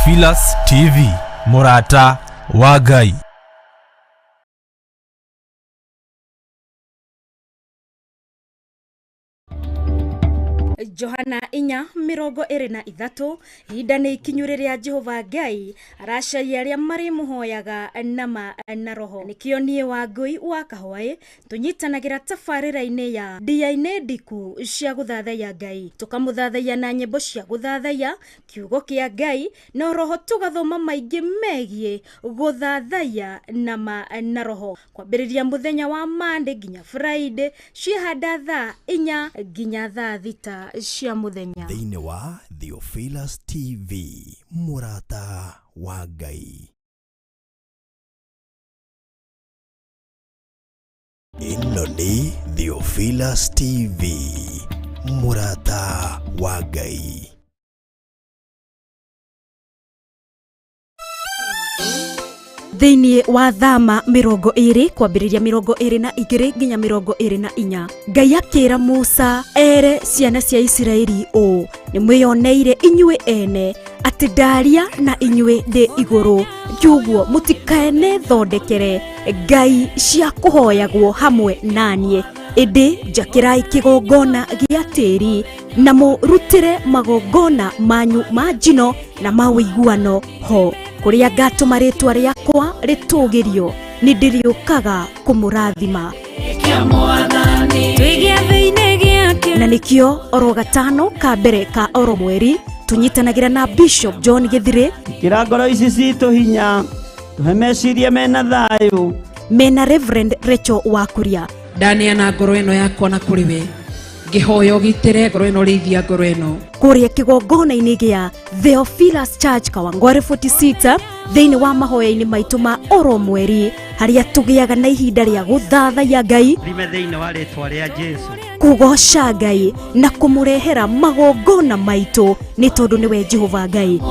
Theophilus TV, Mũrata wa Ngai. Johana 4:23 ihinda nĩ ikinyu rĩrĩa Jehova Ngai aracaria arĩa marĩmũhoyaga nama na roho. Nĩkĩo niĩ Wangũi wa Kahwaĩ tũnyitanagĩra tabarĩra-inĩ ya ndia-inĩ ndiku cia gũthathaiya Ngai, tũkamũthathaiya na nyĩmbo cia gũthathaiya kiugo kĩa Ngai na roho, tũgathoma maingĩ megiĩ gũthathaiya nama na roho, kwambĩrĩria mũthenya wa Monday nginya Friday ciĩhanda thaa 4 nginya thaa 6 cia mũthenya. Thĩinĩ wa Theophilus TV, Mũrata wa Ngai. Ĩno nĩ Theophilus TV, Mũrata wa Ngai. Thĩinĩ wa thama 20 kwambĩrĩria 22 nginya 24, Ngai akĩra Musa ere ciana cia Isiraeli ũũ: nĩ mwĩyoneire inyuĩ ene atĩ ndaria na inyuĩ ndĩ igũrũ, kiuguo mũtikaene thondekere ngai cia kũhoyagwo hamwe naniĩ, ĩndĩ njakĩrai kĩgongona gĩa tĩri na mũrutĩre magongona manyu ma njino na ma ũiguano ho, kũrĩa ngatũma rĩtwa rĩakwa rĩtũgĩrio, nĩ ndĩrĩũkaga kũmũrathima. Na nĩkĩo oro gatano ka mbere ka oro mweri tũnyitanagĩra na Bishop John Gĩthirĩ. Ĩkĩra ngoro ici citũ hinya, tũhe meciria mena thayũ. Mena Reverend Rachel Wakuria. Ndaneana ngoro ĩno yakwa na kũrĩ we, ngĩhoya ũgitĩre ngoro ĩno, rĩithia ngoro ĩno. Kũrĩa kĩgongona-inĩ gĩa Theophilus Church Kawangware 46, thĩinĩ wa mahoya-inĩ maitũ ma oro mweri, harĩa tũgĩaga na ihinda rĩa gũthathaiya Ngai, Thime thĩinĩ wa rĩtwa rĩa Jesu, kũgoca Ngai na kũmũrehera magongona maitũ, nĩ tondũ nĩwe Jehova Ngai.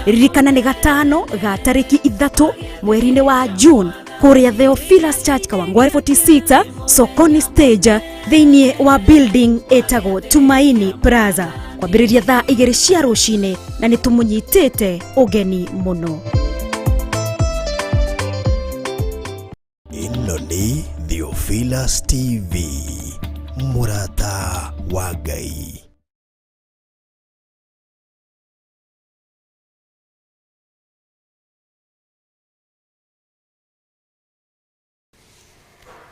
Ririkana nĩ gatano ga tarĩki 3 mweri-inĩ wa June, kũrĩa Theophilus Church Kawangware 46, Sokoni stage, thĩinĩ wa building ĩtagwo Tumaini Plaza, kwambĩrĩria thaa 2 cia rũcinĩ, na nĩ tũmũnyitĩte ũgeni mũno. Ĩno nĩ Theophilus TV, Mũrata wa Ngai.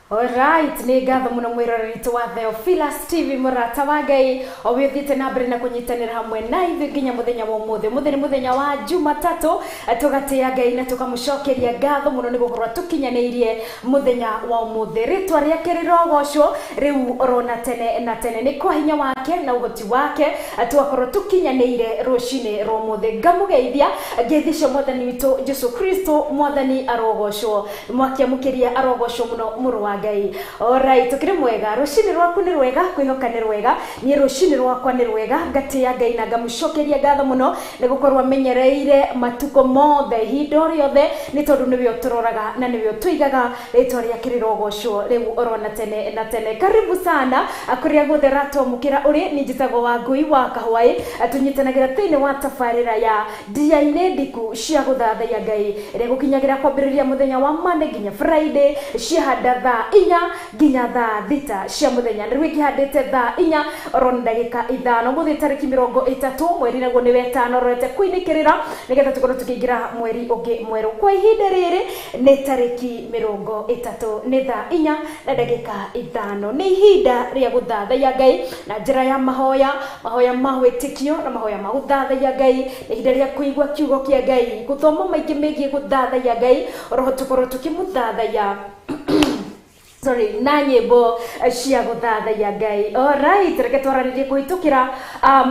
Alright, nĩ ngatho mũno mwĩroreri witũ wa Theophilus TV, mũrata wa Ngai, o wĩ ũthiĩte na mbere na kũnyitanĩra hamwe na ithuĩ nginya mũthenya wa ũmũthĩ. Ũmũthĩ nĩ mũthenya wa Jumatatũ, tũgatĩĩa Ngai na tũkamũcokeria ngatho mũno nĩ gũkorwo tũkinyanĩirie mũthenya wa ũmũthĩ. Rĩtwa rĩake rĩrogocwo rĩu orona tene na tene, nĩ kwa hinya wake na ũhoti wake twakorwo tũkinyanĩire rũcinĩ rwa ũmũthĩ. Ngamũgeithia ngeithi cia mwathani witũ Jesu Kristo. Mwathani arogocwo, mwakiamũkĩria arogocwo mũno mũrũ wa Ngai. Alright, ũkĩrĩ mwega, rũcinĩ rwaku nĩ rwega, kwĩhoka nĩ rwega. Niĩ rũcinĩ rwakwa nĩ rwega, ngatĩĩa Ngai na ngamũcokeria ngatho mũno nĩ gũkorwo amenyereire matukũ mothe, ihinda o rĩothe, nĩ tondũ nĩwe ũtũroraga na nĩwe ũtũigaga. Rĩtwa rĩake rĩrogocwo rĩu orona tene na tene. Karibu sana kũrĩa guothe ũratwamũkĩra ũrĩ. Niĩ njĩtagwo Wangũi wa Kahwaĩ, tũnyitanagĩra thĩinĩ wa tabarĩra ya ndia-inĩ ndiku cia gũthathaiya Ngai, ĩrĩa gũkinyagĩra kwambĩrĩria mũthenya wa Monday nginya Friday, ciahanda thaa 4 nginya thaa 6 cia mũthenya. Rĩu ĩkĩhandĩte thaa 4 oro na ndagĩka 5. Ũmũthĩ tarĩki 30 mweri naguo nĩ wetano, rorete kũinĩkĩrĩra nĩgetha tũkorwo tũkĩingĩra mweri ũngĩ mwerũ. Kwa ihinda rĩrĩ nĩ tarĩki 30, nĩ thaa 4 na ndagĩka 5. Nĩ ihinda rĩa gũthathaiya Ngai na njĩra ya mahoya, mahoya ma wĩtĩkio na mahoya ma gũthathaiya Ngai. Nĩ ihinda rĩa kũigua kiugo kĩa Ngai, gũthoma maingĩ megiĩ gũthathaiya Ngai, oroho tũkorwo tũkĩmũthathaiya sorry na nyĩmbo cia gũthathaiya Ngai. Alright, reke twaranĩrie kũhĩtũkĩra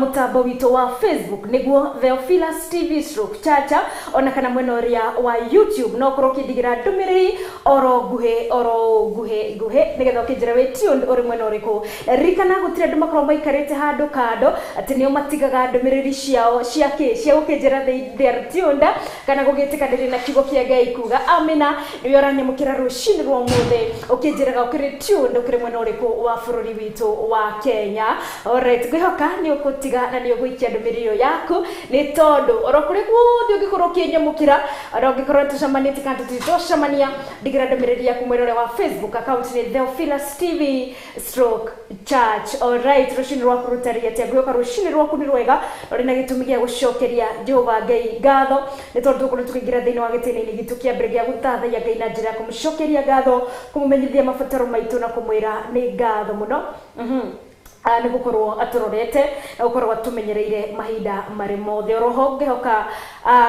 mũtambo witũ wa Facebook, nĩguo Theophilus TV stroke Chacha, ona kana mwena ũrĩa wa YouTube, no ũkorwo ũkĩndigĩra ndũmĩrĩri oro nguhĩ oro nguhĩ nguhĩ nĩgetha ũkĩnjĩra wĩ tuned ũrĩ mwena ũrĩkũ. Ririkana gũtirĩ andũ makoragwo maikarĩte handũ kando atĩ nĩo matigaga ndũmĩrĩri ciao cia kĩ cia gũkĩnjĩra they are tuned kana gũgĩtĩkanĩria na kiugo kĩa Ngai kuga amina. Nĩwe ũranyamũkĩra rũcinĩ rwa ũmũthĩ ũkĩnjĩra Ũgũtwĩraga ũkĩrĩ tuned ũkĩrĩ mwena ũrĩkũ wa bũrũri witũ wa Kenya. Alright, ngwĩhoka nĩ ũgũtiga na nĩ ũgũikia ndũmĩrĩri ĩyo yaku, nĩ tondũ oro kũrĩ guothe ũngĩkorwo ũkĩnyamũkĩra, oro ũngĩkorwo tũcemanĩtie kana tũtitũcemania, ndigĩra ndũmĩrĩri yaku mwena ũrĩa wa Facebook account nĩ Theophilus TV stroke church. Alright, rũcinĩ rwaku rũtariĩ atĩa? Ngwĩhoka rũcinĩ rwaku nĩ rwega, ũrĩ na gĩtũmi gĩa gũcokeria Jehova Ngai ngatho, nĩ tondũ tũgũkorwo tũkĩingĩra thĩinĩ wa gĩtĩna-inĩ gitũ kĩa mbere gĩa gũthathaiya Ngai na njĩra ya kũmũcokeria ngatho, kũmũmenyithia mabataro maitũ na kũmwĩra nĩ ngatho mũno. Nĩ gũkorwo atũrorete na gũkorwo atũmenyereire mahinda marĩ mothe. Oroho ngĩhoka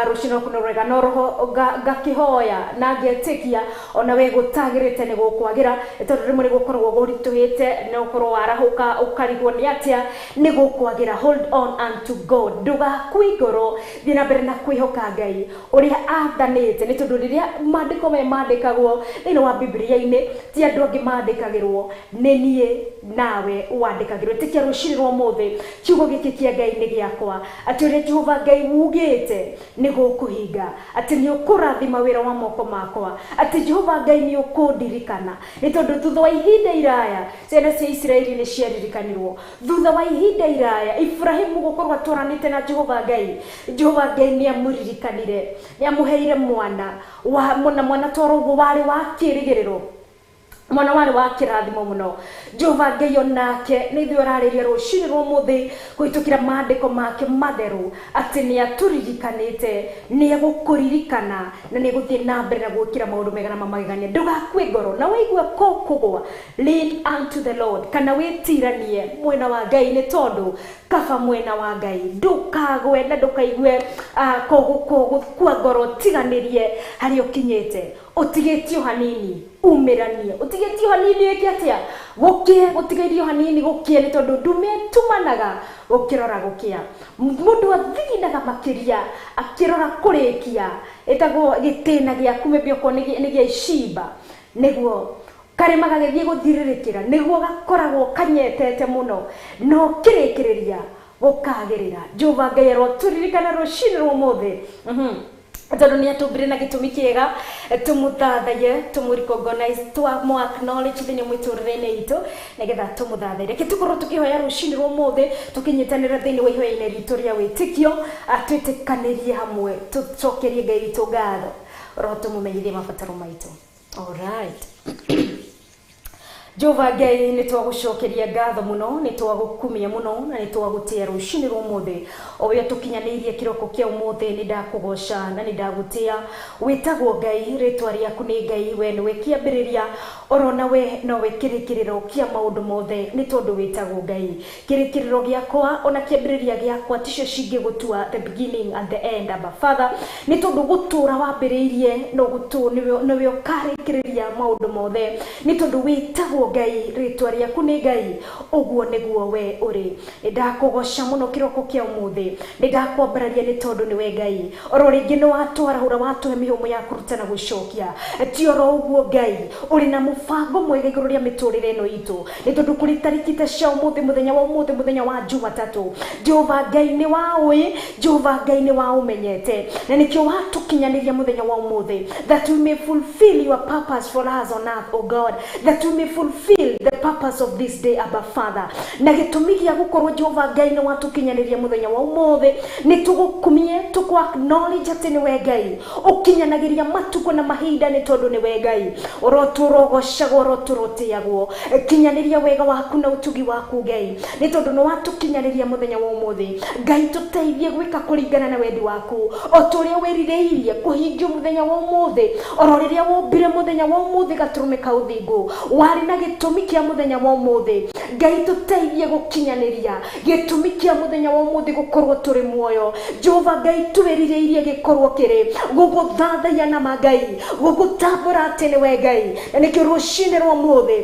rũcinĩ rwaku nĩ rwega, na oroho ngakĩhoya na ngetĩkia ona we gũtagĩrĩte nĩ gũkwagĩra, nĩ tondũ rĩmwe nĩ gũkoragwo gũritũhĩte, nĩ gũkorwo warahũka ũkarigwo nĩ atĩa, nĩ gũkwagĩra. Hold on unto God, ndũgakue ngoro, thiĩ na mbere na kwĩhoka Ngai ũrĩa athanĩte, nĩ tondũ rĩrĩa maandĩko maya mandĩkagwo thĩinĩ wa Bibilia-inĩ ti andũ angĩ mandĩkagĩrwo, nĩ niĩ nawe wandĩkagĩrwo. Ĩtĩkia rũcinĩ rwa ũmũthĩ kiugo gĩkĩ kĩa Ngai nĩ gĩakwa, atĩ ũrĩa Jehova Ngai wugĩte nĩ gũkũhinga, atĩ nĩ ũkũrathima wĩra wa moko makwa, atĩ Jehova Ngai nĩ ũkũndirikana, nĩ tondũ thutha wa ihinda iraya ciana cia Isiraeli nĩ ciaririkanirwo. Thutha wa ihinda iraya Ibrahimu gũkorwo atwaranĩte na Jehova Ngai, Jehova Ngai nĩ amũririkanire, nĩ amũheire mwana wa mwana toro ũguo warĩ wa kĩĩrĩgĩrĩro, mwana warĩ wa kĩrathimo mũno. Jehova Ngai onake nĩ ithuĩ ararĩria rũcinĩ rwa ũmũthĩ kũhĩtũkĩra maandĩko make matheru, atĩ nĩ atũririkanĩte, nĩ egũkũririkana na nĩ egũthiĩ na mbere na gwĩkĩra maũndũ mega na mamagegania. Ndũgakue ngoro na wĩigue kũgwa, lean unto the Lord, kana wĩtiranie mwena wa Ngai, nĩ tondũ kaba mwena wa Ngai. Ndũkagwe na ndũkaigue gũkua ngoro, tiganĩrie harĩa ũkinyĩte, ũtigĩtio hanini umĩranie, ũtigĩtio hanini wĩke atĩa, gũkĩe, gũtigĩrio hanini gũkĩe, nĩ tondũ ndume ĩtumanaga gũkĩrora gũkĩa. Mũndũ athiginaga makĩria akĩrora kũrĩkia, ĩtagwo gĩtĩna gĩaku maybe okorwo nĩ gĩa icimba, nĩguo karĩma gagĩthiĩ gũthirĩrĩkĩra, nĩguo gakoragwo kanyetete mũno, no kĩrĩkĩrĩria gũkagĩrĩra. Jehova Ngai arotũririkana rũcinĩ rwa ũmũthĩ, tondũ nĩ atũmbire na gĩtũmi kĩega tũmũthathaie, tũmũ-recognize, tũmũ acknowledge thĩinĩ mĩtũrĩre-inĩ itũ, nĩgetha tũmũthathaie. Reke tũkorwo tũkĩhoya rũcinĩ rwa ũmũthĩ, tũkĩnyitanĩra thĩinĩ wa ihoya-inĩ ritũ rĩa wĩtĩkio, twĩtĩkanĩrie hamwe, tũcokerie Ngai witũ ngatho, roho tũmũmenyithie mabataro maitũ. Alright. Jehova Ngai, nĩ twagũcokeria ngatho mũno, nĩ twagũkumia mũno, na nĩ twagũtĩa rũcinĩ rwa ũmũthĩ. O ũrĩa tũkinyanĩirie kĩroko kĩa ũmũthĩ, nĩ ndakũgoca na nĩ ndagũtĩa. Wĩtagwo Ngai, rĩtwa rĩaku nĩ Ngai, we nĩwe kĩambĩrĩria, oro na we nowe kĩrĩkĩrĩro kĩa maũndũ mothe, nĩ tondũ wĩtagwo Ngai. Kĩrĩkĩrĩro gĩakwa ona kĩambĩrĩria gĩakwa ticio cingĩgũtua the beginning and the end, Abba Father, nĩ tondũ gũtũra wambĩrĩirie no gũtũ nĩwe ũkarĩkĩrĩria maũndũ mothe, nĩ tondũ wĩtagwo Ngai, rĩtwa rĩaku nĩ Ngai, ũguo nĩguo we ũrĩ. Nĩ ndakũgoca mũno kĩroko kĩa ũmũthĩ, nĩ ndakwambararia nĩ tondũ nĩwe Ngai. Oro rĩngĩ nĩ watwarahũra, watũhe mĩhũmũ ya kũruta na gũcokia. Ti oro ũguo Ngai, ũrĩ na mũbango mwega igũrũ rĩa mĩtũrĩre ĩno itũ, nĩ tondũ kũrĩ tarĩki ta cia ũmũthĩ, mũthenya wa ũmũthĩ, mũthenya wa Jumatatũ, Jehova Ngai nĩ waũĩ, Jehova Ngai nĩ waũmenyete, na nĩkĩo watũkinyanĩria mũthenya wa ũmũthĩ, that we may fulfill your purpose for us on earth, O God, that we may fulfill the purpose of this day, Abba Father. Na gĩtũmi gĩa gũkorwo Jehova Ngai nĩ watũkinyanĩria mũthenya wa ũmũthĩ, nĩ tũgũkumie, tũkũ acknowledge atĩ nĩwe Ngai ũkinyanagĩria matukũ na mahinda, nĩ tondũ nĩwe Ngai. Ũrotũrogocagwo, ũrotũrotĩagwo, kinyanĩria wega waku na ũtugi waku Ngai, nĩ tondũ nĩ watũkinyanĩria mũthenya wa ũmũthĩ. Ngai, tũteithie gwĩka kũringana na wendi waku, o ta ũrĩa wĩrirĩirie kũhingio mũthenya wa ũmũthĩ. Oro rĩrĩa wombire mũthenya wa ũmũthĩ gatũrũme ka ũthingu, warĩ na gĩtũmi kĩa mũthenya wa ũmũthĩ. Ngai, tũteithie gũkinyanĩria gĩtũmi kĩa mũthenya wa ũmũthĩ gũkorwo tũrĩ muoyo. Jehova Ngai, twĩrirĩirie gĩkorwo kĩrĩ gũgũthathaiya na ma Ngai, gũgũtambũra atĩ nĩwe Ngai, na nĩkĩo rũcinĩ rwa ũmũthĩ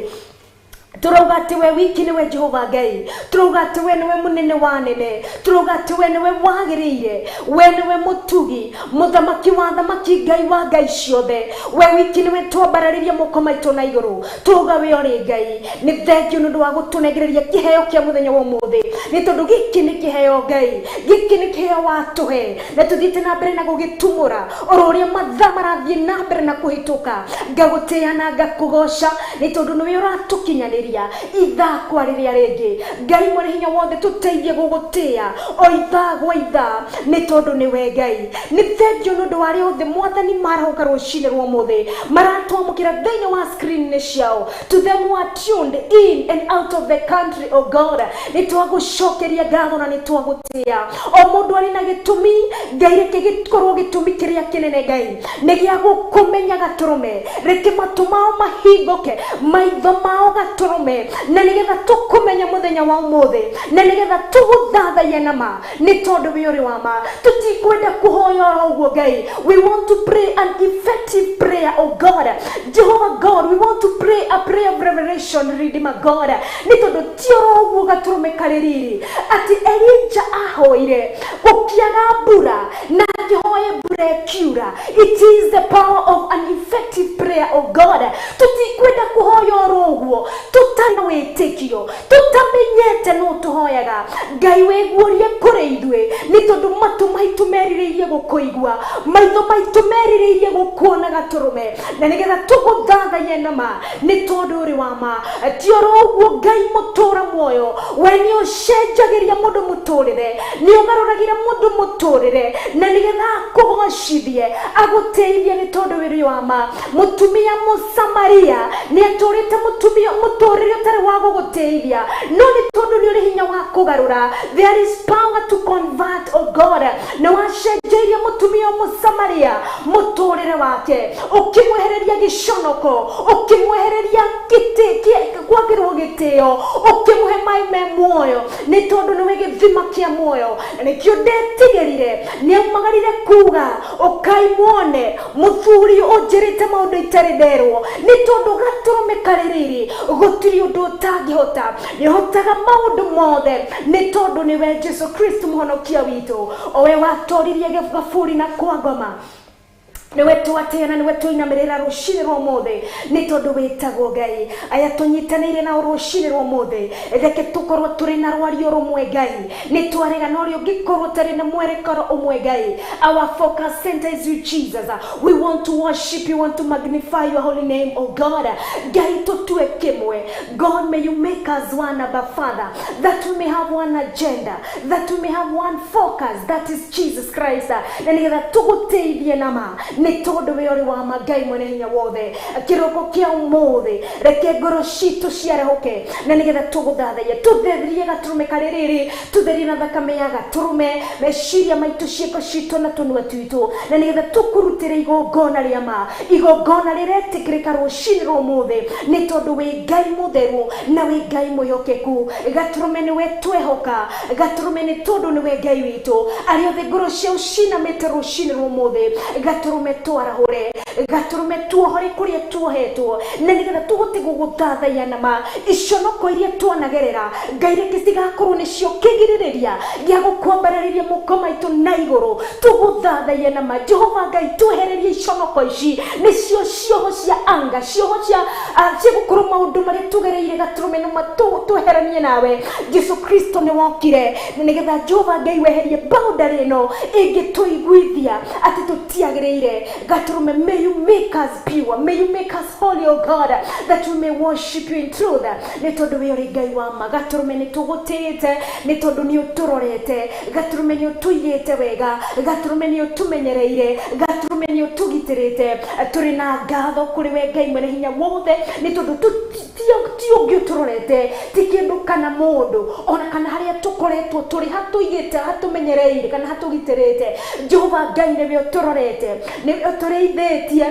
Turauga atĩ we wiki nĩwe Jehova Ngai, turauga atĩ we nĩwe mũnene wa nene, turauga atĩ we nĩwe wagĩrĩire, we nĩwe mũtugi, mũthamaki wa thamaki, Ngai wa ngai ciothe. We wiki nĩwe twambararĩria moko maitũ na igũrũ, turauga we ũrĩ Ngai. Nĩ thengio nĩ ũndũ wa gũtũnengereria kĩheo kĩa mũthenya wa ũmũthĩ, nĩ tondũ gĩkĩ nĩ kĩheo Ngai, gĩkĩ nĩ kĩheo watũhe, na tũthiĩte na mbere na gũgĩtumũra oro ũrĩa mathaa marathiĩ na mbere na kũhĩtũka. Ngagũtĩĩa na ngakũgoca nĩ tondũ nĩwe ũratũkinyanĩria ithaa kwa rĩrĩa rĩngĩ. Ngai mwene hinya wothe, tũteithie gũgũtĩĩa o ithaa gwa ithaa nĩ tondũ nĩwe Ngai. Nĩ thengio nĩ ũndũ wa arĩa othe Mwathani marahũka rũcinĩ rwa ũmũthĩ, maratwamũkĩra thĩinĩ wa screen-inĩ ciao. To them who are tuned in and out of the country, oh God, nĩ twagũcokeria ngatho na nĩ twagũtĩĩa. O mũndũ arĩ na gĩtũmi, Ngai, reke gĩkorwo gĩtũmi kĩrĩa kĩnene Ngai nĩ gĩa gũkũmenya gatũrũme. Reke matũ mao mahingũke, maitho mao gatũrũme, na nĩgetha tũkũmenya mũthenya wa ũmũthĩ, na nĩgetha tũgũthathaiye na ma, nĩ tondũ wĩ ũrĩ wa ma. Tũtikwenda kũhoya oro ũguo Ngai, we want to pray an effective prayer, oh God, Jehovah God. We want to pray a prayer of revelation, Redeemer God, nĩ tondũ ti oro ũguo gatũrũme karĩ riri atĩ Elija ahoire gũkĩaga mbura na akĩhoya mbura ĩkiura. It is the power of an effective prayer, oh God. Tũtikwenda kũhoya oro ũguo tũtarĩ na wĩtĩkio, tũtamenyete no tũhoyaga. Ngai, wĩguũrie kũrĩ ithuĩ, nĩ tondũ matũ maitũ merirĩirie gũkũigua, maitho maitũ merirĩirie gũkuona gatũrũme, na nĩgetha tũgũthathaiye na ma, nĩ tondũ ũrĩ wa ma. Ti oro ũguo Ngai mũtũra muoyo, we nĩ ũcenjagĩria mũndũ mũtũrĩre, nĩ ũgarũragĩra mũndũ mũtũrĩre, na nĩgetha akũgocithie, agũtĩithie, nĩ tondũ wĩrĩ wa ma. Mũtumia Mũsamaria nĩ atũrĩte mũtumia mũtũrĩre ũtarĩ wa gũgũtĩithia, no nĩ tondũ nĩ ũrĩ hinya wa kũgarũra, there is power to convert, oh God, nĩ wacenjeirie mũtumia Mũsamaria mũtũrĩre wake, ũkĩmwehereria gĩconoko, ũkĩmwehereria gĩtĩ kwagĩrwo gĩtĩo, ũkĩmũhe maĩ me muoyo, nĩ tondũ nĩwe gĩthima kĩa muoyo. Na nĩkĩo ndetigĩrire, nĩ aumagarire kuga, "Ũkai muone mũthuri ũnjĩrĩte maũndũ itarĩ nderwo," nĩ tondũ gatũrũme karĩ riri gũtirĩ ũndũ ũtangĩhota, nĩ ũhotaga maũndũ mothe, nĩ tondũ nĩwe Jesu Kristo mũhonokia witũ, o we watoririe gaburi na kwa ngoma. Nĩwe twatĩĩa na nĩwe tũinamĩrĩra rũcinĩ rwa ũmũthĩ, nĩ tondũ wĩtagwo Ngai. Aya tũnyitanĩire nao rũcinĩ rwa ũmũthĩ, reke tũkorwo tũrĩ na rwario rũmwe Ngai. Nĩ twarega na ũrĩa ũngĩkorwo ũtarĩ na mwerekero ũmwe Ngai. Our focus center is you, Jesus. We want to worship you, want to magnify your holy name, oh God. Ngai, tũtue kĩmwe. God, may you make us one, Abba Father, that we may have one agenda, that we may have one focus, that is Jesus Christ, na nĩgetha tũgũtĩithie na ma, nĩ tondũ we ũrĩ wa ma. Ngai mwene hinya wothe, kĩroko kĩa ũmũthĩ reke ngoro citũ ciarahũke, na nĩgetha tũgũthathaiye. Tũtherie gatũrũme karĩ rĩrĩ, tũtherie na thakame ya gatũrũme meciria maitũ, ciĩko citũ na tũnua twitũ, na nĩgetha tũkũrutĩre igongona rĩa ma, igongona rĩretĩkĩrĩka rũcinĩ rwa ũmũthĩ, nĩ tondũ wĩ Ngai mũtheru na wĩ Ngai mwĩhokeku. Gatũrũme, nĩwe twehoka. Gatũrũme, nĩ tondũ nĩwe Ngai witũ. Arĩa othe ngoro ciao cinamĩte rũcinĩ rwa ũmũthĩ, gatũrũme twarahũre, gatũrũme tuohore kũrĩa tuohetwo, na nĩgetha tũhote gũgũthathaiya na ma. Iconoko iria twanagerera, Ngai, reke cigakorwo nĩcio kĩgirĩrĩria gĩa gũkwambararĩria moko maitũ na igũrũ tũgũthathaiya na ma. Jehova Ngai, twehererie iconoko ici, nĩcio cioho cia anga, cioho cia gũkorwo maũndũ marĩa tũgereire gatũrũme no matweheranie nawe. Jesu Kristo, nĩ wokire na nĩgetha Jehova Ngai weherie boundary ĩno ĩngĩtũiguithia atĩ tũtiagĩrĩire. Gatũrũme, may you make us pure, may you make us holy, oh God, that we may worship you in truth, nĩ tondũ we ũrĩ Ngai wa ma. Gatũrũme, nĩ tũgũtĩĩte nĩ tondũ nĩ ũtũrorete. Gatũrũme, nĩ ũtũigĩte wega. Gatũrũme, nĩ ũtũmenyereire. Gatũrũme, nĩ ũtũgitĩrĩte. Tũrĩ na ngatho kũrĩ we Ngai mwene hinya wothe, nĩ tondũ ti ũngĩ ũtũrorete, ti kĩndũ kana mũndũ ona kana harĩa tũkoretwo tũrĩ hatũigĩte, hatũmenyereire kana hatũgitĩrĩte. Jehova Ngai, nĩwe ũtũrorete, nĩwe ũtũrĩithĩtie.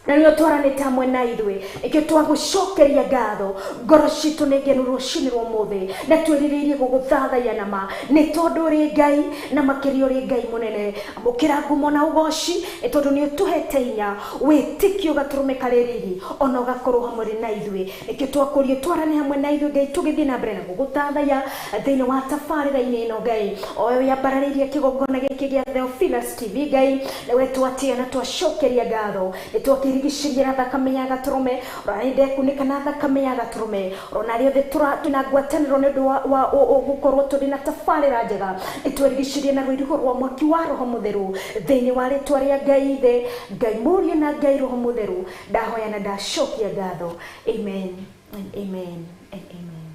Na nĩ ũtwaranĩte hamwe na ithuĩ, nĩkĩo twagũcokeria ngatho. Ngoro citũ nĩ ngenu rũcinĩ rwa ũmũthĩ, na twĩrirĩirie gũgũthathaiya na ma, nĩ tondũ ũrĩ Ngai, na makĩria ũrĩ Ngai mũnene. Amũkĩra ngumo na ũgoci, nĩ tondũ nĩ ũtũhete hinya, wĩtĩkio gatũrũme karĩ riri, ona ũgakorwo hamwe na ithuĩ. Nĩkĩo twakũria twarane hamwe na ithuĩ, Ngai, tũgĩthiĩ na mbere na gũgũthathaiya thĩinĩ wa tabarĩra-inĩ ĩno, Ngai o we wĩambararĩirie kĩgongona gĩkĩ gĩa Theophilus TV. Ngai, nĩwe twatĩa na twacokeria ngatho, nĩ twakĩrigicĩria na thakame ya gatũrũme, ona nĩ ndekunĩka na thakame ya gatũrũme, ona arĩa othe twĩna ngwatanĩro nĩ ũndũ wa gũkorwo tũrĩ na tabarĩra njega, nĩ twerigicĩrie na rũirigo rwa mwaki wa Roho Mũtheru, thĩinĩ wa rĩtwa rĩa Ngai Ithe, Ngai Mũriũ na Ngai Roho Mũtheru, ndahoya na ndacokia ngatho. Amen and amen and amen.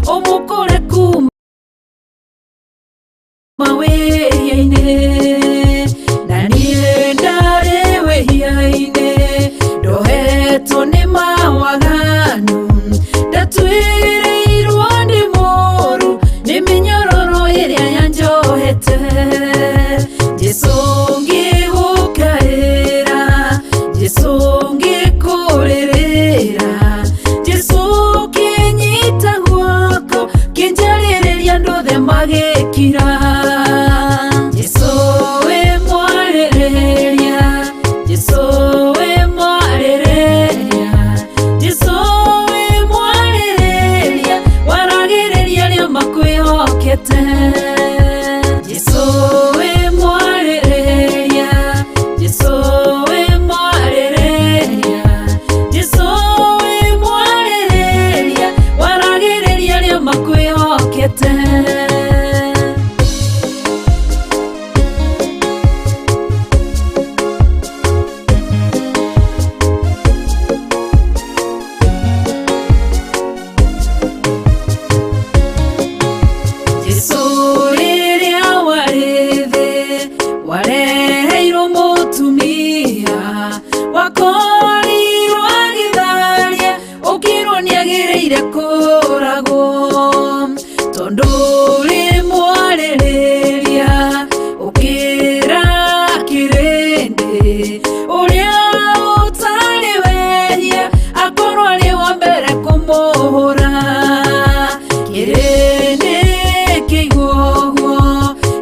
Ũmũkũre kuma wĩhia-inĩ, na niĩ ndarĩ wĩhia-inĩ, ndohetwo nĩ mawaganu, ndatwĩrĩirwo nĩ mũru, nĩ mĩnyororo ĩrĩa yanjohete. Jesũ ngĩgũkaĩra, Jesũ ngĩkũrĩrĩra, Jesũ kĩnyita guoko, kĩnjarĩrĩria andũ othe magĩkira. Jesũ wĩ mwarĩrĩria, Jesũ wĩ mwarĩrĩria, Jesũ wĩ mwarĩrĩria, waragĩrĩria arĩa makwĩhokete. Jesũ wĩ mwarĩrĩria, Jesũ wĩ mwarĩrĩria, Jesũ wĩ mwarĩrĩria, waragĩrĩria arĩa makwĩhokete. Jesũ rĩrĩa warĩ thĩ, wareheirwo mũtumia, wakorirwo agĩtharia, ũkĩrwo nĩagĩrĩire kũragwo, tondũ ũrĩ mwarĩrĩria, ũkĩra kĩrĩndĩ, ũrĩa ũtarĩ wehia akorwo arĩ wa mbere kũmũhũra. Kĩrĩndĩ kĩigua ũguo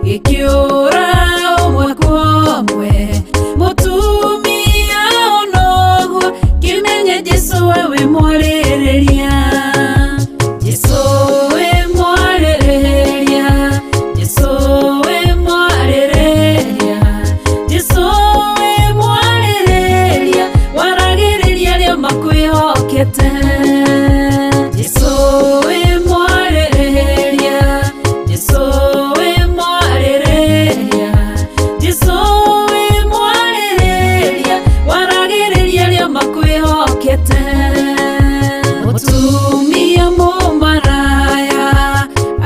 gĩkĩũra ũmwe kwa ũmwe, mũtumia ona ũguo kĩmenye Jesũ we wĩ mwarĩrĩria. Jesũ wĩ mwarĩrĩria, Jesũ wĩ mwarĩrĩria, Jesũ wĩ mwarĩrĩria, waragĩrĩria arĩa makwĩhokete. Jesũ wĩ mwarĩrĩria, Jesũ wĩ mwarĩrĩria, Jesũ wĩ mwarĩrĩria, waragĩrĩria arĩa makwĩhokete. Mũtumia mũmaraya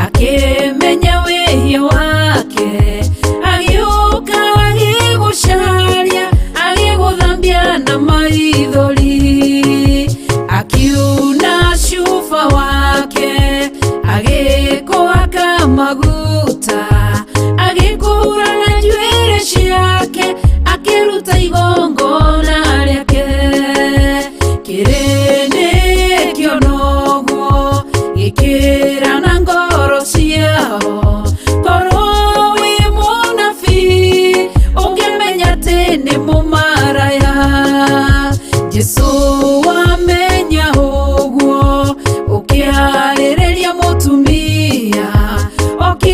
akĩmenya wĩhia wake, agĩũka agĩgũcaria, agĩgũthambia na maithori, akiuna cuba wake, agĩkũhaka maguta, agĩkũhura na njuĩrĩ ciake, akĩruta igongona rĩake. Kĩrĩndĩ kĩona ũguo gĩkĩra na ngoro ciao, korwo wĩ mũnabii ũngĩmenya atĩ nĩ mũmaraya. Jesũ wamenya ũguo ũkĩarĩrĩria mũtumia, okĩra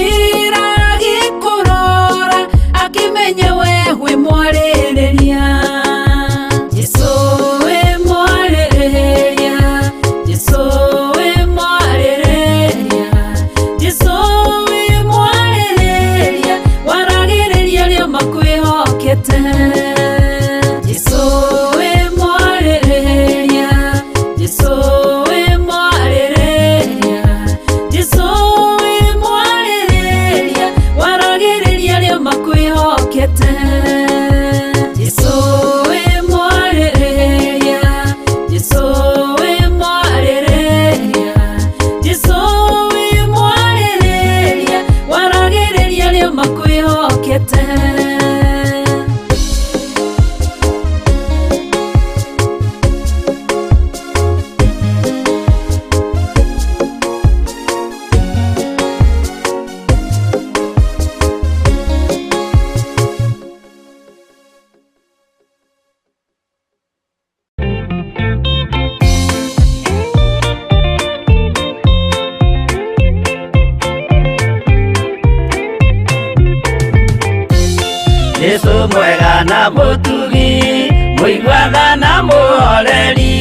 Mwega na mũtugi, mũiguana na mũhoreri,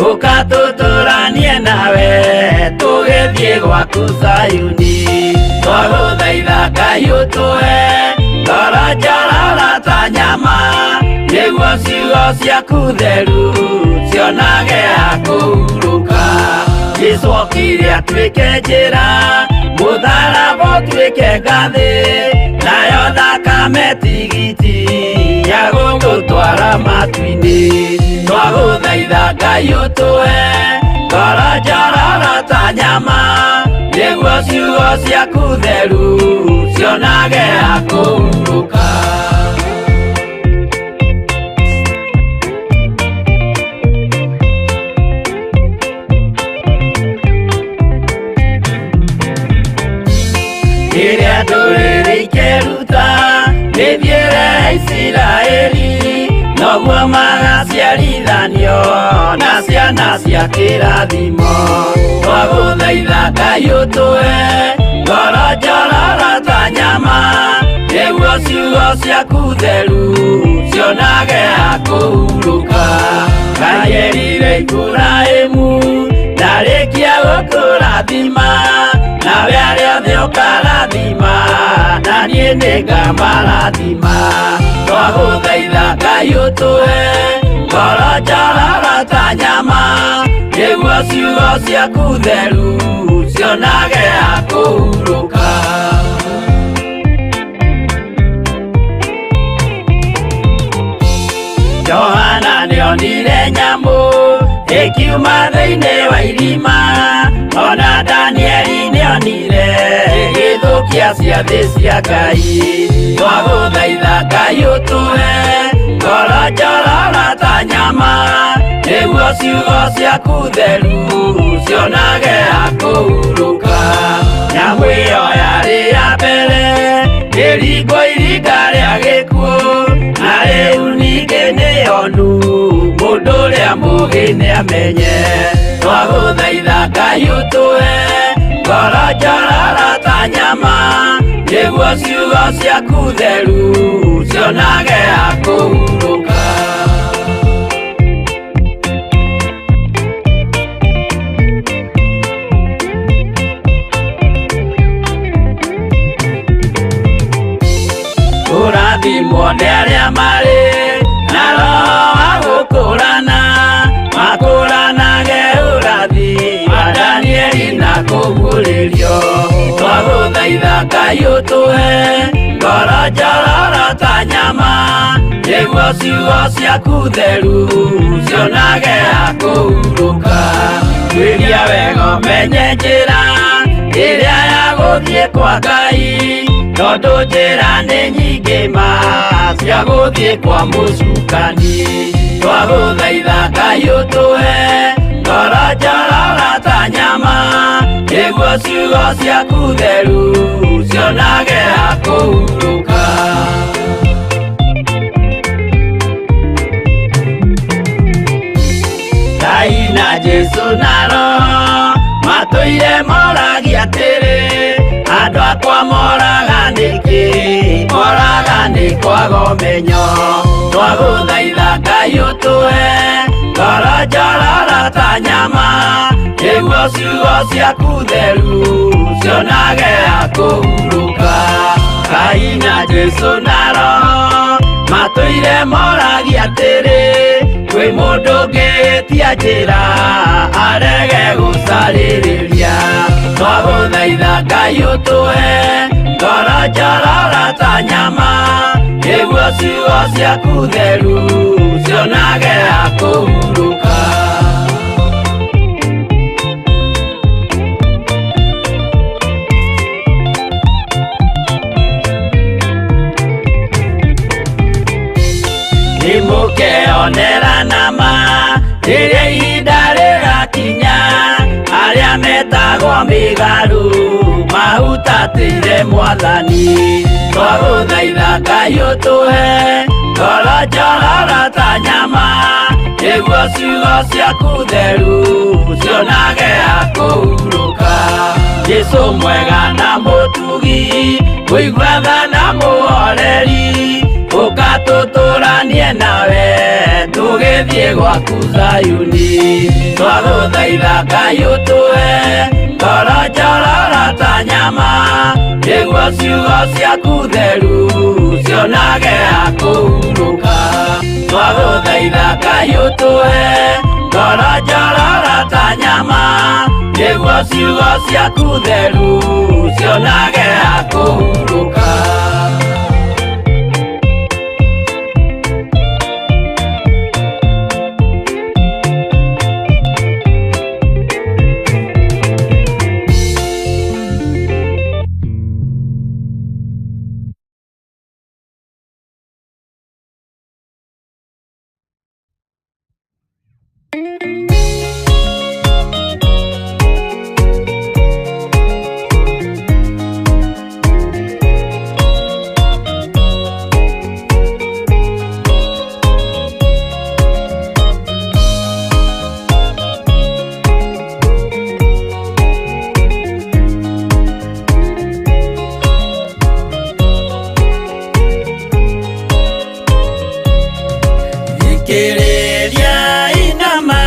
ũka tũtũranie nawe tũgĩthiĩ gwaku Zayuni. Twagũthaitha Ngai ũtũhe ngoro njororo ta nyama, nĩguo ciugo ciaku theru cionage ha kũhurũka. Jesũ okire atuĩke njĩra, mũtharaba ũtuĩke ngathĩ, nayo thakame tigiti ya gũgũtwara matu-inĩ. Twagũthaitha Ngai ũtũhe ngoro njororo ta nyama, nĩguo ciugo ciaku theru cionage ha kũhurũka. Rĩrĩa ndũrĩrĩ ikeruta mĩthiĩre ya Isiraeli, noguo magaciarithanio na ciana cia kĩrathimo. Twagũthaitha Ngai ũtũhe ngoro njororo ta nyama, nĩguo ciugo ciaku theru cionage ha kũhurũka. Ngai erire Iburahĩmu ndarĩkia gũkũrathima, nawe arĩa othe ũkarathima, na niĩ nĩngamarathima. Twagũthaitha Ngai ũtũhe ngoro njororo ta nyama, nĩguo ciugo ciaku theru cionage ha kũhurũka. Johana nĩonire nyamũ ĩkiuma thĩinĩ wa irima, ona Danieli nĩonire ĩgĩthũkia ciathĩ cia Ngai. Twagũthaitha Ngai ũtũhe ngoro njororo ta nyama, nĩguo ciugo ciaku theru cionage ha kũhurũka. Nyamũ ĩyo yarĩ ya mbere ĩringwo iringa rĩa gĩkuũ, na rĩu ningĩ nĩyonu mũndũ ũrĩa mũũgĩ nĩamenye. Twagũthaitha Ngai ũtũhe ngoro njororo ta nyama, nĩguo ciugo ciaku theru cionage ha kũhurũka. Kũrathimwo nĩ arĩa marĩ na roho wa gũkũrana, makũranage ũrathi wa Danieli na kũguũrĩrio. Twagũthaitha Ngai ũtũhe ngoro njororo ta nyama, nĩguo ciugo ciaku theru cionage ha kũhurũka. Tuĩria wega ũmenye njĩra ĩrĩa ya gũthiĩ kwa Ngai, tondũ njĩra nĩ nyingĩ ma cia gũthiĩ kwa mũcukani. Twagũthaitha Ngai ũtũhe ngoro njororo ta nyama, nĩguo ciugo ciaku theru cionage ha kũhurũka. Ngai na Jesũ na Roho matũire moragia atĩrĩ, andũ akwa moraga nĩkĩ? Moraga nĩ kwaga ũmenyo. Twagũthaitha Ngai ũtũhe ngoro njororo ta nyama, nĩguo ciugo ciaku theru cionage ha kũhurũka. Ngai na Jesũ na Roho matũire moragia atĩrĩ, kwĩ mũndũ ũngĩtia njĩra arege gũcarĩrĩria. Twagũthaitha Ngai ũtũhe ngoro njororo ta nyama, nĩguo ciugo ciaku theru cionage ha kũhurũka. Nĩmũkeonera nama rĩrĩa ihinda rĩgakinya, arĩa metagwo mĩgarũ mahutatĩire Mwathani. Twagũthaitha Ngai ũtũhe ngoro njororo ta nyama, nĩguo ciugo ciaku theru cionage ha kũhurũka. Jesũ mwega na mũtugi, mũiguana na mũhoreri, Ũka tũtũranie nawe tũgĩthiĩ gwaku Zayuni. Twagũthaitha Ngai ũtũhe ngoro njororo ta nyama, nĩguo ciugo ciaku theru cionage ha kũhurũka. Twagũthaitha Ngai ũtũhe ngoro njororo ta nyama, nĩguo ciugo ciaku theru cionage ha kũhurũka. Thikĩrĩria inama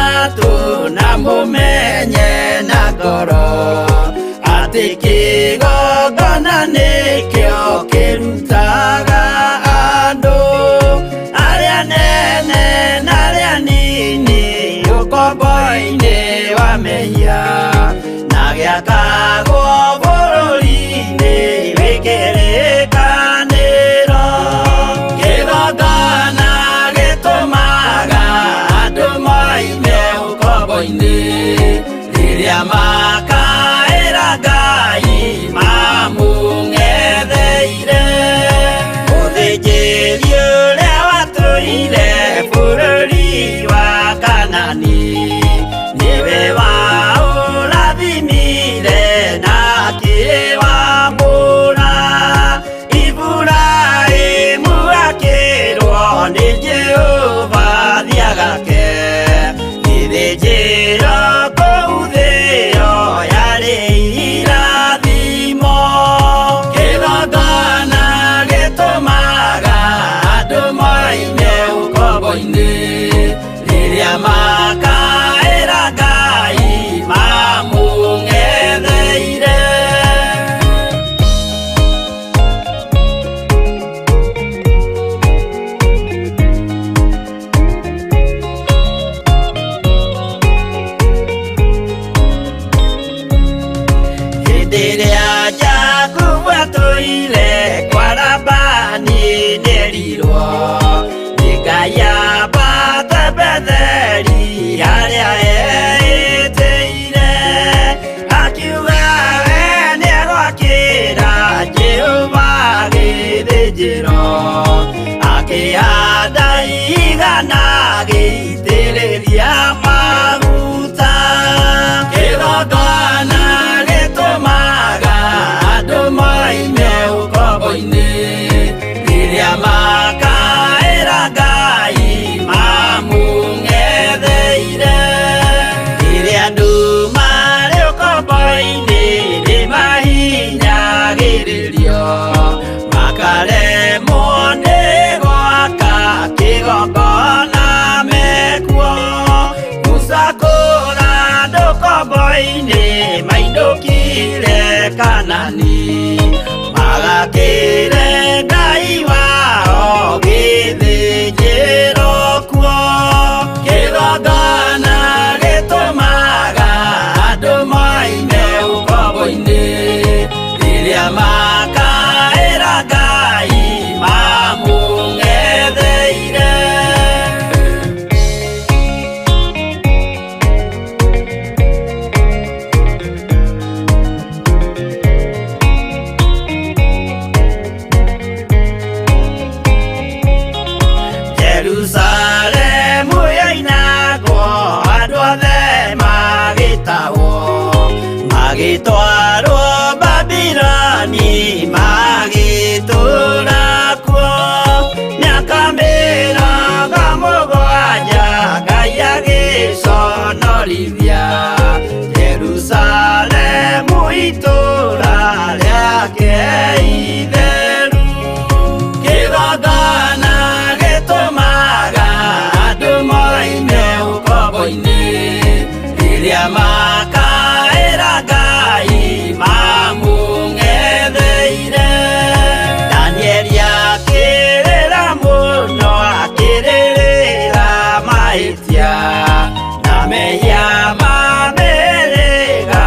Mehia ma mĩhĩrĩga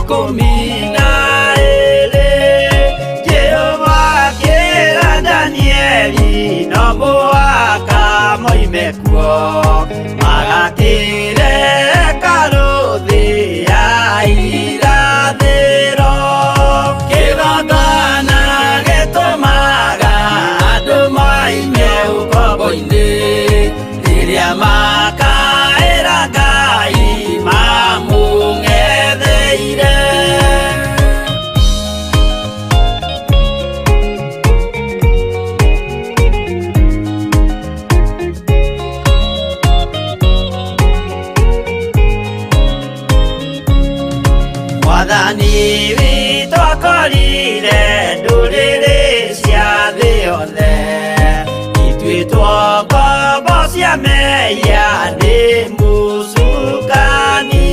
12, Jehova akĩra Danieli no mũhaka moime kuo, magakĩre hekarũ thĩ ya irathĩro. Kĩgongona gĩtũmaga andũ moime ũkombo-inĩ, rĩrĩa makaĩra Ngai mamũng'etheire. Mwathani witũ akorire ndũrĩrĩ cia thĩ yothe ituĩtwo ngombo cia mehia nĩ mũcukani,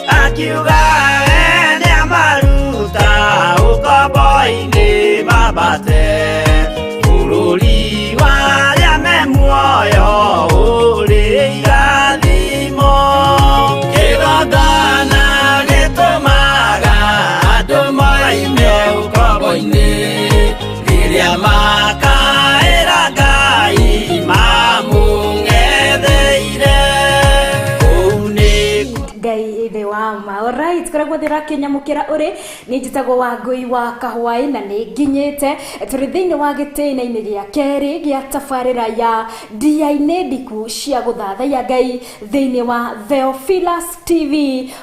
akiuga we nĩamaruta ũkombo-inĩ mambate bũrũri wa arĩa me muoyo ũrĩ irathimo. Kĩgongona gĩtũmaga andũ moime ũkombo-inĩ, rĩrĩa makaĩra Ngai mamũng'etheire. Kũu nĩ Ngai nĩ wa ma. Alright, kũrĩa guothe ũrakĩnyamũkĩra ũrĩ, niĩ njĩtagwo Wangũi wa Kahwaĩ na nĩ nginyĩte tũrĩ thĩinĩ wa gĩtĩna-inĩ gĩa kerĩ gĩa tabarĩra ya ndia-inĩ ndiku cia gũthathaiya Ngai thĩinĩ wa Theophilus TV,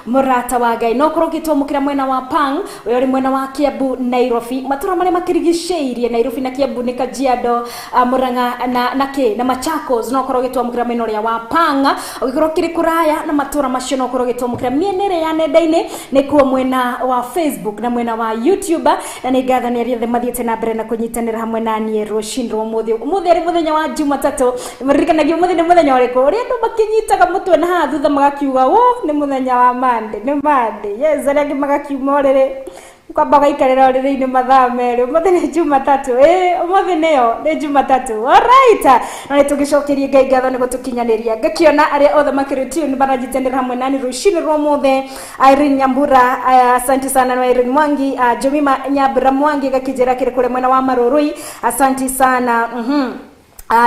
mũrata wa Ngai. No ũkorwo ũgĩtwamũkĩra mwena wa Pang, ũrĩa ũrĩ mwena wa Kiambu, Nairobi, matũra marĩa makĩrigicĩirie Nairobi na Kiambu nĩ Kajiado, Murang'a na kĩ na Machakos. No ũkorwo ũgĩtwamũkĩra mwena ũrĩa wa Pang, ũgĩkorwo ũkĩrĩ kũraya na matũra macio no ũkorwo ũgĩtwamũkĩra mĩena ĩrĩa ya nenda-inĩ, nĩkuo mwena wa Facebook na mwena wa YouTube. Na nĩ ngatho nĩ arĩa othe mathiĩte na mbere na kũnyitanĩra hamwe na niĩ rũcinĩ rwa ũmũthĩ. Ũmũthĩ arĩ mũthenya wa Jumatatũ. Mũririkanagia ũmũthĩ nĩ mũthenya ũrĩkũ? Ũrĩa andũ makĩnyitaga mũtwe na haha thutha magakiuga wo nĩ mũthenya wa Monday, nĩ Monday. Yes, arĩa angĩ magakiuma ũrĩrĩ, kwamba gaikarĩra ũrĩrĩ-inĩ mathaa merĩ. Ũmũthĩ nĩ Jumatatũ, ĩ ũmũthĩ nĩyo nĩ Jumatatũ. Alright, na nĩ tũgĩcokerie Ngai ngatho nĩ gũtũkinyanĩria. Ngakĩona arĩa othe makĩrĩ tune maranyitanĩra hamwe nani rũcinĩ rwa ũmũthĩ. Irene Nyambura, asante sana. Na Irene Mwangi, Jomima Nyambura Mwangi gakĩnjĩra kĩrĩ kũrĩa mwena wa Marũrũi, asante sana.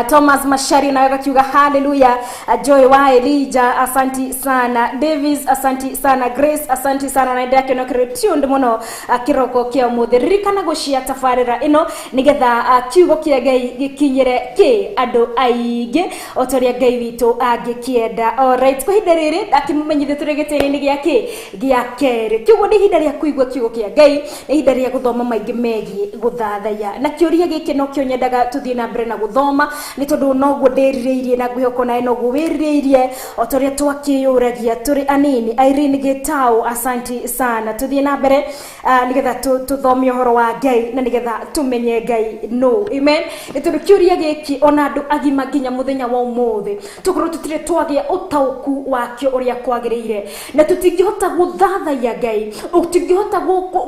Thomas Mashari nawe gakiuga haleluya. Joy wa Elijah, asanti sana. Davis, asanti sana. Grace, asanti sana. Na ndakĩona kĩrĩ tuned mũno kĩroko kĩa ũmũthĩ. Ririkana gũcia tabarĩra ĩno nĩgetha kiugo kĩa Ngai gĩkinyĩre kĩ andũ aingĩ o ta ũrĩa Ngai witũ angĩkĩenda. Alright, kwa ihinda rĩrĩ ndakĩmũmenyithia tũrĩ gĩtĩ-inĩ gĩa kĩ gĩa kerĩ, kiugo nĩ ihinda rĩa kũigua kiugo kĩa Ngai, nĩ ihinda rĩa gũthoma maingĩ megiĩ gũthathaiya. Na kĩũria gĩkĩ nokĩo nyendaga tũthiĩ na mbere na gũthoma, nĩ tondũ noguo ndĩrirĩirie na ngwĩhoka nawe noguo wĩrirĩirie o ta ũrĩa twakĩyũragia tũrĩ anini. Irene Gĩtaũ, asanti sana. Tũthiĩ na mbere nĩgetha tũthome ũhoro wa Ngai na nĩgetha tũmenye Ngai no. Amen. Nĩ tondũ kĩũria gĩkĩ ona andũ agima nginya mũthenya wa ũmũthĩ tũkorwo tũtirĩ twagĩa ũtaũku wakĩo ũrĩa kwagĩrĩire, na tũtingĩhota gũthathaiya Ngai, ũtingĩhota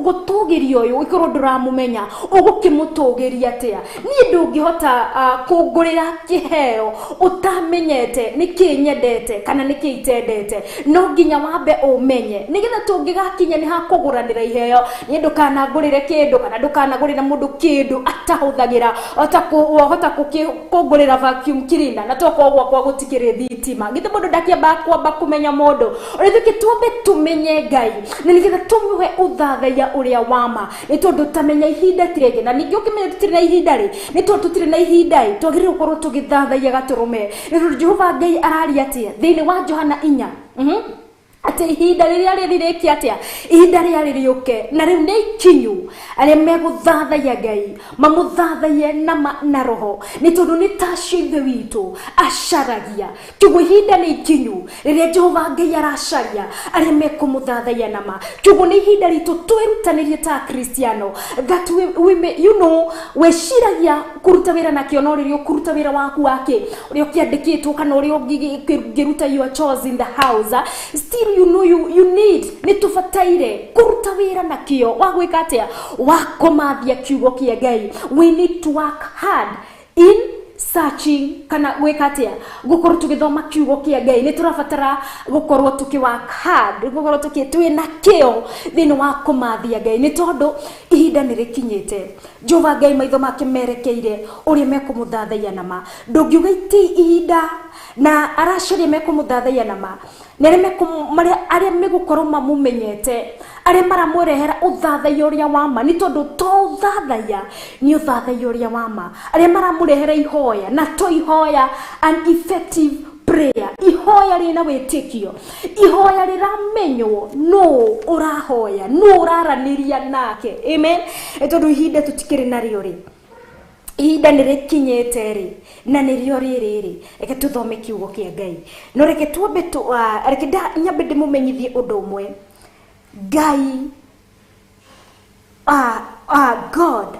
gũtũgĩria ũyũ ũngĩkorwo ndũramũmenya, ũgũkĩmũtũgĩria atĩa? Niĩ ndũngĩhota kũngũrĩra kĩheo ũtamenyete nĩkĩ nyendete kana nĩkĩ itendete. No nginya wambe ũmenye nĩgetha tũngĩgakinya nĩ hakũgũranĩra iheo. Niĩ ndũkanangũrĩre kĩndũ kana ndũkanagũrĩre mũndũ kĩndũ atahũthagĩra, ota wahota kũngũrĩra vacuum cleaner na tokorwo gwakwa gũtikĩrĩ thitima. Githĩ mũndũ ndakĩambaga kwamba kũmenya mũndũ? Ona ithuĩ twambe tũmenye Ngai na nĩgetha tũmũhe ũthathaiya ũrĩa wa ma, nĩ tondũ tamenya ihinda ti rĩngĩ. Na ningĩ ũkĩmenya tũtirĩ na ihinda rĩ, nĩ tondũ tũtirĩ na ihinda ĩ, twagĩrĩirwo gũkorwo tũgĩthathaiya gatũrũme. Nĩ tondũ Jehova Ngai araria atĩa thĩinĩ wa Johana 4? Atĩ ihinda rĩrĩa rĩrĩrĩkia atĩa? Ihinda rĩrĩa rĩrĩũke na rĩu nĩ ikinyu, arĩa megũthathaiya Ngai mamũthathaiye na ma na roho, nĩ tondũ nĩ tacio Ithe witũ acaragia. Kiugo ihinda nĩ ikinyu rĩrĩa Jehova Ngai aracaria arĩa mekũmũthathaiya na ma. Kiugo nĩ ihinda ritũ twĩrutanĩrie ta Akristiano that we may, wĩciragia kũruta wĩra nakĩo, no rĩrĩa ũkũruta wĩra waku wake ũrĩa ũkĩandĩkĩtwo kana ũrĩa ũngĩruta your chores in the house, still you need, nĩ tũbataire kũruta wĩra nakĩo wa gwĩka atĩa? Wa kũmathia kiugo kĩa Ngai. We need to work hard in searching kana gwĩka atĩa, gũkorwo tũgĩthoma kiugo kĩa Ngai. Nĩ tũrabatara gũkorwo tũkĩ work hard, gũkorwo tũkĩ twĩna kĩo thĩinĩ wa kũmathia Ngai, nĩ tondũ ihinda nĩ rĩkinyĩte. Jehova Ngai maitho make merekeire ũrĩa mekũmũthathaiya nama. Ndũngiuga ti ihinda na aracaria mekũmũthathaiya nama, nĩ arĩa megũkorwo mamũmenyete, arĩa maramũrehera ũthathaiya ũrĩa wa ma, nĩ tondũ to ũthathaiya nĩ ũthathaiya ũrĩa wa ma, arĩa maramũrehera ihoya na to ihoya an effective prayer, ihoya rĩna wĩtĩkio, ihoya rĩramenywo nũ ũrahoya, nũ ũraranĩria nake. Amen. Tondũ ihinda tũtikĩrĩ narĩo rĩ, ihinda nĩ rĩkinyĩte rĩ, na nĩrĩo rĩrĩ rĩ, reke tũthome kiugo kĩa Ngai. No reke twambe reke nyambe ndĩmũmenyithie ũndũ ũmwe. Ngai, God,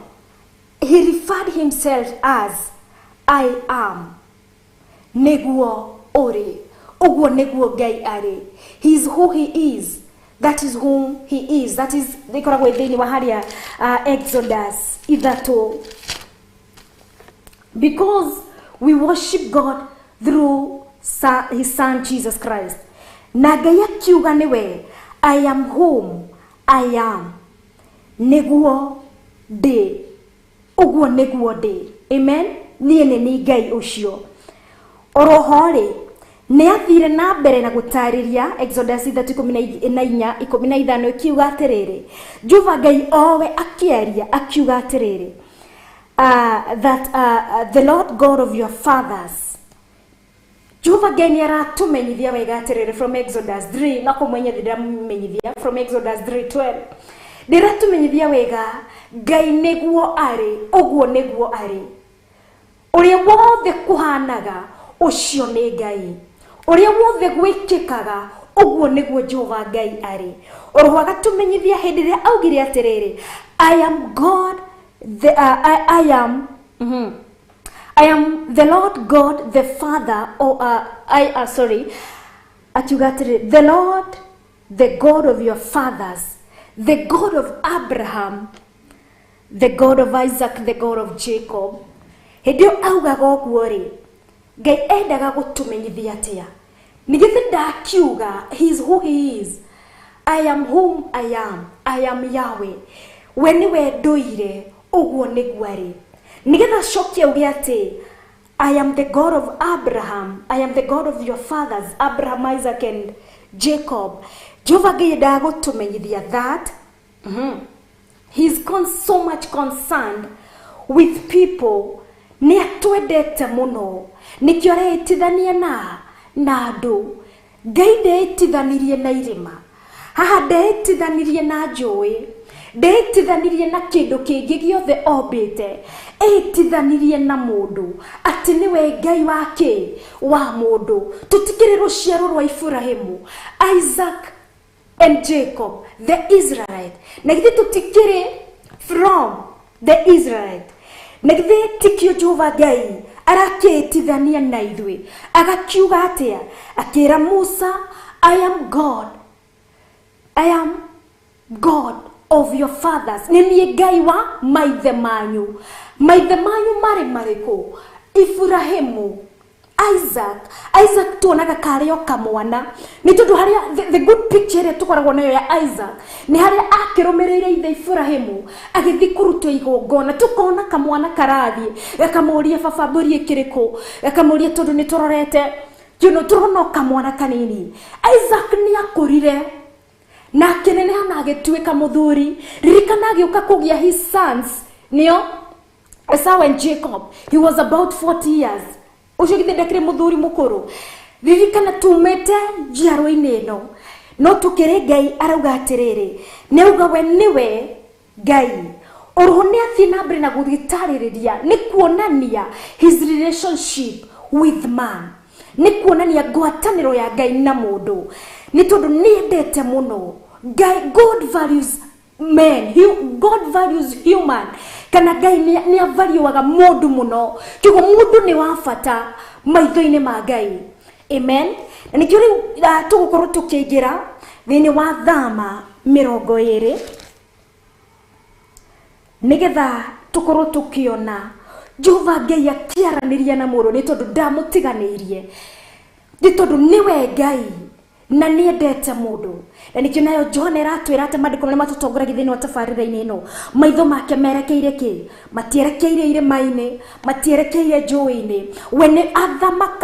he referred himself as I am. Nĩguo ũrĩ, ũguo nĩguo Ngai arĩ. He is who he is. That is whom he is. That is ĩkoragwo thĩinĩ wa harĩa Exodus 3. Because we worship God through his son Jesus Christ. Na Ngai akiuga nĩwe I am whom I am. Nĩguo ndĩ, ũguo nĩguo ndĩ. Amen. Niĩ nĩ niĩ Ngai ũcio. Oroho rĩ, nĩ athire na mbere na gũtarĩria Exodus 3:14 15 ikiuga atĩrĩrĩ, Jehova Ngai owe akĩaria akiuga atĩrĩrĩ, that the Lord God of your fathers. Jehova Ngai nĩ aratũmenyithia wega atĩrĩrĩ from Exodus 3, na kũmwenye ndĩramenyithia from Exodus 3:12. Ndĩratũmenyithia wega Ngai nĩguo arĩ, ũguo nĩguo arĩ. Ũrĩa wothe kũhanaga ũcio nĩ Ngai, ũrĩa wothe gwĩkĩkaga ũguo nĩguo Jehova Ngai arĩ. Oroho agatũmenyithia hĩndĩ ĩrĩa augire atĩrĩrĩ, I am God, the, I am I am the Lord God the Father, or sorry, akiuga atĩrĩrĩ, the Lord the God of your fathers, the God of Abraham, the God of Isaac, the God of Jacob. Hĩndĩ ĩyo augaga ũguo rĩ, Ngai endaga gũtũmenyithia atĩa? Nĩ githĩ ndakiuga he is who he is. I am whom I am. I am Yahweh. We nĩwe ndũire, ũguo nĩguo arĩ. Nĩgetha acokie auge atĩ I am the God of Abraham, I am the God of your fathers, Abraham, Isaac and Jacob. Jehova Ngai endaga gũtũmenyithia that he is so much concerned with people. Nĩ atwendete mũno, nĩkĩo areĩtithania na andũ. Ngai ndeĩtithanirie na irĩma, haha ndeĩtithanirie na njũĩ, ndeĩtithanirie na kĩndũ kĩngĩ gĩothe ombĩte, ĩtithanirie na mũndũ, atĩ nĩwe Ngai wa kĩ? Wa mũndũ. Tũtikĩrĩ rũciaro rwa Iburahĩmu, Isaac and Jacob, the Israelite. Na githĩ tũtikĩrĩ from the Israelite? Na githĩ tikio Jehova Ngai arakĩĩtithania na ithuĩ, agakiuga atĩa? Akĩra Musa, I am God, I am God of your fathers. Nĩ niĩ Ngai wa maithe manyu. Maithe manyu marĩ marĩkũ? Iburahĩmu, Isaac. Isaac tuonaga karĩ o kamwana, nĩ tondũ harĩa the good picture ĩrĩa tũkoragwo nayo ya Isaac nĩ harĩa akĩrũmĩrĩire ithe Iburahĩmu agĩthiĩ kũrutwo igongona, tũkona kamwana karathiĩ gakamũria baba mbũri ĩkĩrĩkũ, gakamũria tondũ nĩ tũrorete, you know, tũrona o kamwana kanini. Isaac nĩ akũrire na akĩneneha na agĩtuĩka mũthuri. Ririkana agĩũka kũgĩa his sons, nĩo Esau and Jacob. He was about 40 years. Ũcio githĩ ndakĩrĩ mũthuri mũkũrũ? Ririkana tumĩte njiarwa-inĩ ĩno, no tũkĩrĩ Ngai arauga atĩrĩrĩ, nĩ auga we nĩwe Ngai. Oroho nĩ athiĩ na mbere na gũgĩtarĩrĩria, nĩ kuonania his relationship with man, nĩ kuonania ngwatanĩro ya Ngai na mũndũ, nĩ tondũ nĩ endete mũno Ngai. God values men, God values human, kana Ngai nĩ avaliuaga mũndũ mũno, kĩguo mũndũ nĩ wa bata maitho-inĩ ma Ngai. Amen. Na nĩkĩo rĩu tũgũkorwo tũkĩingĩra thĩinĩ wa Thama 20, nĩgetha tũkorwo tũkĩona Jehova Ngai akĩaranĩria na mũndũ nĩ tondũ ndamũtiganĩirie, nĩ tondũ nĩwe Ngai na nĩendete mũndũ. Na nĩkĩo nayo Johana ĩratwĩra atĩ maandĩko marĩa matũtongoragia thĩinĩ wa tabarĩra-inĩ ĩno, maitho make merekeire kĩ? Matierekeire irĩma-inĩ, matierekeire njũĩ-inĩ, we nĩ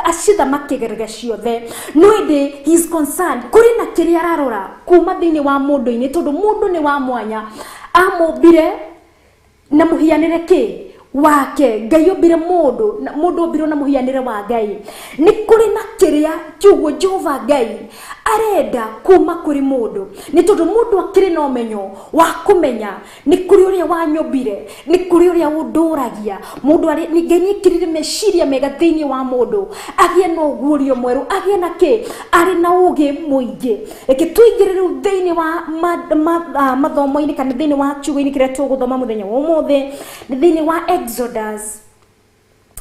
acithamakagĩra ciothe. No ĩndĩ he is concerned kũrĩ na kĩrĩa ararora kuma thĩinĩ wa mũndũ-inĩ, tondũ mũndũ nĩ wa mwanya, amũmbire na mũhianĩre kĩ wake. Ngai ombire mũndũ, mũndũ ombirwo na mũhianĩre wa Ngai. Nĩ kũrĩ na kĩrĩa kiugo Jehova Ngai arenda kuma kũrĩ mũndũ, nĩ tondũ mũndũ akĩrĩ na ũmenyo wa kũmenya nĩ kũrĩ ũrĩa wanyũmbire, nĩ kũrĩ ũrĩa ũndũragia. Mũndũ arĩ nĩ Ngai nĩekĩrire meciria mega thĩinĩ wa mũndũ, agĩe na ũguũrio mwerũ, agĩe na kĩ, arĩ na ũgĩ mũingĩ. Reke tũingĩre rĩu thĩinĩ wa mathomo-inĩ kana thĩinĩ wa kiugo-inĩ kĩrĩa tũgũthoma mũthenya wa ũmũthĩ, nĩ thĩinĩ wa Exodus,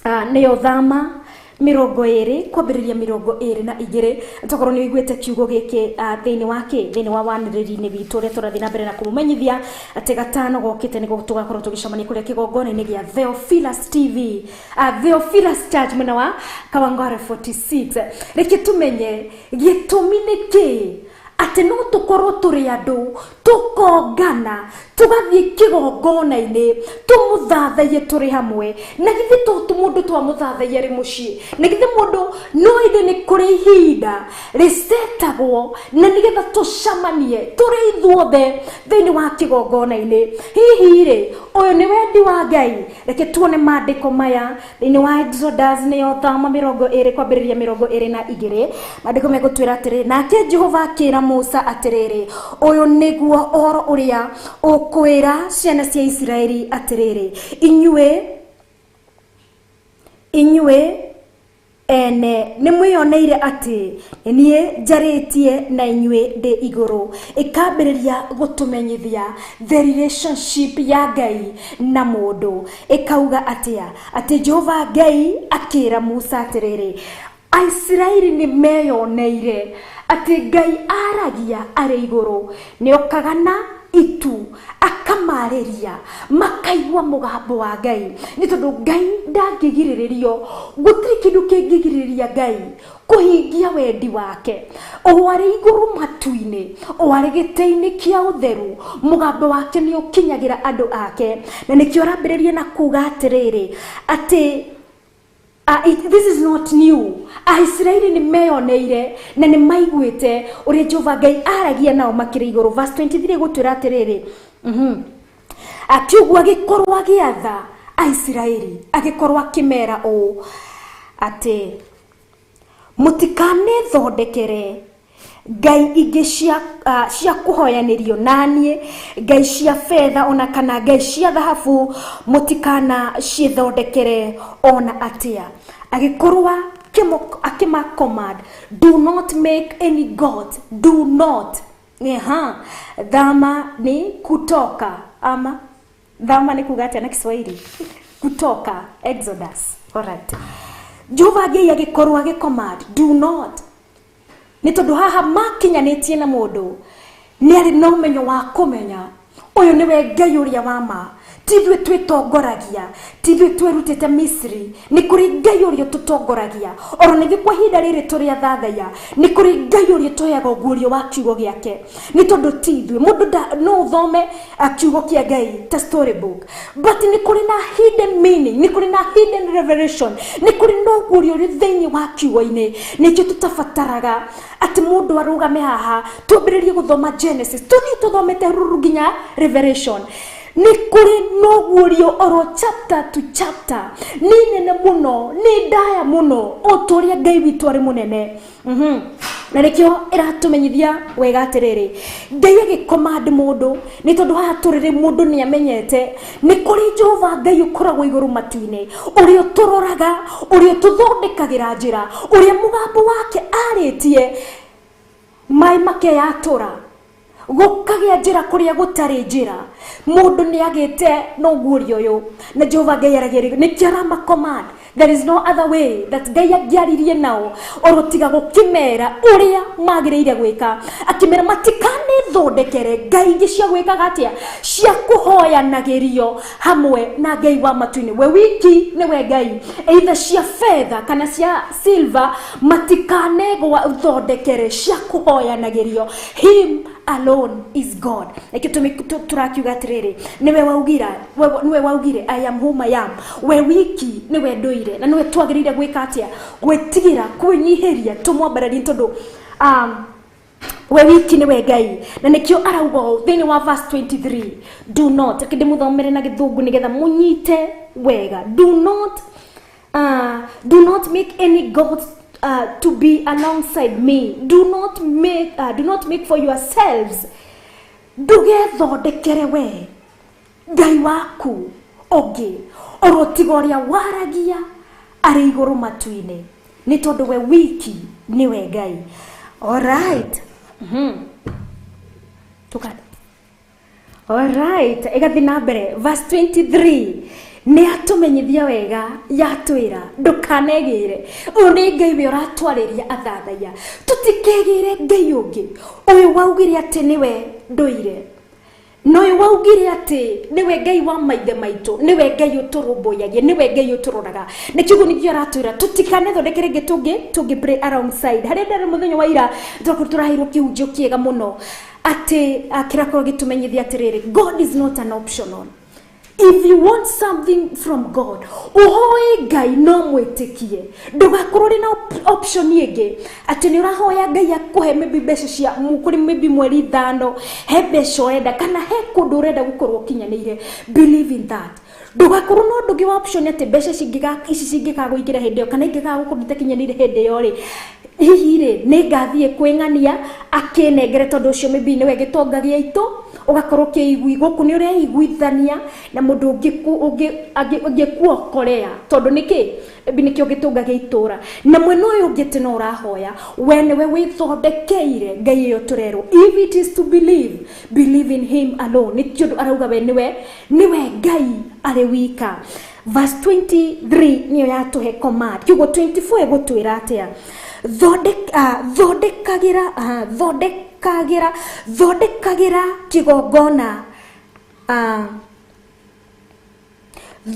nĩyo thama 20 kwambĩrĩria 22. Tokorwo nĩ ũiguĩte kiugo gĩkĩ thĩinĩ wa kĩ, thĩinĩ wa wanĩrĩri-inĩ witũ ũrĩa tũrathiĩ na mbere na kũmũmenyithia atĩ gatano gokĩte nĩguo tũgakorwo tũgĩcemania kũrĩa kĩgongona-inĩ gĩa Theophilus TV, Theophilus Church mwena wa Kawangware 46. Reke tũmenye gĩtũmi nĩ kĩ atĩ no tũkorwo tũrĩ andũ tũkongana tũgathiĩ kĩgongona-inĩ tũmũthathaiye tũrĩ hamwe, na githĩ to mũndũ twamũthathaiya arĩ mũciĩ, na githĩ mũndũ no ĩndĩ nĩ kũrĩ ihinda rĩcetagwo na nĩgetha tũcemanie tũrĩ ithuothe thĩinĩ wa kĩgongona-inĩ. Hihi rĩ, ũyũ nĩ wendi wa Ngai? Reke tuone maandĩko maya thĩinĩ wa Exodus, nĩyo thama 20 kwambĩrĩria 22. Maandĩko megũtwĩra atĩrĩ, nake Jehova akĩra Musa atĩrĩrĩ, ũyũ nĩguo ũhoro ũrĩa ũkwĩra ciana cia Isiraeli atĩrĩrĩ, inyuĩ ene nĩ mwĩyoneire atĩ nĩ niĩ njarĩtie na inyuĩ ndĩ igũrũ. Ĩkambĩrĩria gũtũmenyithia the relationship ya Ngai na mũndũ. Ĩkauga atĩa? Atĩ Jehova Ngai akĩra Musa atĩrĩrĩ, Aisiraeli nĩ meyoneire atĩ Ngai aragia arĩ igũrũ, nĩ okaga na itu akamarĩria, makaigua mũgambo wa Ngai. Nĩ tondũ Ngai ndangĩgirĩrĩrio, gũtirĩ kĩndũ kĩngĩgirĩrĩria Ngai kũhingia wendi wake. O arĩ igũrũ matu-inĩ, o arĩ gĩtĩ-inĩ kĩa ũtheru, mũgambo wake nĩ ũkinyagĩra andũ ake. Na nĩkĩo arambĩrĩria na kuga atĩrĩrĩ, atĩ this is not new. Aisiraeli nĩ meyoneire na nĩ maiguĩte ũrĩa Jehova Ngai aragia nao makĩrĩ igũrũ. Verse 23 gũtwĩra atĩrĩrĩ, akiuguo agĩkorwo agĩatha Aisiraeli, agĩkorwo akĩmera ũũ atĩ mũtikanethondekere ngai ingĩ cia kũhoyanĩrio naniĩ, ngai cia betha ona kana ngai cia thahabu, mũtikana ciĩthondekere ona atĩa. Agĩkorwo akĩma command, do not make any god, do not. Thama ni kutoka, ama thama ni kuga atĩa na Kiswahili? Kutoka, Exodus. Alright. Jehova Ngai agĩkorwo agĩcommand, do not. Nĩ tondũ haha makinyanĩtie na mũndũ nĩ arĩ na ũmenyo wa kũmenya ũyũ nĩwe Ngai ũrĩa wa ma, ti ithuĩ twĩtongoragia, ti ithuĩ twĩrutĩte Misri, nĩ kũrĩ Ngai ũrĩa ũtũtongoragia. Oro nĩngĩ kwa ihinda rĩrĩ tũrĩ athathaiya, nĩ kũrĩ Ngai ũrĩa ũtũheaga ũguũrio wa kiugo gĩake, nĩ tondũ ti ithuĩ. Mũndũ no ũthome kiugo kĩa Ngai ta storybook, but nĩ kũrĩ na hidden meaning, nĩ kũrĩ na hidden revelation, nĩ kũrĩ na ũguũrio ũrĩ thĩinĩ wa kiugo-inĩ. Nĩkĩo tũtabataraga atĩ mũndũ arũgame haha twambĩrĩrie gũthoma Genesis, tũthiĩ tũthomete ruru nginya Revelation. Nĩ kũrĩ na ũguũrio oro chapter to chapter, nĩ nene mũno, nĩ ndaya mũno, o ta ũrĩa Ngai witũ arĩ mũnene. Na nĩkĩo ĩratũmenyithia wega atĩrĩrĩ, Ngai agĩcommand mũndũ, nĩ tondũ haha tũrĩ mũndũ nĩ amenyete nĩ kũrĩ Jehova Ngai ũkoragwo igũrũ matu-inĩ, ũrĩa ũtũroraga, ũrĩa ũtũthondekagĩra njĩra, ũrĩa mũgambo wake arĩtie maĩ makeyatũra. Gũkagĩa njĩra kũrĩa gũtarĩ njĩra. Mũndũ nĩ agĩte na ũguũrio ũyũ na Jehova Ngai aragia nĩkĩo arama command. There is no other way that Ngai angĩaririe nao oro tiga gũkĩmera ũrĩa magĩrĩire gwĩka. Akĩmera matikanethondekere ngai ingĩ cia gwĩkaga atĩa, cia kũhoyanagĩrio hamwe na Ngai wa matu-inĩ. We wiki nĩwe Ngai, either cia fedha kana cia silver, matikanethondekere cia kũhoyanagĩrio. Him alone is God. Nĩkĩo tũrakiuga atĩrĩrĩ, nĩwe waugire, nĩwe waugire I am whom I am. We wiki nĩwe ndũire na nĩwe twagĩrĩire gwĩka atĩa, gwĩtigĩra, kwĩnyihĩria, tũmwambararie tondũ we wiki nĩwe Ngai. Na nĩkĩo arauga ũũ thĩinĩ wa verse 23, do not, reke ndĩmũthomere na gĩthũngũ nĩgetha mũnyite wega. Do not make any gods to be alongside me. Do not make for yourselves. Ndũgethondekere we Ngai waku ũngĩ oro tiga ũrĩa waragia arĩ igũrũ matu-inĩ, nĩ tondũ we wiki nĩwe Ngai. Alright. Alright, ĩgathiĩ na mbere verse 23 nĩ atũmenyithia wega, yatwĩra ndũkanegĩre. Ũyũ nĩ Ngai we ũratwarĩria athathaiya, tũtikegĩre Ngai ũngĩ. Ũyũ waugire atĩ nĩwe ndũire, na ũyũ waugire atĩ nĩwe Ngai wa maithe maitũ, nĩwe Ngai ũtũrũmbũyagia, nĩwe Ngai ũtũroraga. Nĩkĩo ũguo nĩkĩo aratwĩra tũtikanethondekere rĩngĩ tũngĩ pray alongside. Harĩa ndarĩ mũthenya wa ira tũrakorwo tũraheirwo kĩhunjio kĩega mũno atĩ kĩrakorwo gĩtũmenyithia atĩrĩrĩ, God is not an optional. If you want something from God, ũhoe Ngai no mwĩtĩkie. Ndũgakorwo ũrĩ na option ĩngĩ atĩ nĩ ũrahoya Ngai akũhe maybe mbeca cia kũrĩ maybe mweri 5, he mbeca ũrenda kana he kũndũ ũrenda gũkorwo ũkinyanĩire. Believe in that. Ndũgakorwo na ũndũ ũngĩ wa option atĩ mbeca ici cingĩkagũingĩra hĩndĩ ĩyo kana ingĩkaga gũkorwo itakinyanĩire hĩndĩ ĩyo rĩ, hihi rĩ nĩ ngathiĩ kwĩng'ania akĩnengere tondũ ũcio maybe nĩwe gĩtonga gĩa itũ. Ũgakorwo ũkĩigui gũkũ nĩ ũreiguithania na mũndũ ũngĩkuokorea tondũ nĩkĩ maybe nĩkĩo gĩtonga gĩa itũra. Na mwena ũyũ ũngĩ atĩ no ũrahoya we nĩwe wĩthondekeire Ngai ĩyo tũrerwo. If it is to believe, believe in him alone. Nĩ tondũ arauga we nĩwe Ngai arĩ wika. Verse 23 nĩyo yatũhe command. Kiugo 24 ĩgũtwĩra atĩa? Thondekagĩra kĩgongona,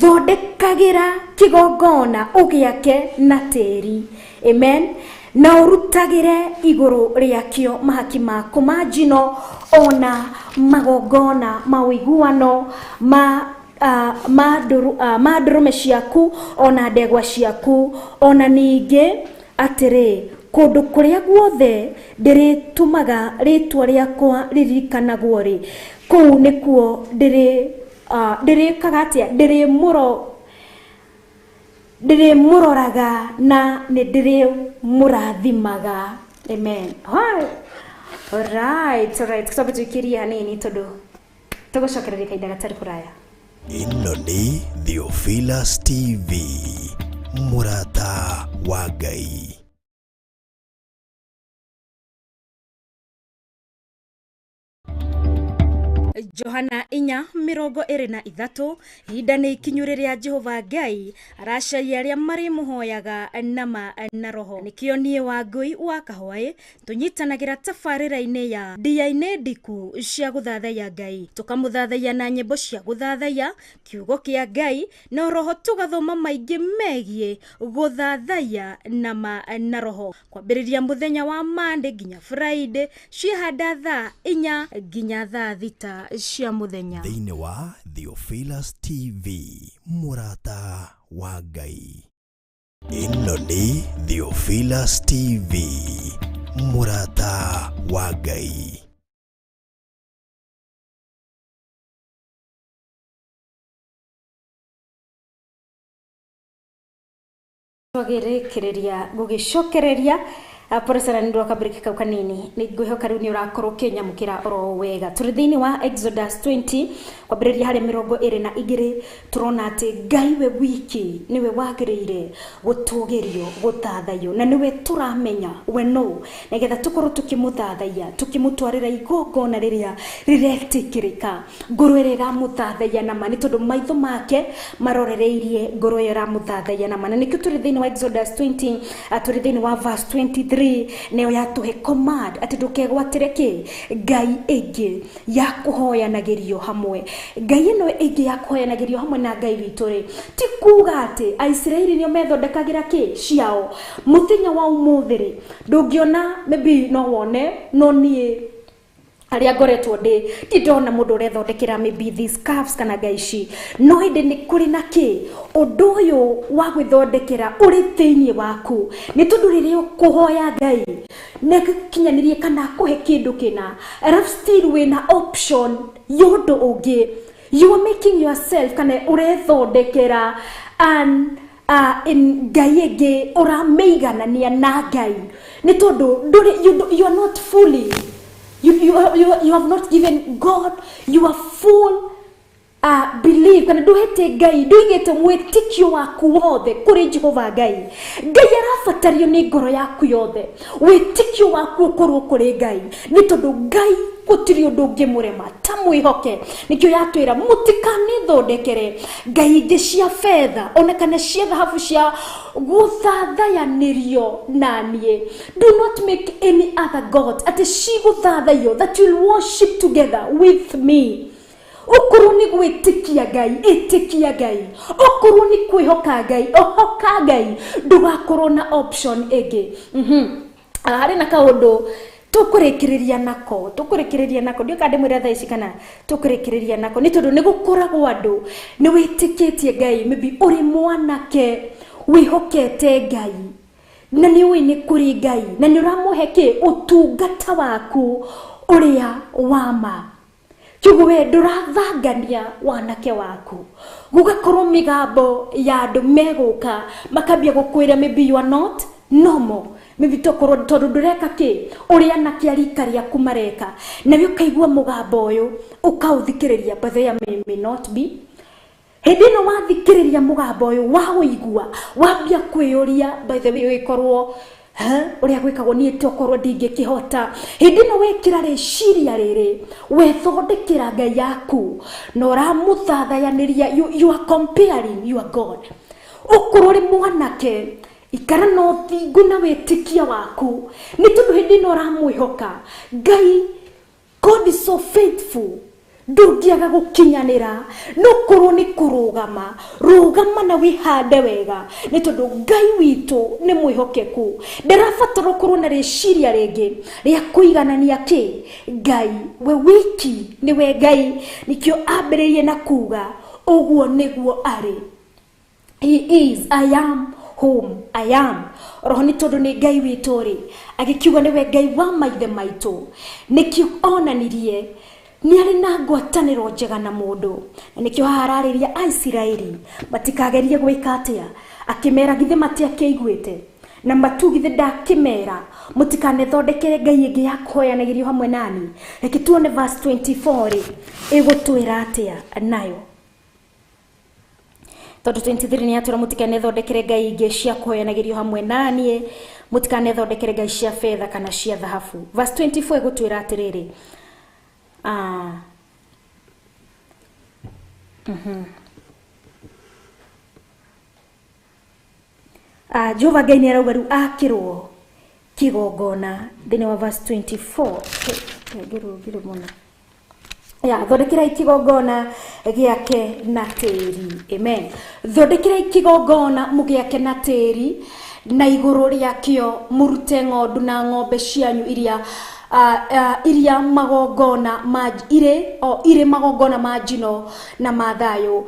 thondekagĩra kĩgongona ũgĩake na tĩri. Amen. Na ũrutagĩre igũrũ rĩakĩo mahaki maku ma njino ona magongona ma ũiguano ma ndũrũme ciaku ona ndegwa ciaku. Ona ningĩ atĩrĩ, kũndũ kũrĩa guothe ndĩrĩtũmaga rĩtwa rĩakwa rĩririkanagwo rĩ, kũu nĩkuo ndĩrĩkaga atĩa, ndĩrĩmũroraga na nĩ ndĩrĩmũrathimaga. Amen. Alright, alright. Twambe tũikĩrie hanini tondũ tũgũcokereria kahinda gatarĩ kũraya. Ĩno nĩ Theophilus TV, mũrata wa Ngai. Johana 4:23, ihinda nĩ ikinyu rĩrĩa Jehova Ngai aracaria arĩa marĩmũhoyaga nama na roho. Nĩkĩo niĩ Wangũi wa Kahwaĩ tũnyitanagĩra tabarĩra-inĩ ya ndia-inĩ ndiku cia gũthathaiya Ngai, tũkamũthathaiya na nyĩmbo cia gũthathaiya kiugo kĩa Ngai, na roho tũgathoma maingĩ megiĩ gũthathaiya nama na roho, kwambĩrĩria mũthenya wa Monday nginya Friday ciĩhanda thaa 4 nginya thaa 6 cia mũthenya. Thĩinĩ wa Theophilus TV, mũrata wa Ngai. Ĩno nĩ Theophilus TV, mũrata wa Ngai. Twagĩrĩkĩrĩria gũgĩcokereria Pole sana nĩ ũndũ wa kabiriki kau kanini. Nĩ ngwĩhoka rĩu nĩ ũrakorwo ũkĩnyamũkĩra oro wega. Tũrĩ thĩinĩ wa Exodus 20 kwambĩrĩria harĩ 22, tũrona atĩ Ngai we wiki nĩwe wagĩrĩire gũtũgĩrio, gũthathaiyo, na nĩwe tũramenya we no, nĩgetha tũkorwo tũkĩmũthathaiya, tũkĩmũtwarĩra igongona rĩrĩa rĩretĩkĩrĩka, ngoro ĩrĩa ĩramũthathaiya na ma, nĩ tondũ maitho make marorereirie ngoro ĩyo ĩramũthathaiya na ma. Na nĩkĩo tũrĩ thĩinĩ wa Exodus 20, tũrĩ thĩinĩ wa verse 23, nĩyo yatũhe command atĩ ndũkegwatĩre kĩ ngai ĩngĩ ya kũhoyanagĩrio hamwe. Ngai ĩno ĩngĩ ya kũhoyanagĩrio hamwe na Ngai witũ rĩ, ti kuga atĩ Aisiraeli nĩo methondekagĩra kĩ ciao. Mũthenya wa ũmũthĩ rĩ, ndũngĩona, maybe no wone, no niĩ arĩa ngoretwo ndĩ ndindona mũndũ ũrethondekera maybe these calves kana ngai ici, no ĩndĩ nĩ kũrĩ na kĩ ũndũ ũyũ wa gwĩthondekera ũrĩ thĩinĩ waku, nĩ tondũ rĩrĩa ũkũhoya Ngai nĩ agũkinyanĩrie kana akũhe kĩndũ kĩna, alafu still wĩna option ya ũndũ ũngĩ. You are making yourself kana ũrethondekera an in ngai ĩngĩ ũramĩiganania na Ngai, nĩ tondũ ndũrĩ, you are not fully, you have not given God your full belief, kana nduhete Ngai, nduigĩte mwĩtĩkio waku wothe kũrĩ Jehova Ngai. Ngai arabatario nĩ ngoro yaku yothe, wĩtĩkio waku ũkorwo kũrĩ Ngai, nĩ tondũ Ngai gũtirĩ ũndũ ũngĩmũrema, ta mwĩhoke. Nĩkĩo yatwĩra mũtikanethondekere ngai ingĩ cia betha ona kana cia thahabu cia gũthathayanĩrio na niĩ. Do not make any other god atĩ cigũthathaiyo, that you'll worship together with me. Okorwo nĩ gwĩtĩkia Ngai, ĩtĩkia Ngai. Okorwo nĩ kwĩhoka Ngai, ohoka Ngai. Ndũgakorwo na option ĩngĩ. Harĩ na kaũndũ tũkũrĩkĩrĩria nako, tũkũrĩkĩrĩria nako, ndiũĩ kana ndĩmwĩre thaa ici kana tũkũrĩkĩrĩria nako, nĩ tondũ nĩ gũkoragwo andũ nĩ wĩtĩkĩtie Ngai, maybe ũrĩ mwanake wĩhokete Ngai na nĩ ũĩ nĩ kũrĩ Ngai na nĩ ũramũhe kĩ ũtungata waku ũrĩa wa ma. Kiugo we ndũrathangania wanake waku, gũgakorwo mĩgambo ya andũ megũka makambia gũkwĩra maybe you are not normal, maybe tokorwo tondũ ndũreka kĩ ũrĩa anake a rika rĩaku mareka, nawe ũkaigua mũgambo ũyũ ũkaũthikĩrĩria, but there may not be. Hĩndĩ ĩno wathikĩrĩria mũgambo ũyũ waũigua wambia kwĩyũria, by the way ĩkorwo ũrĩa gwĩkagwo niĩ tokorwo ndingĩkĩhota. Hĩndĩ ĩno wekĩra rĩciria rĩrĩ, wethondekera ngai yaku na ũramũthathayanĩria, you are comparing your God. Ũkorwo ũrĩ mwanake, ikara na ũthingu na wĩtĩkia waku, nĩ tondũ hĩndĩ ĩno ũramwĩhoka Ngai. God is so faithful, ndũngĩaga gũkinyanĩra. No korwo nĩ kũrũgama, rũgama na wĩhande wega, nĩ tondũ Ngai witũ nĩ mwĩhokeku. Ndarabatara ũkorwo na rĩciria rĩngĩ rĩa kũiganania kĩ Ngai we wiki nĩwe Ngai. Nĩkĩo ambĩrĩirie na kuga ũguo nĩguo arĩ, He is I am whom I am. Roho nĩ tondũ nĩ Ngai witũ rĩ, agĩkiuga nĩwe Ngai wa maithe maitũ, nĩkĩo onanirie nĩ arĩ na ngwatanĩro njega na mũndũ, na nĩkĩo haha ararĩria Aisiraeli matikagerie gwĩka atĩa, akĩmera githĩ matiakĩiguĩte na matu, githĩ ndakĩmera mũtikanethondekere ngai ĩngĩ ya kũhoyanagĩrio hamwe nani. Reke tuone verse 24 rĩ ĩgũtwĩra atĩa nayo, tondũ 23 nĩ yatwĩra mũtikanethondekere ngai ingĩ cia kũhoyanagĩrio hamwe naniĩ, mũtikanethondekere ngai cia betha kana cia thahabu. Verse 24 ĩgũtwĩra atĩrĩrĩ, Jehova Ngai nĩ arauga rĩu akĩrwo kĩgongona thĩinĩ wa verse 24. Ngĩrũngire mũno ya thondekerai kĩgongona gĩake na tĩri. Amen. Thondekerai kĩgongona mũgĩake na tĩri, na igũrũ rĩakĩo mũrute ng'ondu na ng'ombe cianyu iria iria magongona ma irĩ o irĩ magongona ma njino na ma thayũ,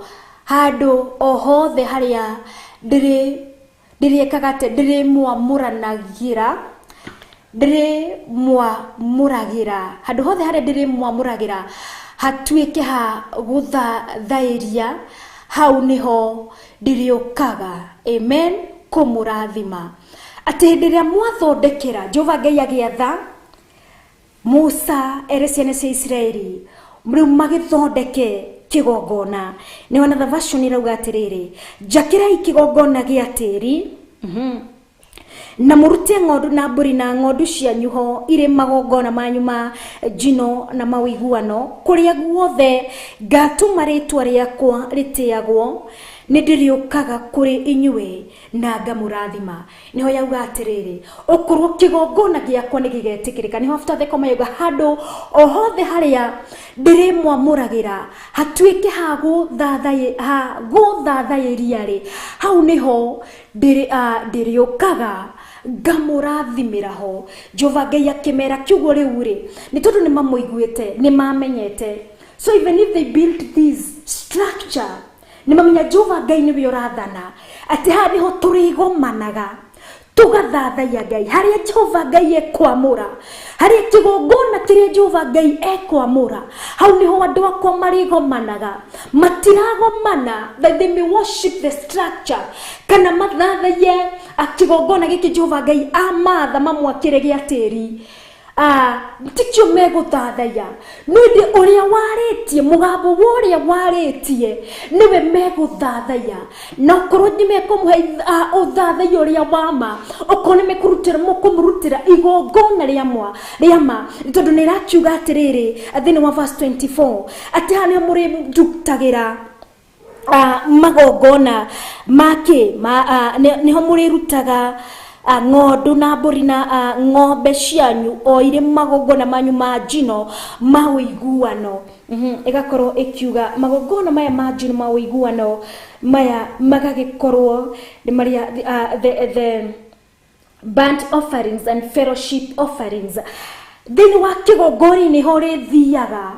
handũ o hothe harĩa ndĩrĩ ndĩrĩkaga atĩ ndĩrĩmwamũranagĩra, ndĩrĩmwamũragĩra handũ hothe harĩa ndĩrĩmwamũragĩra hatuĩke ha gũthathaĩria, hau nĩho ndĩrĩũkaga, amen, kũmũrathima. Atĩ hĩndĩ ĩrĩa mwathondekera Jehova Ngai agĩatha Musa ere ciana cia Isiraeli rĩu magĩthondeke kĩgongona. Nĩ another version ĩrauga atĩrĩrĩ, njakĩrai kĩgongona gĩa tĩri, na mũrute ng'ondu na mbũri na ng'ondu cianyu ho irĩ magongona manyu ma njino na mawĩiguano. Kũrĩa guothe ngatũma rĩtwa rĩakwa rĩtĩagwo, nĩ ndĩrĩũkaga kũrĩ inyuĩ na ngamũrathima. Nĩho yauga atĩrĩrĩ, okorwo kĩgongona gĩakwa nĩ gĩgetĩkĩrĩka. Nĩho after the comma yauga handũ o hothe harĩa ndĩrĩmwamũragĩra hatuĩke ha gũthathaiĩria rĩ, hau nĩho ndĩrĩũkaga ngamũrathimĩra ho. Jehova Ngai akĩmera kiugo rĩu rĩ, nĩ tondũ nĩ mamũiguĩte, nĩ mamenyete. So even if they built this structure, nĩ mamenya Jehova Ngai nĩwe ũrathana, atĩ haha nĩho tũrĩgomanaga tũgathathaiya Ngai, harĩa Jehova Ngai ekwamũra, harĩa kĩgongona kĩrĩa Jehova Ngai ekwamũra, hau nĩho andũ akwa marĩgomanaga. Matiragomana that they may worship the structure, kana mathathaiye kĩgongona gĩkĩ Jehova Ngai amatha mamwakĩre gĩa tĩri. Tikio megũthathaiya, no ĩndĩ ũrĩa warĩtie, mũgambo wa ũrĩa warĩtie nĩwe megũthathaiya. Na okorwo nĩ mekũmũhe ũthathaiya ũrĩa wa ma, okorwo nĩ mekũmũrutĩra igongona rĩa ma, nĩ tondũ nĩ ĩrakiuga atĩrĩrĩ thĩinĩ wa verse 24 atĩ haha nĩho mũrĩrutagĩra magongona make, nĩho mũrĩrutaga ng'ondu na mbũri na ng'ombe cianyu o irĩ magongona manyu ma njino ma ũiguano. Ĩgakorwo ĩkiuga magongona maya ma njino ma ũiguano maya magagĩkorwo nĩ marĩa the burnt offerings and fellowship offerings. Thĩinĩ wa kĩgongona-inĩ ho ũrĩthiaga,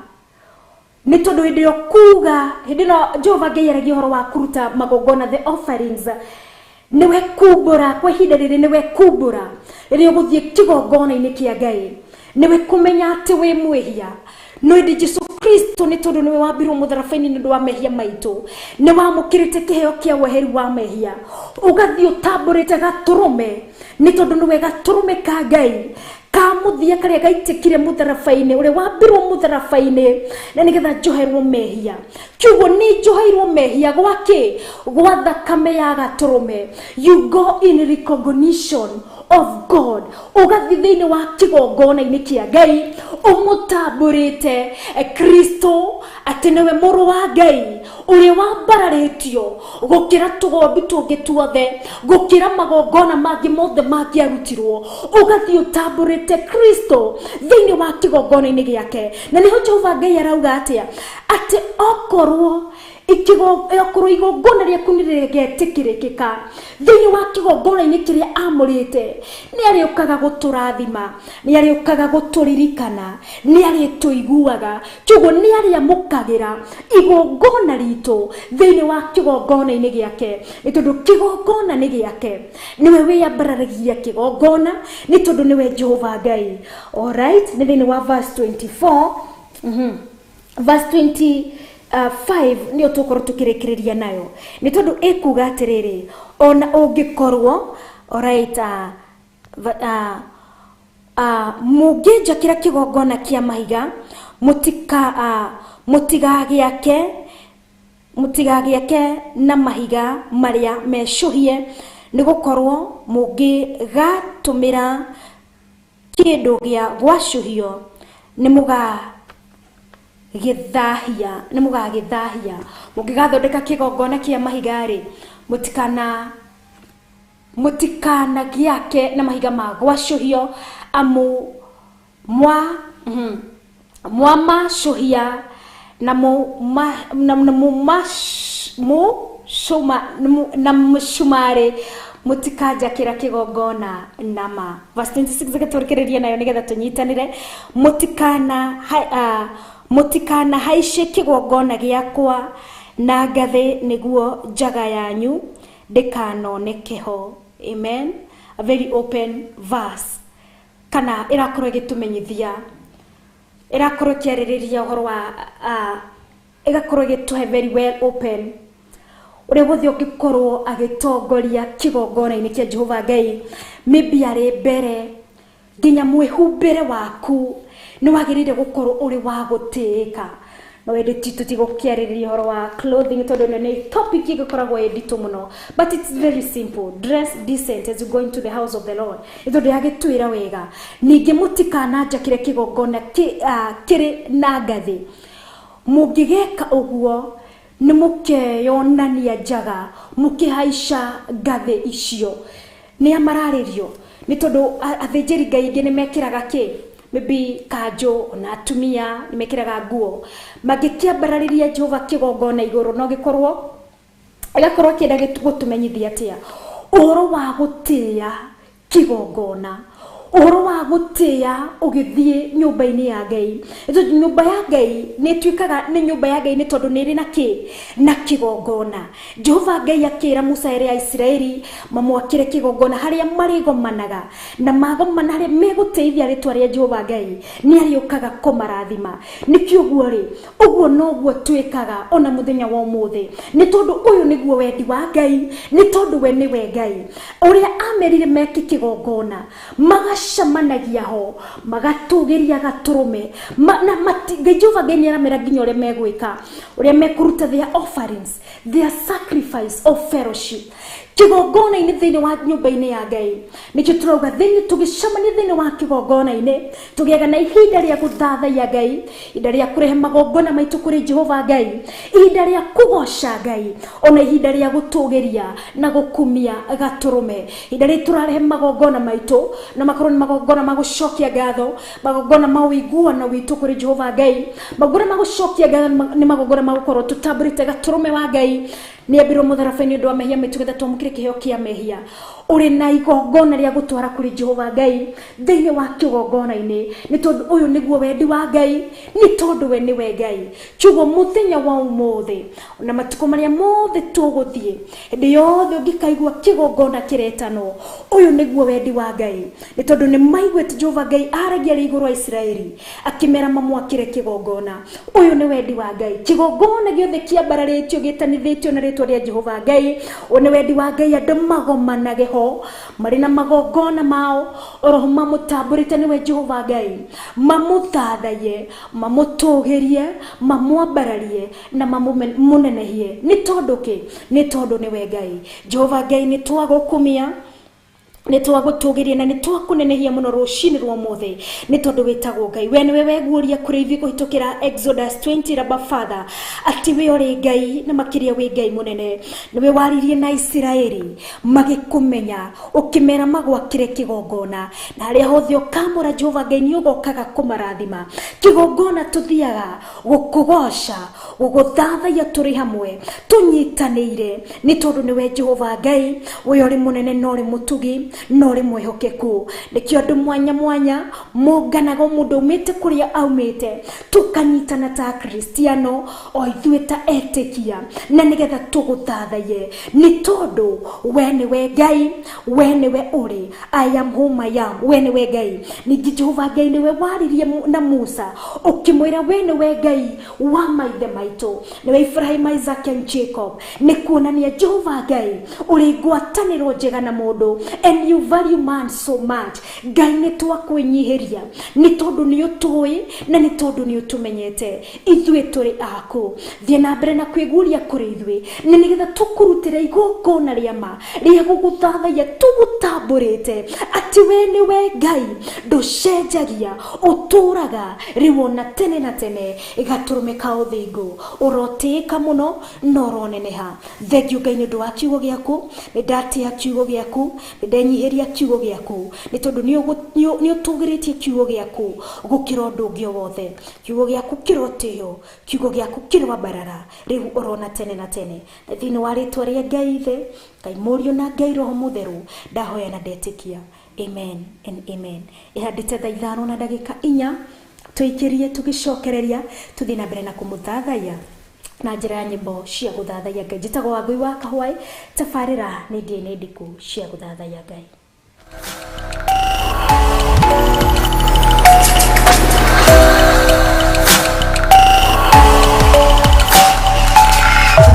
nĩ tondũ hĩndĩ ĩyo kuga, hĩndĩ ĩno Jehova Ngai aragia ũhoro wa kũruta magongona, the offerings, nĩwe kumbũra kwa ihinda rĩrĩ, nĩwe kumbũra rĩrĩa ũgũthiĩ kĩgongona-inĩ kĩa Ngai, nĩwe kũmenya atĩ wĩ mwĩhia. No ĩndĩ Jesu Kristo nĩ tondũ nĩwe wambirwo mũtharaba-inĩ nĩ ũndũ wa mehia maitũ, nĩ wamũkĩrĩte kĩheo kĩa weheri wa mehia, ũgathiĩ ũtambũrĩte gatũrũme, nĩ tondũ nĩwe gatũrũme ka Ngai kamũthia karĩa gaitĩkire mũtharaba-inĩ, ũrĩa wambirwo mũtharaba-inĩ, na nĩgetha njoherwo mehia. Kiugo nĩ njoheirwo mehia gwakĩ? Gwa thakame ya gatũrũme. You go in recognition of God, ũgathiĩ thĩinĩ wa kĩgongona-inĩ kĩa Ngai ũmũtambũrĩte Kristo atĩ nĩwe mũrũ wa Ngai ũrĩa wambararĩtio gũkĩra tũgondu tũngĩ tuothe, gũkĩra magongona mangĩ mothe mangĩarutirwo. Ũgathiĩ ũtambũrĩte Kristo thĩinĩ wa kĩgongona-inĩ gĩake. Na nĩho Jehova Ngai arauga atĩa? Atĩ okorwo igongona rĩaku nĩ rĩgetĩkĩrĩkĩka thĩinĩ wa kĩgongona-inĩ kĩrĩa amũrĩte, nĩ arĩũkaga gũtũrathima, nĩ arĩũkaga gũtũririkana, nĩ arĩtũiguaga. Kĩoguo nĩ arĩamũkagĩra igongona ritũ thĩinĩ wa kĩgongona-inĩ gĩake, nĩ tondũ kĩgongona nĩ gĩake, nĩwe wĩambararagia kĩgongona, nĩ tondũ nĩwe Jehova Ngai. Alright, nĩ thĩinĩ wa verse 24, verse 25 nĩyo tũkorwo tũkĩrĩkĩrĩria nayo, nĩ tondũ ĩkuga atĩrĩrĩ, ona ũngĩkorwo, alright, mũngĩnjakĩra kĩgongona kĩa mahiga, mũtigagĩake na mahiga marĩa mecũhie, nĩ gũkorwo mũngĩgatũmĩra kĩndũ gĩa gwacũhio nĩ mũgagĩthahia, nĩ mũgagĩthahia. Mũngĩgathondeka kĩgongona kĩa mahiga rĩ, mũtikanagĩake na mahiga ma gwacũhio, amu mwamacũhia na mũcumarĩ mũtikanjakĩra kĩgongona nama. Verse 26 gatũrĩkĩrĩria nayo nĩgetha tũnyitanĩre. Mũtikanahaice kĩgongona gĩakwa na ngathĩ, nĩguo njaga yanyu ndĩkanoneke ho. Amen. A very open verse, kana ĩrakorwo ĩgĩtũmenyithia, ĩrakorwo ĩkĩarĩrĩria ũhoro wa ĩgakorwo ĩgĩtũhe very well open Ũrĩa wothe ũngĩkorwo agĩtongoria kĩgongona-inĩ kĩa Jehova Ngai, maybe arĩ mbere, nginya mwĩhumbĩre waku nĩ wagĩrĩire gũkorwo ũrĩ wa gũtĩĩka. No ĩndĩ ti tũtigũkĩarĩrĩria ũhoro wa clothing tondũ ĩno nĩ topic ĩgĩkoragwo ĩ nditũ mũno, but it's very simple: dress decent as you go into the house of the Lord, nĩ tondũ yagĩtwĩra wega ningĩ mũtikananjakĩre kĩgongona kĩrĩ na ngathĩ. Mũngĩgeka ũguo nĩ mũkeyonania njaga mũkĩhaica ngathĩ icio. Nĩ amararĩrio nĩ tondũ athĩnjĩri Ngai aingĩ nĩ mekĩraga kĩ maybe kanjũ, ona atumia nĩ mekĩraga nguo mangĩkĩambararĩria Jehova kĩgongona igũrũ. No gĩkorwo ĩgakorwo akĩenda gũtũmenyithia atĩa ũhoro wa gũtĩĩa kĩgongona, ũhoro wa gũtĩĩa ũgĩthiĩ nyũmba-inĩ ya Ngai. Nĩ tondũ nyũmba ya Ngai nĩ ĩtuĩkaga nĩ nyũmba ya Ngai nĩ tondũ nĩ ĩrĩ na kĩ na kĩgongona. Jehova Ngai akĩra Musa ere Aisiraeli mamwakĩre kĩgongona harĩa marĩgomanaga, na magomana harĩa megũtĩithia rĩtwa rĩa Jehova Ngai, nĩ arĩũkaga kũmarathima. Nĩkĩo ũguo rĩ, ũguo noguo twĩkaga ona mũthenya wa ũmũthĩ, nĩ tondũ ũyũ nĩguo wendi wa Ngai, nĩ tondũ we nĩwe Ngai. Ũrĩa amerire meke kĩgongona, magacemanagia ho, magatũgĩria gatũrũme na Ngai Jehova Ngai nĩ aramera nginya ũrĩa megwĩka, ũrĩa mekũruta their offerings, their sacrifice of fellowship kĩgongona-inĩ thĩinĩ wa nyũmba-inĩ ya Ngai. Nĩkĩo tũrauga thĩinĩ tũgĩcemania thĩinĩ wa kĩgongona-inĩ, tũgĩaga na ihinda rĩa gũthathaiya Ngai, ihinda rĩa kũrehe magongona maitũ kũrĩ Jehova Ngai, ihinda rĩa kũgoca Ngai, ona ihinda rĩa gũtũgĩria na gũkumia gatũrũme. Ihinda rĩrĩ tũrarehe magongona maitũ, na makorwo nĩ magongona ma gũcokia ngatho, magongona ma ũiguano witũ kũrĩ Jehova Ngai, magongona ma gũcokia ngatho nĩ magongona ma gũkorwo tũtambũrĩte gatũrũme wa Ngai nĩ ambirwo mũtharaba-inĩ ũndũ wa mehia maitũ getha twamũkĩre kĩheo kĩa mehia. Ũrĩ na igongona rĩa gũtwara kũrĩ Jehova Ngai thĩinĩ wa kĩgongona-inĩ, nĩ tondũ ũyũ nĩguo wendi wa Ngai, nĩ tondũ we nĩwe Ngai. Kiugo mũthenya wa ũmũthĩ na matukũ marĩa mothe tũgũthiĩ, hĩndĩ yothe ũngĩkaigua kĩgongona kĩretanwo, ũyũ nĩguo wendi wa Ngai, nĩ tondũ nĩ maiguĩte Jehova Ngai aragia arĩ igũrũ wa Isiraeli akĩmera mamwakĩre kĩgongona. Ũyũ nĩ wendi wa Ngai. Kĩgongona gĩothe kĩambararĩtio gĩtanithĩtio na rĩtwa rĩa Jehova Ngai, ũyũ nĩ wendi wa Ngai. Andũ magomanage ho marĩ na magongona mao, oroho mamũtambũrĩte nĩwe Jehova Ngai, mamũthathaiye, mamũtũgĩrie, mamwambararie na mamũnenehie. Nĩ tondũ kĩ? Nĩ tondũ nĩwe Ngai. Jehova Ngai, nĩ twagũkumia, nĩ twagũtũgĩria na nĩ twakũnenehia mũno rũcinĩ rwa ũmũthĩ, nĩ tondũ wĩtagwo Ngai. We nĩwe weguũria kũrĩ ithuĩ kũhĩtũkĩra Exodus 20, Abba Father, atĩ we ũrĩ Ngai na makĩria wĩ Ngai mũnene. Nĩwe waririe na Isiraeli magĩkũmenya, ũkĩmera magwakĩre kĩgongona, na harĩa hothe ũkamũra Jehova Ngai nĩ ũgokaga kũmarathima. Kĩgongona tũthiaga gũkũgoca, gũgũthathaiya tũrĩ hamwe tũnyitanĩire, nĩ tondũ nĩwe Jehova Ngai, we ũrĩ mũnene na ũrĩ mũtugi na ũrĩ mwĩhokeku. Nĩkĩo andũ mwanya mwanya monganaga, o mũndũ aumĩte kũrĩa aumĩte, tũkanyitana ta Kristiano, o ithuĩ ta etĩkia, na nĩgetha tũgũthathaiye, nĩ tondũ we nĩwe Ngai, we nĩwe ũrĩ I am whom I am, we nĩwe Ngai. Ningĩ Jehova Ngai, nĩwe waririe na Musa ũkĩmwĩra we nĩwe Ngai wa maithe maitũ, nĩwe Ibrahim, Isaac and Jacob. Nĩ kuonania Jehova Ngai ũrĩ ngwatanĩro njega na mũndũ, and you value man so much. Ngai, nĩ twakwĩnyihĩria, nĩ tondũ nĩ ũtũĩ na nĩ tondũ nĩ ũtũmenyete ithuĩ tũrĩ aku. Thiĩ na mbere na kwĩguũria kũrĩ ithuĩ, na nĩgetha tũkũrutĩre igongona rĩa ma rĩa gũgũthathaiya tũgũtambũrĩte atĩ we nĩwe Ngai, ndũcenjagia, ũtũraga rĩu ona tene na tene. Gatũrũme ka ũthingu, ũrotĩĩka mũno na ũroneneha. Thengiũ Ngai nĩ ũndũ wa kiugo gĩaku. Nĩ ndatĩa kiugo gĩaku, nĩ ndenyihĩria kiugo gĩaku, nĩ tondũ nĩ ũtũgĩrĩtie kiugo gĩaku gũkĩra ũndũ ũngĩ o wothe. Kiugo gĩaku kĩrotĩo, kiugo gĩaku kĩroambarara rĩu ũrona tene na tene. Na thĩinĩ wa rĩtwa rĩa Ngai Ithe, Ngai Mũriũ na Ngai Roho Mũtheru, ndahoya na ndetĩkia, amen and amen. Ĩhandĩte thaa 4:04, tũikĩrie tũgĩcokereria tũthiĩ na mbere na kũmũthathaiya na njĩra ya nyĩmbo cia gũthathaiya Ngai. Njĩtagwo Wangũi wa Kahwaĩ. Tabarĩra nĩ ndiĩ nĩ ndiku cia gũthathaiya Ngai.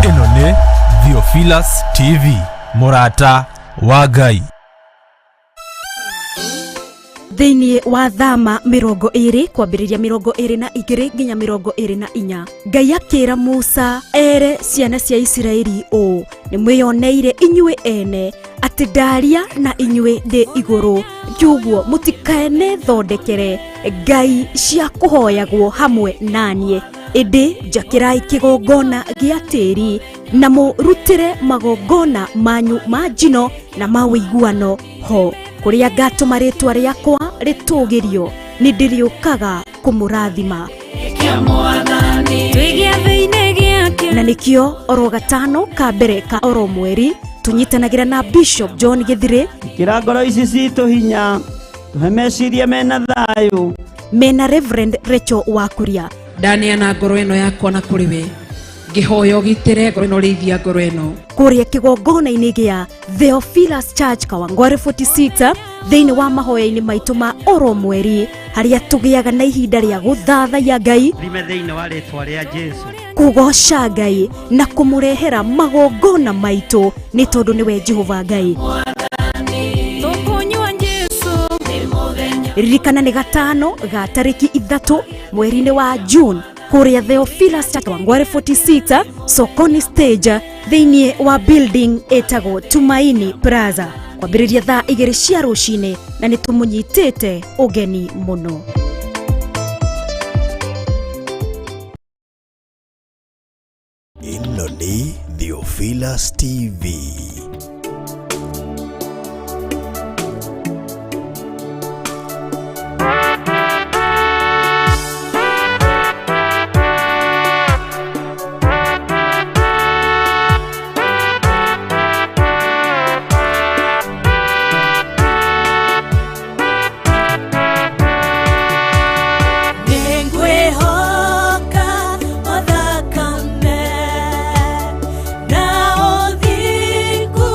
Ĩno nĩ Theophilus. Theophilus TV, mũrata wa Ngai. Thĩinĩ wa thama 20 kwambĩrĩria 22 nginya 24, Ngai akĩra Musa ere ciana cia Isiraeli ũũ: nĩ mwĩyoneire inyuĩ ene atĩ ndaria na inyuĩ ndĩ igũrũ, kiuguo mũtikaene thondekere ngai cia kũhoyagwo hamwe naniĩ, ĩndĩ njakĩrai kĩgongona gĩa tĩri na mũrutĩre magongona manyu ma njino na ma ũiguano ho, kũrĩa ngatũma rĩtwa rĩakwa rĩtũgĩrio, nĩ ndĩrĩũkaga kũmũrathima. Na nĩkĩo oro gatano ka mbere ka oro mweri tũnyitanagĩra na Bishop John Gĩthirĩ. Ĩkĩra ngoro ici citũ hinya, tũhe meciria mena thayũ. Mena Reverend Rachel Wakuria. Ndaneana ngoro ĩno yakwa na kũrĩ we, ngĩhoya ũgitĩre ngoro ĩno, rĩithia ngoro ĩno. Kũrĩa kĩgongona-inĩ gĩa Theophilus Church Kawangware 46, thĩinĩ wa mahoya-inĩ maitũ ma oro mweri, harĩa tũgĩaga na ihinda rĩa gũthathaiya Ngai, Thime thĩinĩ wa rĩtwa rĩa Jesu, kũgoca Ngai na kũmũrehera magongona maitũ, nĩ tondũ nĩwe Jehova Ngai. Ririkana nĩ gatano ga tarĩki 3 mweri-inĩ wa June, kũrĩa Theophilus Church Kawangware 46, Sokoni stage, thĩinĩ wa building ĩtagwo Tumaini Plaza, kwambĩrĩria thaa 2 cia rũcinĩ, na nĩ tũmũnyitĩte ũgeni mũno. Ĩno nĩ Theophilus TV. Nĩngwĩhoka o thakame na ũthingu.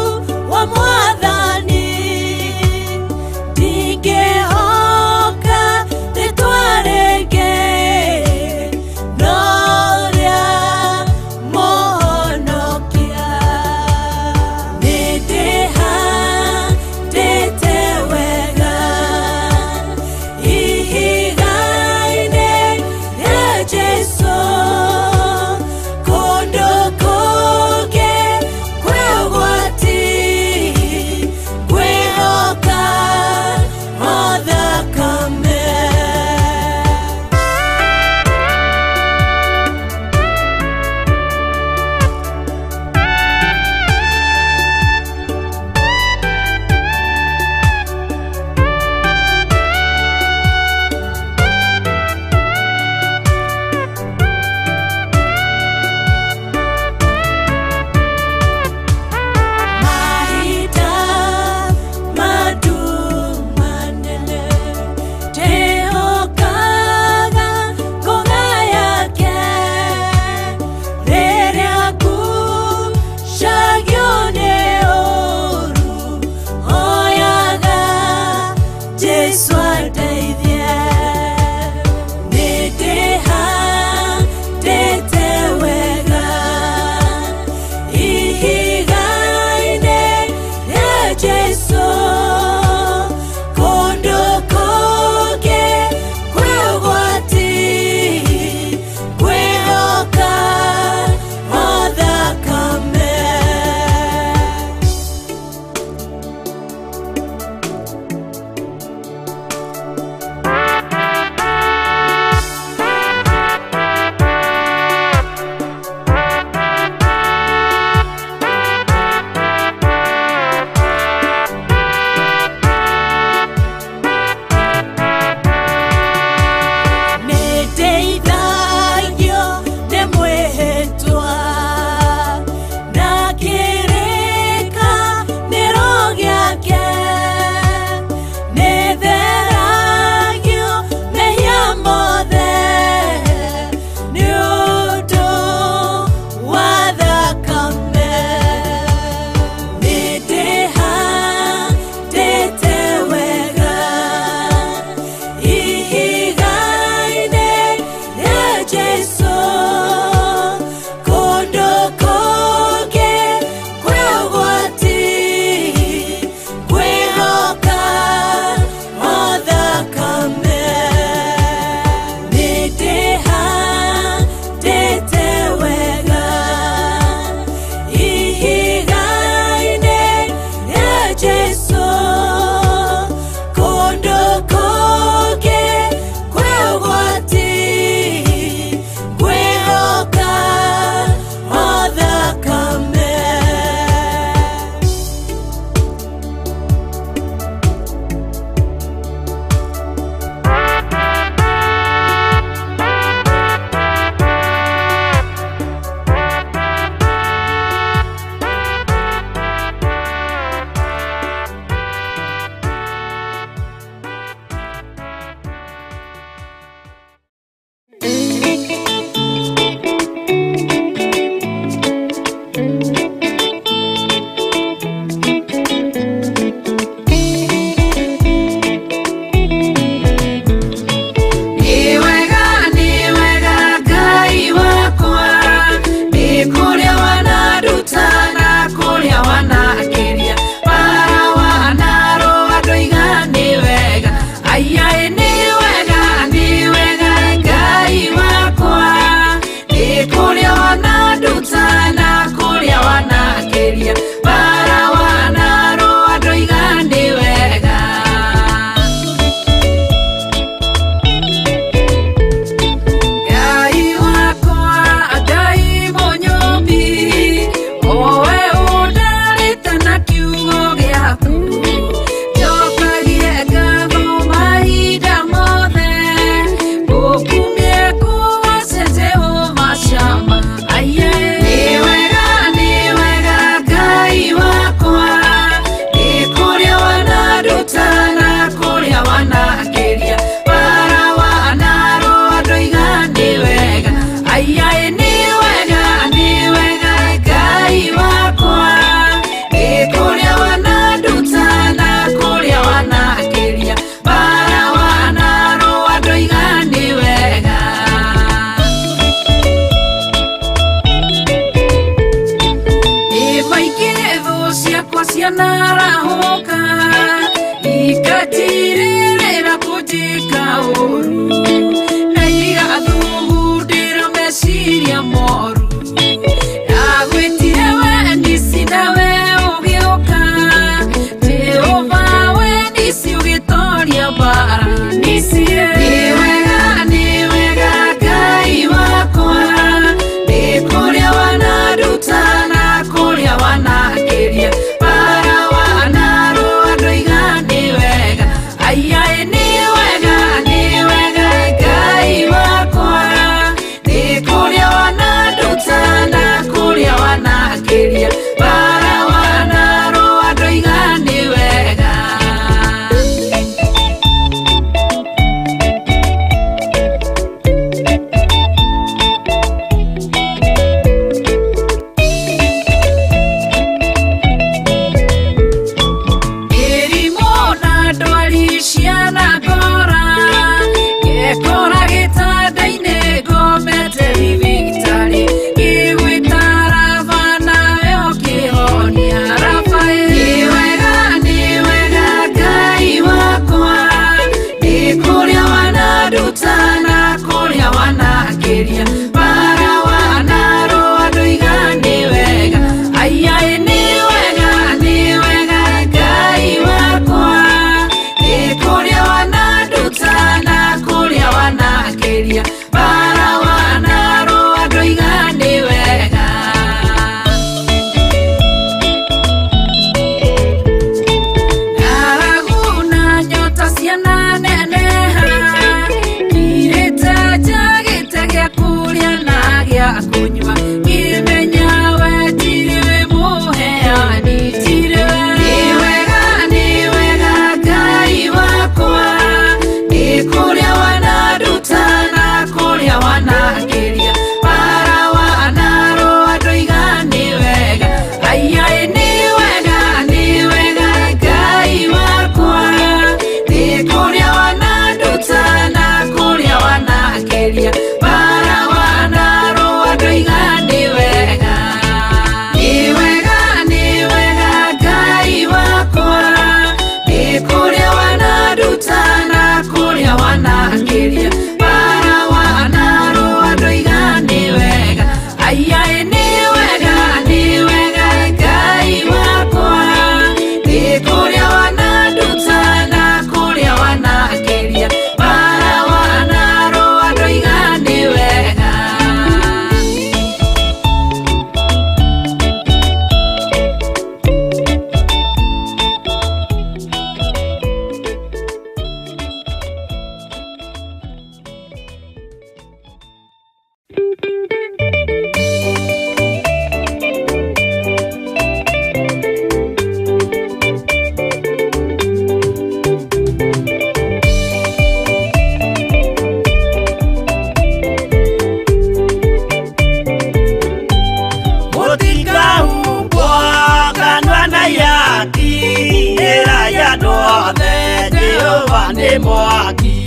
Nĩ mwaki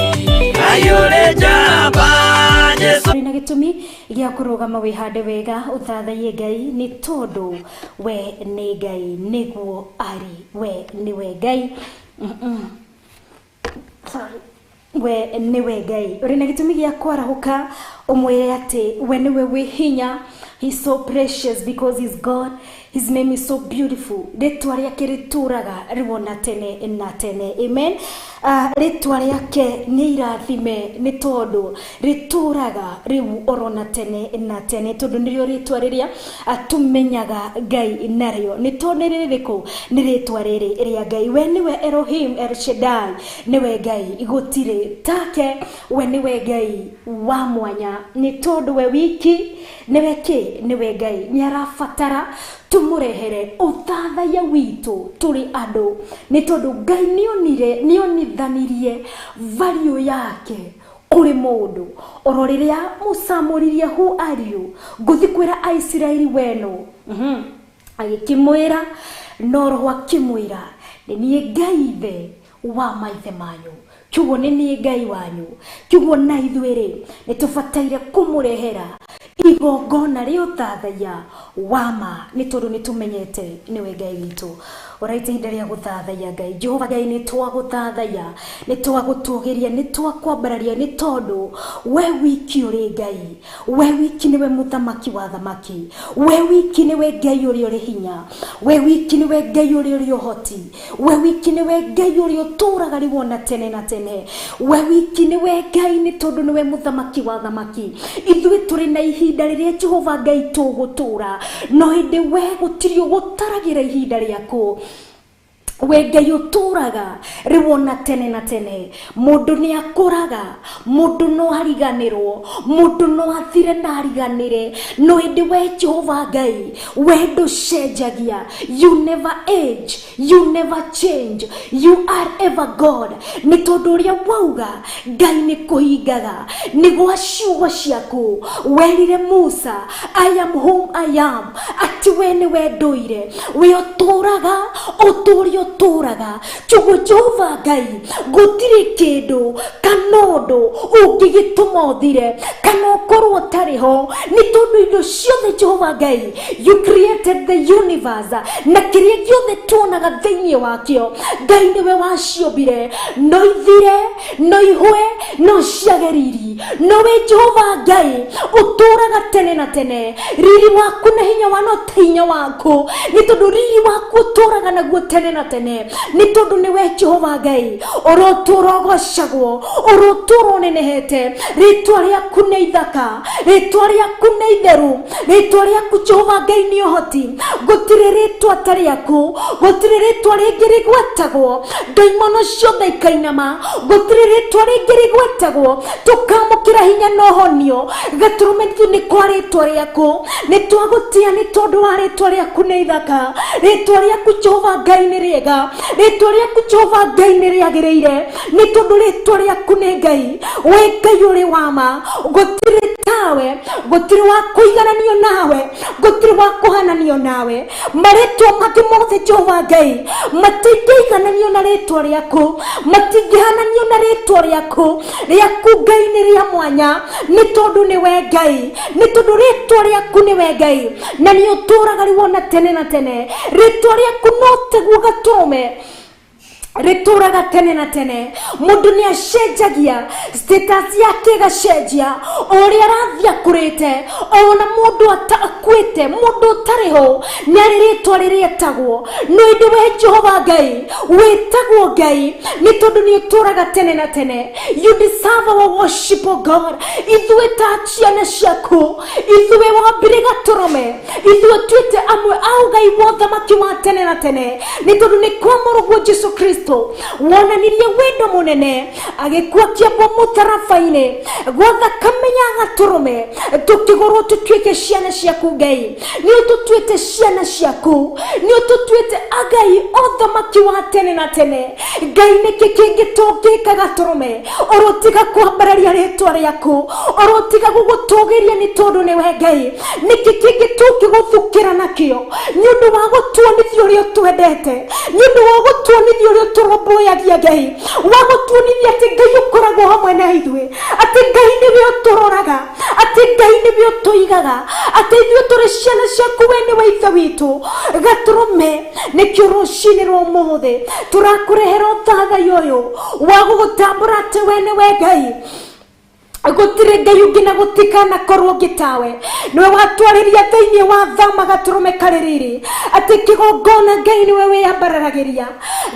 Ngai ũrĩ njamba Jesũ na gĩtũmi gĩa kũrũgama wĩhande wega ũthathaiye Ngai nĩ tondũ we nĩ Ngai nĩguo arĩ we nĩwe Ngai. Sorry. We nĩwe Ngai ũrĩ na gĩtũmi gĩa kwarahũka ũmwĩre atĩ we nĩwe wĩ hinya. He's so precious because he's God. His name is so beautiful. Rĩtwa rĩake rĩtũraga rĩwona tene na tene. Amen. Rĩtwa rĩake nĩ irathime nĩ tondũ rĩtũraga rĩu orona tene na tene, tondũ nĩrĩo rĩtwa rĩrĩa tũmenyaga Ngai narĩo. Nĩ tondũ nĩ rĩrĩkũ? Nĩ rĩtwa rĩrĩ rĩa Ngai. We nĩwe Elohim El Shaddai, nĩwe Ngai gũtirĩ take. We nĩwe Ngai wa mwanya nĩ tondũ we wiki nĩwe kĩ? Nĩwe Ngai. Nĩ arabatara tũmũrehere ũthathaiya witũ tũrĩ andũ nĩ tondũ Ngai nĩonire nĩonithanirie value yake kũrĩ mũndũ. Oro rĩrĩa Musa amũririe, who are you, ngũthi kwĩra Aisiraeli weno. Agĩkĩmwĩra no roho akĩmwĩra nĩ niĩ Ngai ithe wa maithe manyu, kiugo nĩ niĩ Ngai wanyu. Kiugo na ithuĩ rĩ nĩ tũbataire kũmũrehera igongona rĩa ũthathaiya wa ma nĩ tondũ nĩ tũmenyete nĩwe Ngai witũ. Ũraita ihinda rĩa gũthathaiya Ngai. Jehova Ngai, nĩ twagũthathaiya, nĩ twagũtũgĩria, nĩ twakwambararia nĩ tondũ we wiki ũrĩ Ngai, we wiki nĩwe mũthamaki wa thamaki, we wiki nĩwe Ngai ũrĩa ũrĩ hinya, we wiki nĩwe Ngai ũrĩa ũrĩ ũhoti, we wiki nĩwe Ngai ũrĩa ũtũraga rĩwona tene na tene, we wiki nĩwe Ngai nĩ tondũ nĩwe mũthamaki wa thamaki. Ithuĩ tũrĩ na ihinda rĩrĩa Jehova Ngai tũgũtũra, no hĩndĩ we gũtirĩ ũgũtaragĩra ihinda rĩaku. We Ngai ũtũraga rĩwona tene na tene. Mũndũ nĩ akũraga, mũndũ no ariganĩrwo, mũndũ no athire na ariganĩre, no ĩndĩ we Jehova Ngai we ndũcenjagia. You never age, you never change, you are ever God. Nĩ tondũ ũrĩa wauga Ngai nĩ kũhingaga nĩ gwa ciugo ciaku. Werire Musa, I am whom I am, atĩ we nĩwe ndũire, we ũtũraga ũtũũre ũtũraga. Kiugo Jehova Ngai gũtirĩ kĩndũ kana ũndũ ũngĩgĩtũma ũthire kana ũkorwo ũtarĩ ho nĩ tondũ indo ciothe Jehova Ngai, you created the universe na kĩrĩa gĩothe tuonaga thĩinĩ wakĩo Ngai nĩwe waciũmbire. No ithire, no ihwe, no ciage riri, no we Jehova Ngai ũtũraga tene na tene. Riri waku na hinya wa no ta hinya waku nĩ tondũ riri waku ũtũraga naguo tene na tene nĩ tondũ nĩwe Jehova Ngai ũrotũra ũgocagwo, ũrotũra ũnenehete. Rĩtwa rĩaku nĩ ithaka, rĩtwa rĩaku nĩ itheru, rĩtwa rĩaku Jehova Ngai nĩ ũhoti. Gũtirĩ rĩtwa ta rĩaku, gũtirĩ rĩtwa rĩngĩ rĩgwetagwo ndaimono ciothe ikainama, gũtirĩ rĩtwa rĩngĩ rĩgwetagwo tũkamũkĩra hinya na ũhonio. Gatũrũme nĩ kwa rĩtwa rĩaku nĩ twagũtia nĩ tondũ wa rĩtwa rĩaku nĩ ithaka. Rĩtwa rĩaku Jehova Ngai nĩ rĩega, rĩtwa rĩaku Jehova Ngai nĩ rĩagĩrĩire nĩ tondũ rĩtwa rĩaku nĩ Ngai. We Ngai ũrĩ wa ma, gũtirĩ tawe, gũtirĩ wa kũigananio nawe, gũtirĩ wa kũhananio nawe. Marĩtwa mangĩ mothe Jehova Ngai matingĩigananio na rĩtwa rĩaku, matingĩhananio na rĩtwa rĩaku. Rĩaku Ngai nĩ rĩa mwanya nĩ tondũ nĩwe Ngai, nĩ tondũ rĩtwa rĩaku nĩwe Ngai na nĩ ũtũraga rĩwona tene na tene. Rĩtwa rĩaku no teguo gatũrũme rĩtũraga tene na tene. Mũndũ nĩ acenjagia status yake ĩgacenjia o ũrĩa arathiĩ akũrĩte, ona mũndũ akuĩte, mũndũ ũtarĩ ho nĩ arĩ rĩtwa rĩrĩa etagwo, no ĩndĩ we Jehova Ngai wĩtagwo Ngai nĩ tondũ nĩ ũtũraga tene na tene. You deserve our worship, O God. Ithuĩ ta ciana ciaku, ithuĩ wambire gatũrũme, ithuĩ tuĩte amwe a ũgai wa ũthamaki wa tene na tene nĩ tondũ nĩ kwa mũrũguo Jesu Kristo wonanirie wendo mũnene agĩkua kĩambo mũtharaba-inĩ gwa thakame ya gatũrũme tũkĩgũrwo tũtuĩke ciana ciaku. Ngai nĩ ũtũtuĩte ciana ciaku, nĩ ũtũtuĩte agai ũthamaki wa tene na tene. Ngai nĩkĩ kĩngĩ tũngĩka gatũrũme ũrotiga kwambararia rĩtwa rĩaku, ũrotiga gũgũtũgĩria nĩ tondũ nĩwe Ngai? Nĩkĩ kĩngĩ tũngĩgũthukĩra nakĩo nĩ ũndũ wa gũtuonithia ũrĩa ũtwendete, nĩ ũndũ wa gũtuonithia ũrĩa ũtũrũmbũyagia Ngai wa gũtuonithia atĩ Ngai ũkoragwo hamwe na ithuĩ, atĩ Ngai nĩwe ũtũroraga, atĩ Ngai nĩwe ũtũigaga, atĩ ithuĩ tũrĩ ciana ciaku, we nĩwe ithe witũ. Gatũrũme nĩkĩo rũcinĩ rwa ũmũthĩ tũrakũrehera ũthathaiya ũyũ wa gũgũtambũra atĩ we nĩwe Ngai, gũtirĩ Ngai ũngĩ na gũtikanakorwo ũngĩ tawe. Nĩwe watwarĩria thĩinĩ wa thama gatũrũme karĩ riri, atĩ kĩgongona Ngai nĩwe wĩyambararagĩria.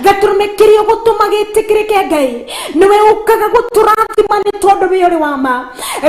Gatũrũme kĩrĩa ũgũtũma gĩtĩkĩrĩke Ngai nĩwe ũkaga gũtũrathima nĩ tondũ wĩ ũrĩ wa ma.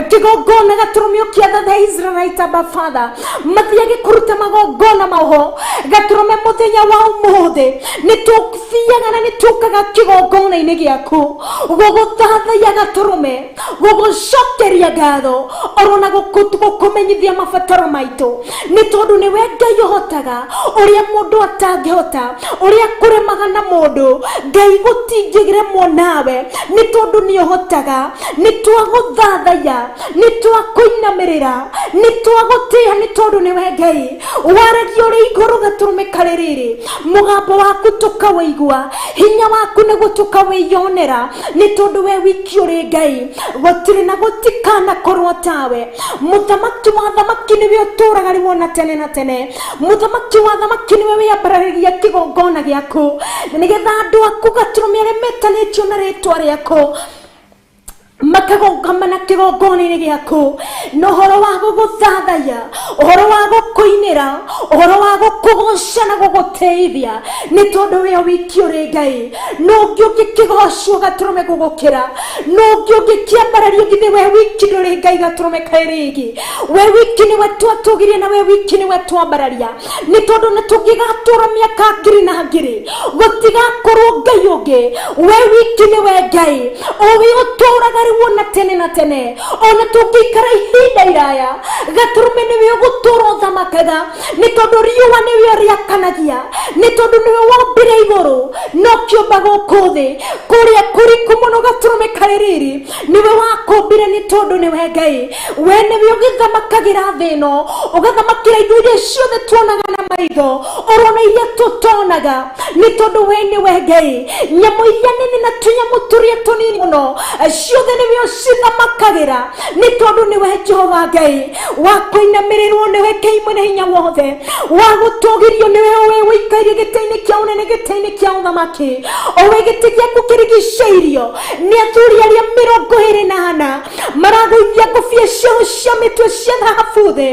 Kĩgongona gatũrũme ũkĩatha the Israelite, Abba Father, mathiage kũruta magongona maho. Gatũrũme mũthenya wa ũmũthĩ nĩ tũthiaga na nĩ tũkaga kĩgongona-inĩ gĩaku gũgũthathaiya gatũrũme, gũgũcokeria ngatho oro na gũkũmenyithia mabataro maitũ, nĩ tondũ nĩwe Ngai ũhotaga ũrĩa mũndũ atangĩhota, ũrĩa kũremaga na mũndũ Ngai gũtingĩremwo nawe, nĩ tondũ nĩ ũhotaga. Nĩ twagũthathaiya, nĩ twakũinamĩrĩra, nĩ twagũtĩĩa, nĩ tondũ nĩwe Ngai waragia ũrĩ igũrũ. Gatũrũme karĩ rĩrĩ, mũgambo waku tũkaũigua, hinya waku nĩguo tũkawĩyonera, nĩ tondũ we wiki ũrĩ Ngai, gũtirĩ na gũtikanakorwo tawe. Mũthamaki wa thamaki nĩwe ũtũraga rĩu ona tene na tene. Mũthamaki wa thamaki nĩwe wĩambararagia kĩgongona gĩaku nĩgetha andũ aku gatũrũme arĩa metanĩtio na rĩtwa rĩaku makagongamana kĩgongona-inĩ gĩaku na ũhoro wa gũgũthathaiya, ũhoro wa gũkũinĩra, ũhoro wa gũkũgoca na gũgũtĩithia, nĩ tondũ we wiki ũrĩ Ngai. No ũngĩ ũngĩkĩgocwo gatũrũme gũgũkĩra? No ũngĩ ũngĩkĩambarario? Githĩ we wiki ndũrĩ Ngai gatũrũme kaĩrĩgi? We wiki nĩwe twatũgirie na we wiki nĩwe twambararia, nĩ tondũ nĩ tũngĩgatũra mĩaka ngiri na ngiri gũtigakorwo Ngai ũngĩ. We wiki nĩwe Ngai owe ũtũraga rĩu ona tene na tene. Ona tũngĩikara ihinda iraya gatũrũme nĩwe ũgũtũra ũthamakaga, nĩ tondũ riũa nĩwe rĩakanagia, nĩ tondũ nĩwe wombire igũrũ no kĩũmba gũkũ thĩ kũrĩa kũriku mũno. Gatũrũme karĩ riri nĩwe wakũmbire, nĩ tondũ nĩwe Ngai. We nĩwe ũgĩthamakagĩra thĩ ĩno, ũgathamakĩra indo iria ciothe tuonaga na maitho orona iria tũtonaga, nĩ tondũ we nĩwe Ngai. Nyamũ iria nene na tũnyamũ tũrĩa tũnini mũno ciothe nĩwe ũcithamakagĩra, nĩ tondũ nĩwe Jehova Ngai. Wa kũinamĩrĩrwo nĩwe Ngai mwene hinya wothe, wa gũtũgĩrio nĩwe we ũikaire gĩtĩ-inĩ kĩa ũnene, gĩtĩ-inĩ kĩa ũthamaki, o we gĩtĩ gĩaku kĩrigicĩirio nĩ athuri arĩa 24 maragũithia ngũbia ciao cia mĩtwe cia thahabu thĩ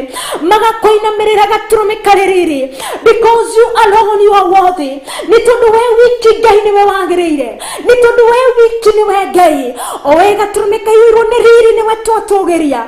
magakũinamĩrĩra gatũrũme karĩ riri, because you alone you are worthy, nĩ tondũ we wiki Ngai nĩwe wagĩrĩire, nĩ tondũ we wiki nĩwe Ngai. O we gatũrũme kaiyũirwo nĩ riri nĩwe twatũgĩria,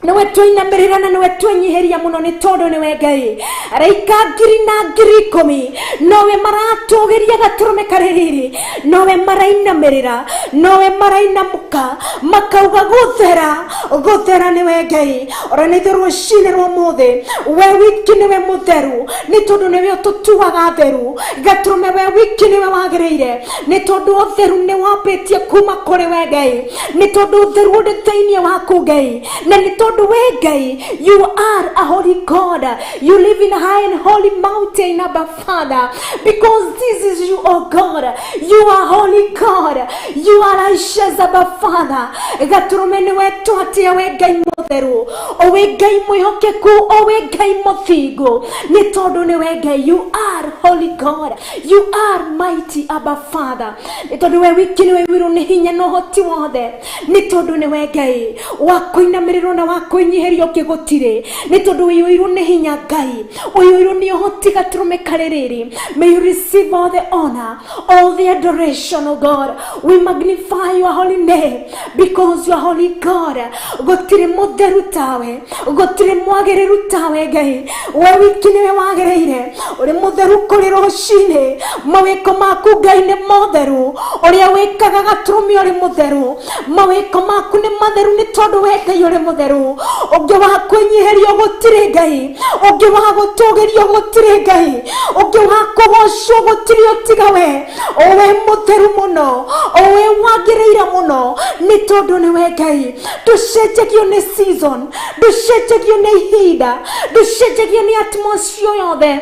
nĩwe twainamĩrĩra na nĩwe twenyihĩria mũno, nĩ tondũ nĩwe Ngai. Araika ngiri na ngiri ikũmi nowe maratũgĩria gatũrũme karĩ riri, nowe marainamĩrĩra, nowe marainamũka makauga gũthera gũthera nĩwe Ngai. Ora nĩ ithuĩ rũcinĩ rwa ũmũthĩ, we wiki nĩwe mũtheru, nĩ tondũ nĩwe ũtũtuaga theru. Gatũrũme we wiki nĩwe wagĩrĩire, nĩ tondũ ũtheru nĩ wambĩtie kuma kũrĩ we Ngai, nĩ tondũ ũtheru ũrĩ thĩinĩ waku Ngai, na nĩ tondũ we Ngai, you are a holy God. You live in a high and holy mountain, Abba Father, because this is you, oh God. You are holy God, you are righteous, Abba Father. Gatũrũme nĩwe twatia, we Ngai mũtheru, o we Ngai mwĩhokeku, o we Ngai mũthingu, nĩ tondũ nĩwe Ngai. You are holy God, you are mighty, Abba Father, nĩ tondũ we wiki nĩwe wirũ nĩ hinya na ũhoti wothe, nĩ tondũ nĩwe Ngai wa kũinamĩrĩrwo na wa kwĩnyihĩrio ũngĩ gũtirĩ, nĩ tondũ ũiyũirwo nĩ hinya Ngai, ũiyũirwo nĩ ũhoti gatũrũme karĩ rĩrĩ. May you receive all the honor, all the adoration, oh God. We magnify your holy name because you are holy God. Gũtirĩ mũtheru tawe, gũtirĩ mwagĩrĩru tawe Ngai. We wiki nĩwe wagĩrĩire, ũrĩ mũtheru kũrĩ rũcinĩ. Mawĩko maku Ngai nĩ motheru, ũrĩa wĩkaga gatũrũme ũrĩ mũtheru. Mawĩko maku nĩ matheru, nĩ tondũ we Ngai ũrĩ mũtheru. Ũngĩ wa kwĩnyihĩrio gũtirĩ Ngai, ũngĩ wa gũtũgĩrio gũtirĩ Ngai, ũngĩ wa kũgocwo gũtirĩ ũtiga we, o we mũtheru mũno, o we wagĩrĩire mũno, nĩ tondũ nĩwe Ngai. Ndũcenjagio nĩ season, ndũcenjagio nĩ ihinda, ndũcenjagio nĩ atmosphere yothe.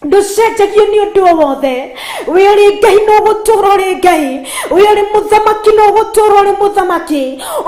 Ndũcenjagio nĩ ũndũ o wothe. We ũrĩ Ngai no gũtũũra ũrĩ Ngai. We ũrĩ mũthamaki no gũtũũra ũrĩ mũthamaki.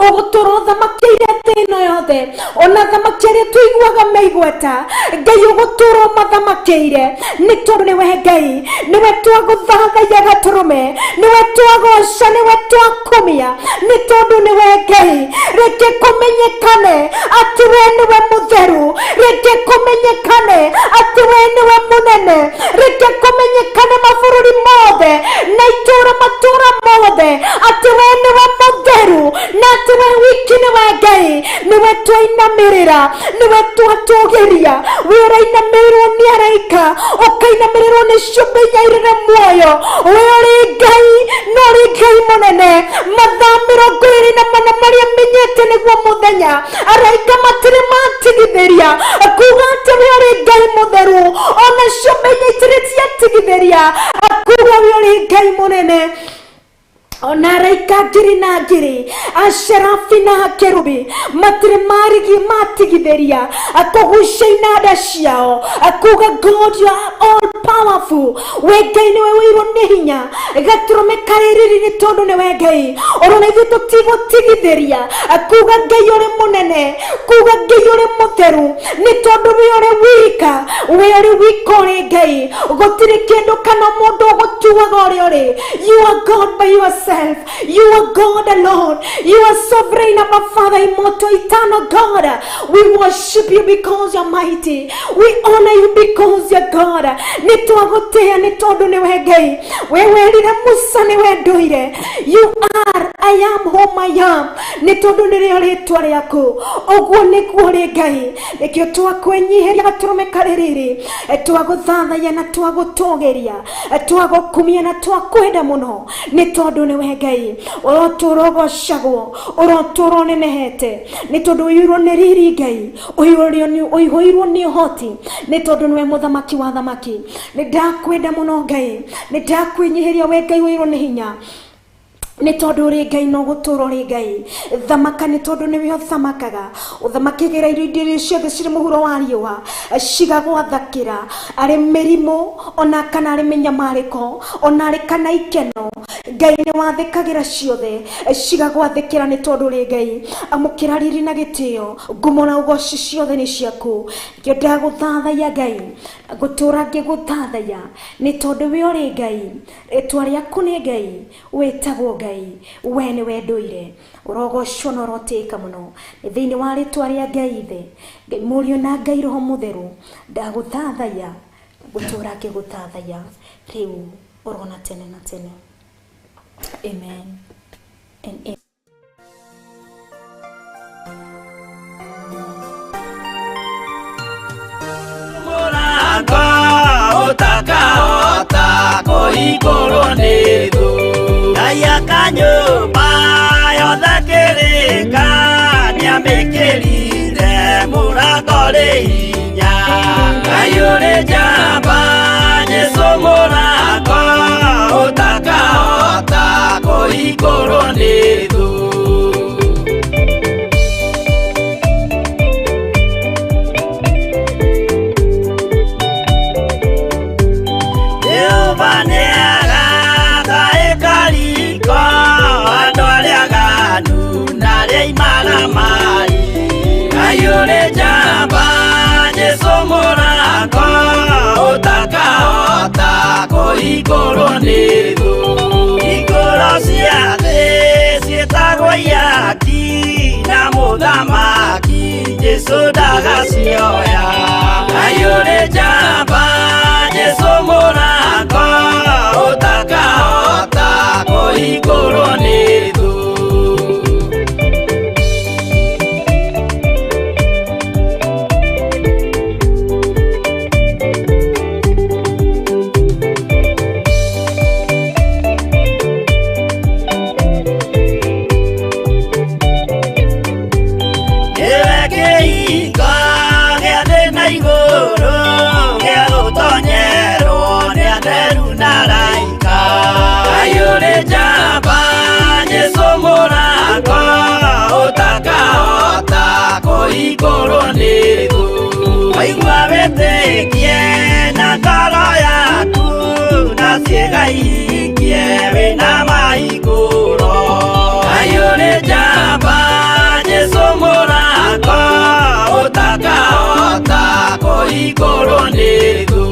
Ũgũtũũra ũthamakĩire thĩ ĩno yothe, ona thamaki arĩa tũiguaga me igweta, Ngai ũgũtũũra ũmathamakĩire, nĩ tondũ nĩwe Ngai. Nĩwe twagũthathaiya gatũrũme, nĩwe twagoca, nĩwe twakumia, nĩ tondũ nĩwe Ngai. Reke kũmenyekane atĩ we nĩwe mũtheru. Reke kũmenyekane atĩ we nĩwe mũnene. Reke kũmenyekane mabũrũri mothe na itũũra matũũra mothe atĩ we nĩwe mũtheru, na atĩ we wiki nĩwe Ngai. Nĩwe twainamĩrĩra, nĩwe twatũgĩria. We ũrainamĩrĩrwo nĩ araika, ũkainamĩrĩrwo nĩ ciũmbe inya irĩ na muoyo. We ũrĩ Ngai na ũrĩ Ngai mũnene. Mathaa 24 marĩa menyete nĩguo mũthenya, araika matirĩ matigithĩria kuga atĩ we ũrĩ Ngai mũtheru. Ona ciũmbe inya itirĩ ciatigithĩria kuga we ũrĩ Ngai mũnene. Ona araika ngiri na ngiri, acerafi na akerubi, matirĩ marigi matigithĩria kũgucia inanda ciao kuga God, you are all powerful. We Ngai nĩwe wĩirwo nĩ hinya. Gatũrũme karĩ riri nĩ tondũ nĩwe Ngai. Orona ithuĩ tũtigũtigithĩria kuga Ngai ũrĩ mũnene, kuga Ngai ũrĩ mũtheru, nĩ tondũ we ũrĩ wika, we ũrĩ wika ũrĩ Ngai. Gũtirĩ kĩndũ kana mũndũ ũgũtuaga ũrĩa ũrĩ. You are God by yourself. You are God alone. You are sovereign, our Father, immortal, eternal God. We worship you because you are mighty. We honor you because you are God. Nĩ twagũtĩĩa nĩ tondũ nĩwe Ngai. We werire Musa nĩwe ndũire. You are I am whom I am. Nĩ tondũ nĩrĩo rĩtwa rĩaku. Ũguo nĩguo ũrĩ Ngai. Nĩkĩo twakwĩnyihĩria gatũrũme karĩ riri. Twagũthathaiya na twagũtũgĩria, twagũkumia na twakwenda mũno, nĩ tondũ nĩwe Ngai. Ũrotũũra ũgocagwo, ũrotũũra ũnenehete, nĩ tondũ ũiyũirwo nĩ riri Ngai, ũihũirwo nĩ ũhoti, nĩ tondũ nĩwe mũthamaki wa thamaki. Nĩ ndakwenda mũno Ngai, nĩ ndakwĩnyihĩria we Ngai ũiyũirwo nĩ hinya, nĩ tondũ ũrĩ Ngai no gũtũũra ũrĩ Ngai. Thamaka nĩ tondũ nĩwe ũthamakaga. Ũthamakagĩra irio iria ciothe cirĩ mũhuro wa riũa cigagwathakĩra, arĩ mĩrimũ ona kana arĩ mĩnyamarĩko ona arĩ kana ikeno, Ngai nĩ wathĩkagĩra ciothe cigagwathĩkĩra, nĩ tondũ ũrĩ Ngai. Amũkĩra riri na gĩtĩo, ngumo na ũgoci ciothe nĩ ciaku. Nĩkĩo ndagũthathaiya Ngai, ngũtũũra ngĩgũthathaiya, nĩ tondũ we ũrĩ Ngai. Rĩtwa rĩaku nĩ Ngai, wĩtagwo Ngai, we nĩwe ndũire. Ũrogocwo na ũrotĩĩka mũno. Nĩ thĩinĩ wa rĩtwa rĩa Ngai Ithe, Ngai Mũriũ na Ngai Roho Mũtheru, ndagũthathaiya, ngũtũũra ngĩgũthathaiya rĩu ũrona tene na tene. Amen and amen. Mũrango ũtakahota kũhingũrwo nĩ thũ. Ngai akanyũmba yothe kĩrĩka nĩamĩkĩrire mũrango rĩ hinya. Ngai ũrĩ njamba, Jesũ mũrango ũtakahota kũhingũrwo nĩ thũ. Jehova nĩagaka ĩkariko andũ arĩa aganu na arĩa imaramari. Ngai ũrĩ njamba, Jesũ mũrango ũtakahota kũhingũrwo nĩ thũ. Hingũro cia thĩ ciĩtagwo ihaki na mũthamaki Jesũ ndagacioya. Ngai ũrĩ njamba, Jesũ mũrango ũtakahota kũhingũrwo nĩ thũ. Nĩwe kĩhingo gĩa thĩ na igũrũ gĩa gũtonyerwo nĩ atheru na araika. Ngai ũrĩ njamba, Jesũ mũrango ũtakahota kũhingũrwo nĩ thũ. Waigua wĩtĩkie na ngoro Ũhingie wĩna mahingũro. Ngai ũrĩ njamba Jesũ mũrango ũtakahota kũhingũrwo nĩ thũ.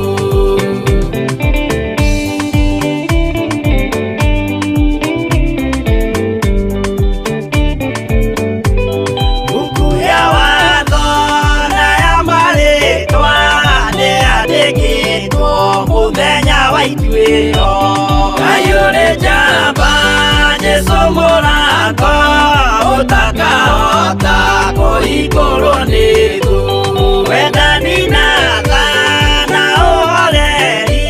Buku ya watho na ya marĩtwa nĩyandĩkĩtwo mũthenya wa ituĩro. Ngai ũrĩ njamba Jesũ mũrango ũtakahota kũhingũrwo nĩ thũ. Wendani na tha na ũhoreri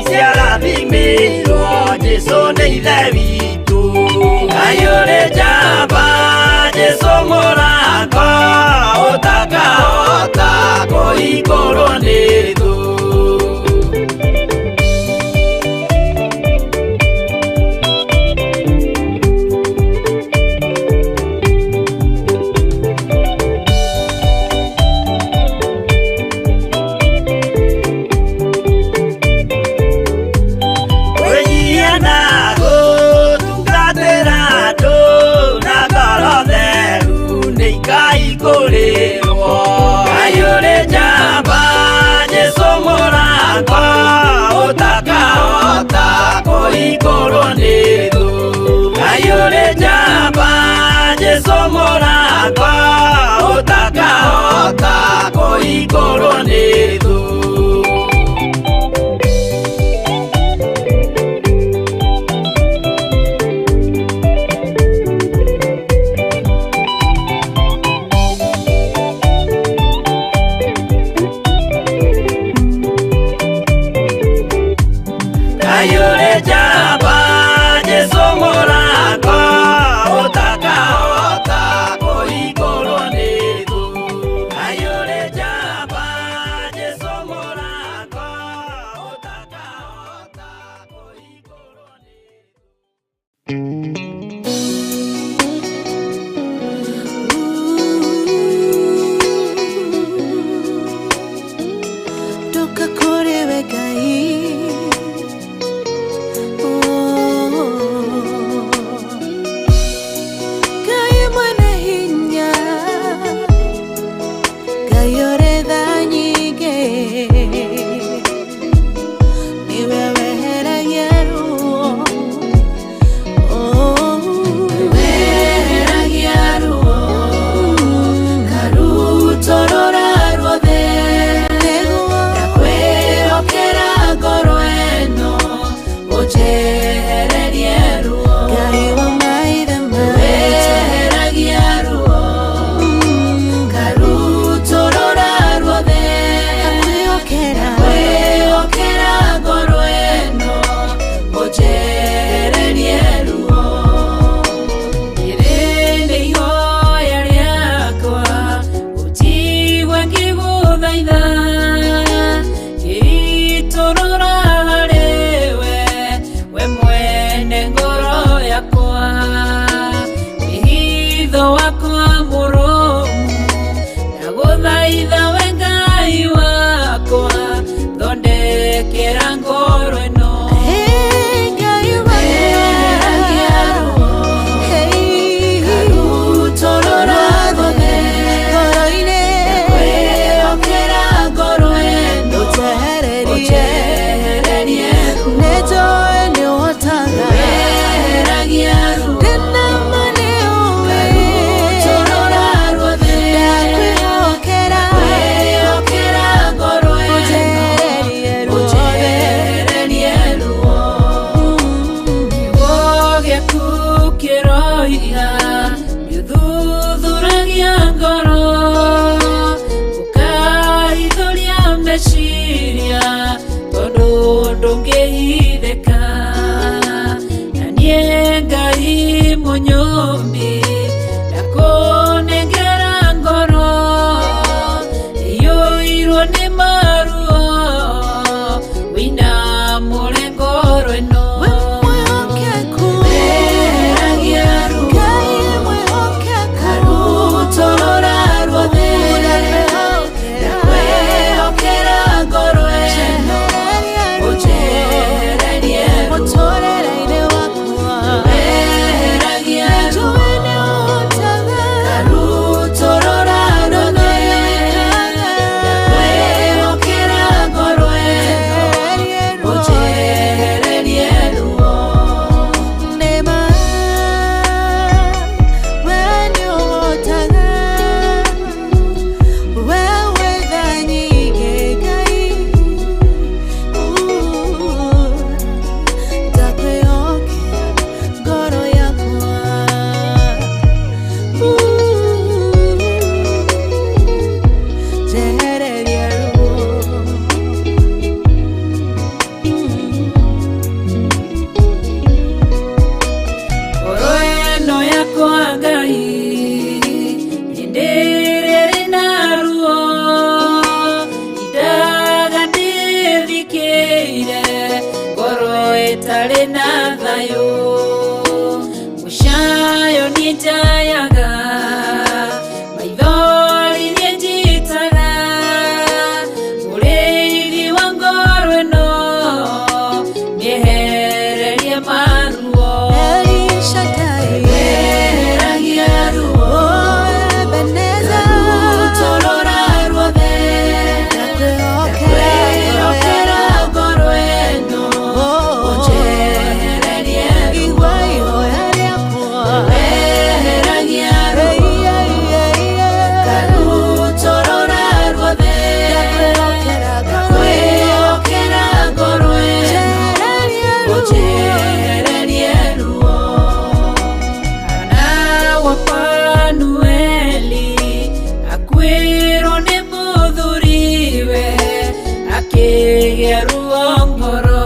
ciarathimĩirwo Jesũ nĩ Ithe witũ. Ngai ũrĩ njamba Jesũ mũrango ũtakahota kũhingũrwo nĩ thũ. Kwĩnyihia na gũtungatĩra andũ na ngoro theru nĩ ikaihingũrĩrwo. Ngai ũrĩ njamba Jesũ mũrango ũtakahota kũhingũrwo nĩ thũ. Ngai ũrĩ njamba Jesũ mũrango ũtakahota kũhingũrwo nĩ thũ. Ngai ũrĩ njamba Jesũ mũrango ũtakahota kũhingũrwo nĩ thũ. Ngai ũrĩ njamba Jesũ mũrango ũtakahota kũhingũrwo nĩ thũ. Ndoka kũrĩ we Ngai. Ngai mwene hinya, Ngai ũrĩ tha nyingĩ, nĩwe weheragia ruo. Weheragia ruo, karutorora ruothe. Ndakwĩhokera ngoro ĩno, ũnjehererie ruo. Ngai wa maithe maitũ, weheragia ruo, karutorora ruothe. Ndakwĩhokera ngoro ĩno, ũnjehererie ruo. Rĩrĩ nĩ ihoya rĩakwa, ũnjigue ngĩgũthaitha, ngĩitũrũra harĩ we, we mwene ngoro yakwa. Wĩhitho wakwa mũrũmu, ndagũthaitha we Ngai wakwa, thondekera ngoro ĩno. Weheragia ruo, karutorora ruothe. Ndakwĩhokera ngoro ĩno, ũnjehererie ruo. Weheragia ruo, karutorora ruothe. Ndakwĩhokera ngoro ĩno, ũnjehererie ruo. Kiugo gĩaku kĩroiga nĩũthuthuragia ngoro, ũkahithũria meciria tondũ ndũngĩhithĩka. Na niĩ Ngai mũnyũmbi ndakũnengera ngoro iyũirwo nĩ maruo, wĩinamũre ngoro ĩno. Weheragia ruo, karutorora ruothe. Ndakwĩhokera ngoro ĩno, ũnjehererie ruo. thayũ. Mũcayo niĩ njayaga, maithori niĩ njitaga, mũrĩithi wa ngoro ĩno nĩehererie maruo. Weheragia ruo, ngarutũrũra ruothe, ndakwĩhokera ngoro ĩno, ũnjehererie ruo. Weheragia ruo, ngarutũrũra ruothe, ndakwĩhokera ngoro ĩno, ũnjehererie ruo. Hana wa Fanueli akuĩrwo nĩ mũthuriwe, akĩgĩa ruo ngoro,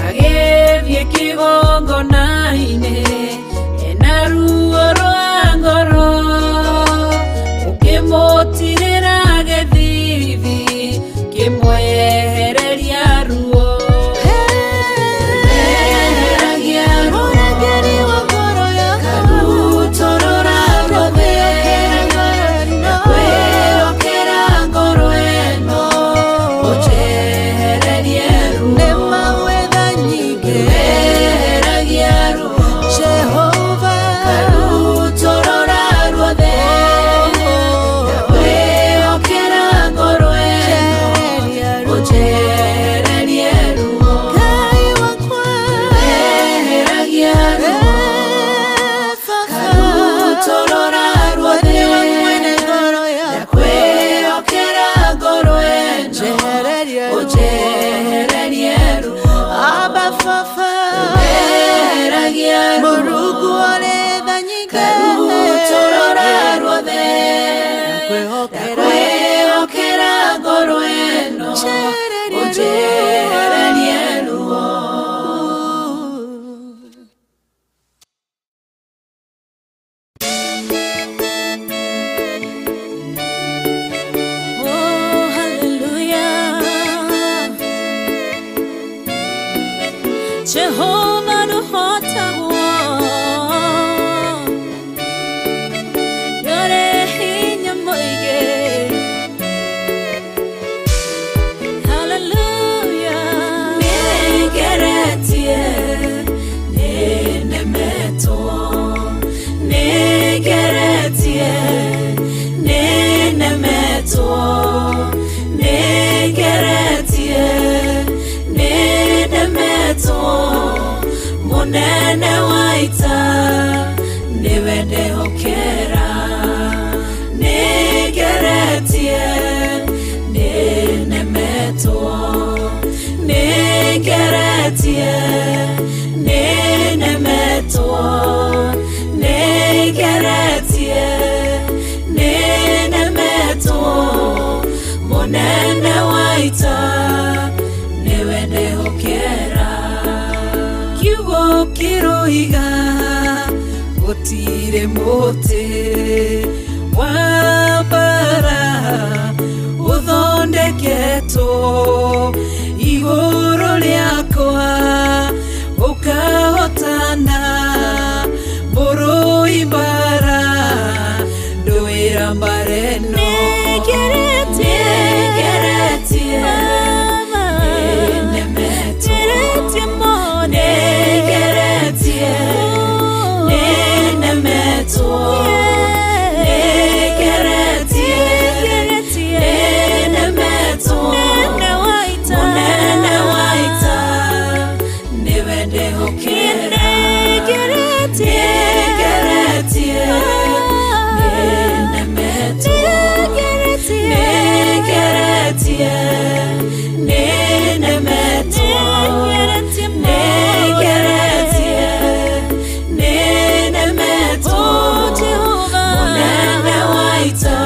agĩthiĩ kĩgongona-inĩ ena ruo rwa ngoro, ũkĩmũtirĩra gĩthithi kĩmwehereria ruo. Weheragia ruo, ngarutũrũra ruothe, ndakwĩhokera ngoro ĩno, ũnjehererie ruo. Weheragia ruo, ngarutũrũra ruothe, ndakwĩhokera ngoro ĩno, ũnjehererie ruo. Weheragia ruo, ngarutũrũra ruothe, ndakwĩhokera ngoro ĩno, ũnjehererie ruo. Weheragia ruo, ngarutũrũra ruothe, ndakwĩhokera ngoro ĩno, ũnjehererie ruo. Oh, hallelujah. Jehovah nũhotagwo, ndũrĩ hinya mũingĩ. Hallelujah. Nĩngeretie, nĩnemetwo, nĩngeretie, nĩnemetwo, nĩngeretie, nĩnemetwo, mũnene wa ita nĩwe ndehokera. Nĩngeretie, nĩnemetwo, nĩngeretie, nĩnemetwo, nĩngeretie, nĩnemetwo, mũnene wa ita nĩwe ndehokera. Kiugo kĩroiga gũtirĩ mũtĩ wa mbara ũthondeketwo igũrũ rĩakwa ũkahotana, mũrũi mbara ndũĩra mbara ĩno. Nĩngeretie, Nĩngeretie, nĩnemetwo, nĩngeretie mũno. Nĩngeretie, nĩnemetwo, nĩngeretie, nĩnemetwo, Mũnene wa ita. Mũnene wa ita nĩwe ndehokera. Nĩngeretie, Nĩngeretie, nĩnemetwo, nĩngeretie, nĩnemetwo, nĩngeretie, nĩnemetwo, mũnene wa ita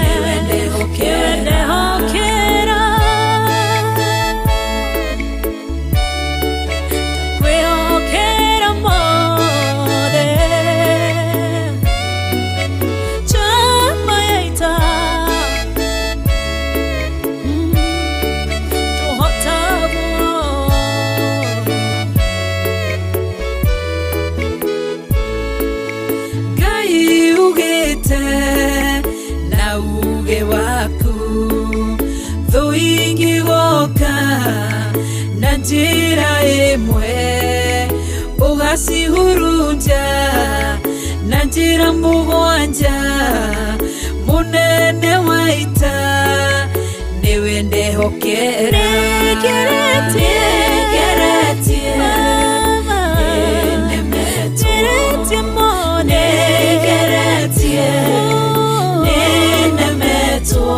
nĩwe ndehokera. Kwĩhokera mothe. Chama ya ita. Waku thũ ingĩgoka na njĩra ĩmwe ũgacihurunja na njĩra mũgwanja mũnene wa ita nĩwe ndehokera. Nĩngeretie. Nĩngeretie. Mama. Nĩnemetwo. Ngeretie mothe. Nĩngeretie. Nĩnemetwo.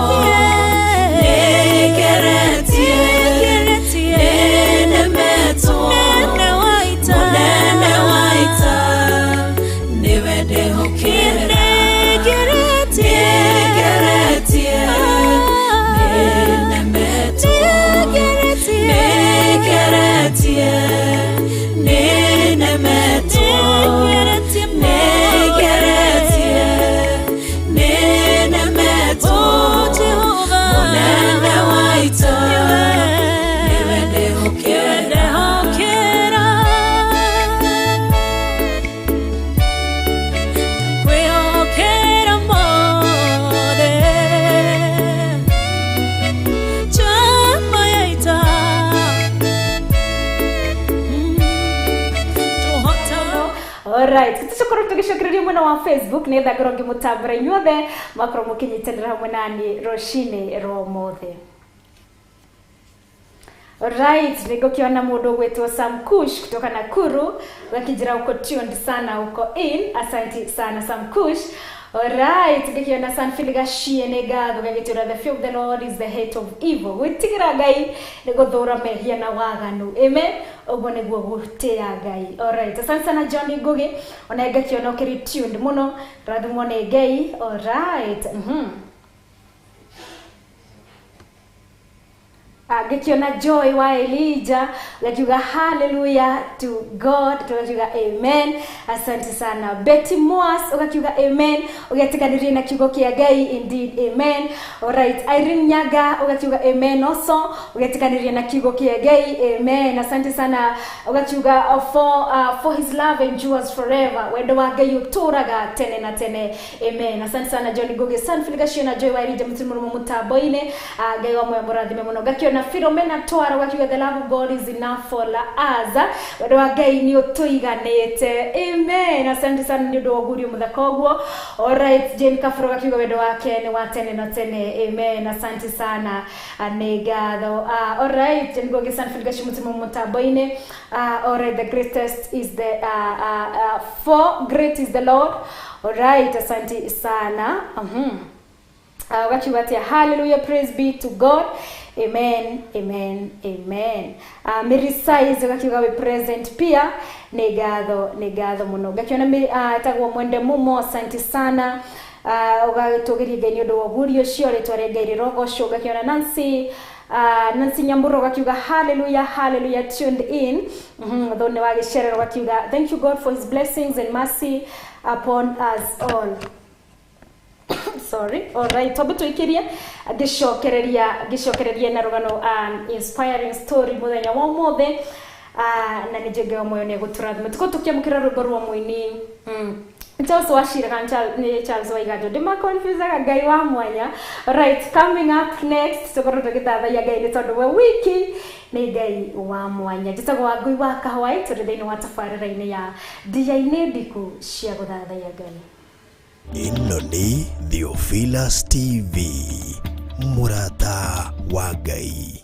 Nĩngeretie. Ngeretie. Nĩnemetwo. Mũnene wa ita. Mũnene wa ita nĩwe ndehokera. Nĩngeretie. Nĩngeretie. Nĩnemetwo. Ngeretie. Nĩngeretie. Nĩnemetwo. Ngeretie Nĩngeretie. Nĩnemetwo. Oh, Jehovah. Mũnene wa ita nĩwe ndehokera. Ndehokera. Kwĩhokera mothe. Njamba ya ita. Tũhota. Alright, tucokorwo tugicokereria mwena wa Facebook nä tha ngorwo ngä inyuothe makorwo må kä nyitanä hamwe nani rũcinĩ rwa ũmũthĩ. Alright, nĩngũkĩona mũndũ ũgwĩtwo Sam Kush kutoka Nakuru gakĩnjĩra uko tuned sana uko in. Asante sana Sam Kush. Alright, ngĩkĩona San Gachie nĩ ngatho gagĩtwĩra the fear of the Lord is the hate of evil. Gwĩtigĩra Ngai nĩ gũthũra mehia na waganu. Amen. Ũguo nĩguo gũtĩa Ngai. Alright, asante sana John Ngugi ona ngakĩona ũkĩrĩ tuned mũno. Rathimwo nĩ Ngai. Alright. Ngĩkĩona Joy wa Elijah gakiuga hallelujah to God, tugakiuga amen. Asante sana Betty Moas ugakiuga amen, ũgetĩkanĩria na kiugo kĩa Ngai, indeed amen. Alright, Irene Nyaga ugakiuga amen also, ũgetĩkanĩria na kiugo kĩa Ngai, amen. Asante sana ugakiuga for his love endures forever, wendo wa Ngai ũtũraga tene na tene, amen. Asante sana John Ngugi, Sanfil Gachie na Joy wa Elijah mũtũmũrũmo mũtambo-inĩ. Ngai wa muoyo mũrathime mũno. Ngakiona Philomena Twara wakiuga the love of God is enough for us, wendo wa Ngai nĩ ũtũiganĩte, amen. Asante sana nĩ ũndũ wa ũguũrio mũthaka ũguo. Alright, Jane Kafuro gakiuga wendo wake nĩ wa tene na tene, amen. Asante sana. Nĩ ngatho. Alright, Jane Ngugi, Sanfil Gachie mũtũmũrũmo mũtambo-inĩ. Alright, the greatest is the for great is the Lord. Alright, asante sana. Wakiuga atia hallelujah, praise be to God, amen, amen, amen. Mary Size gakiuga we present pia, nĩ ngatho, nĩ ngatho mũno. Ngakiona etagwo Mwende Mumo, asante sana. Ũgagĩtũgĩria Ngai nĩ ũndũ wa ũguũrio ũcio, rĩtwa rĩa Ngai rĩrogocwo. Ngakiona Nancy Nyamburo gakiuga hallelujah, hallelujah, tuned in. Thũ nĩ wa gĩcerero gakiuga thank you God for his blessings and mercy upon us all. Sorry. Alright, twambe tũikĩrie ngĩcokereria na rũgano inspiring story mũthenya wa ũmũthĩ. Na nĩ njenge wa muoyo nĩ egũtũrathima. Tũkorwo tũkĩamũkĩra rwĩmbo rwa mũini Charles Wachira kana nĩ Charles Waiganjo, ndĩmaconfusaga Ngai wa mwanya. Right, coming up next tũkorwo tũgĩthathaiya Ngai nĩ tondũ we wiki nĩ Ngai wa mwanya. Njĩtagwo Wangui wa Kahwai, tũrĩ thĩinĩ wa tabarĩra-inĩ ya Ndia-inĩ Ndiku cia gũthathaiya Ngai. Ĩno nĩ Theophilus TV, mũrata wa Ngai.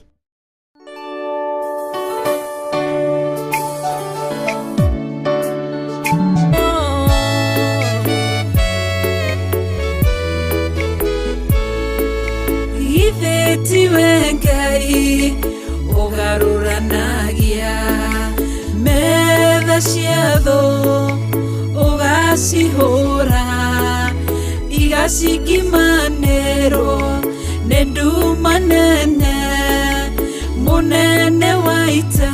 Githĩ tiwe Ngai ũgarũranagia metha cia thũ ũgacihũra igacikimanĩrwo nĩ nduma nene mũnene wa ita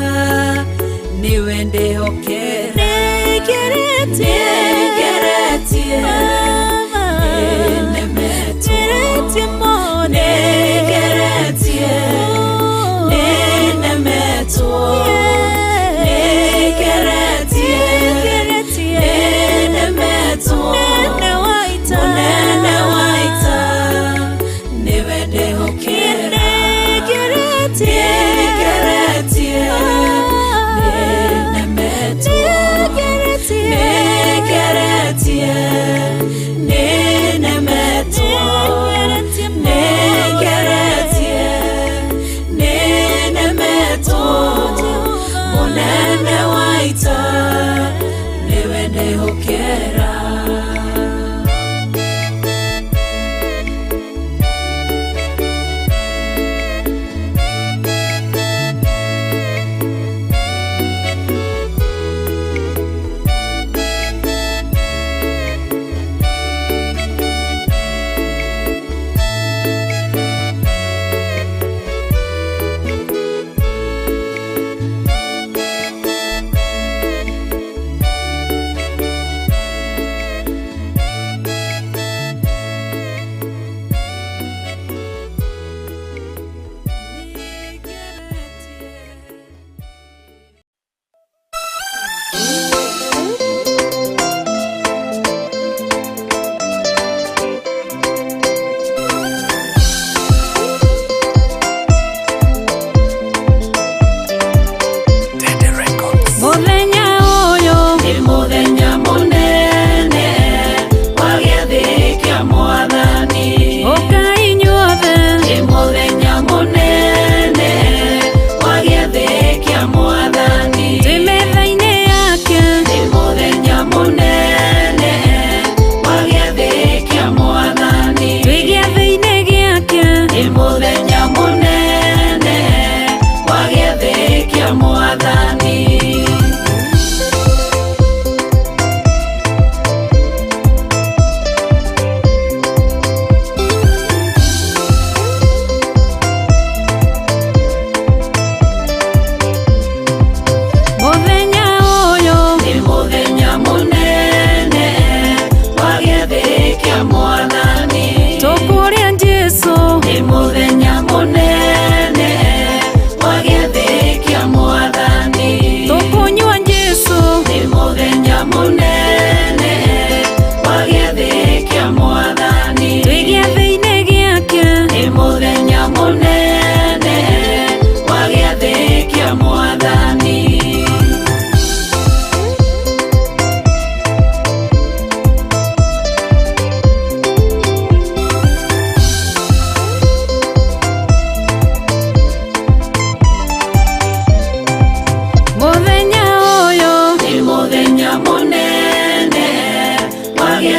nĩwe ndehokera. Nĩngeretie. Nĩngeretie. Mama. Nĩnemetwo. Ngeretie mothe. Nĩngeretie. Nĩnemetwo. Nĩngeretie. Ngeretie. Nĩnemetwo. Mũnene wa ita. Mũnene wa ita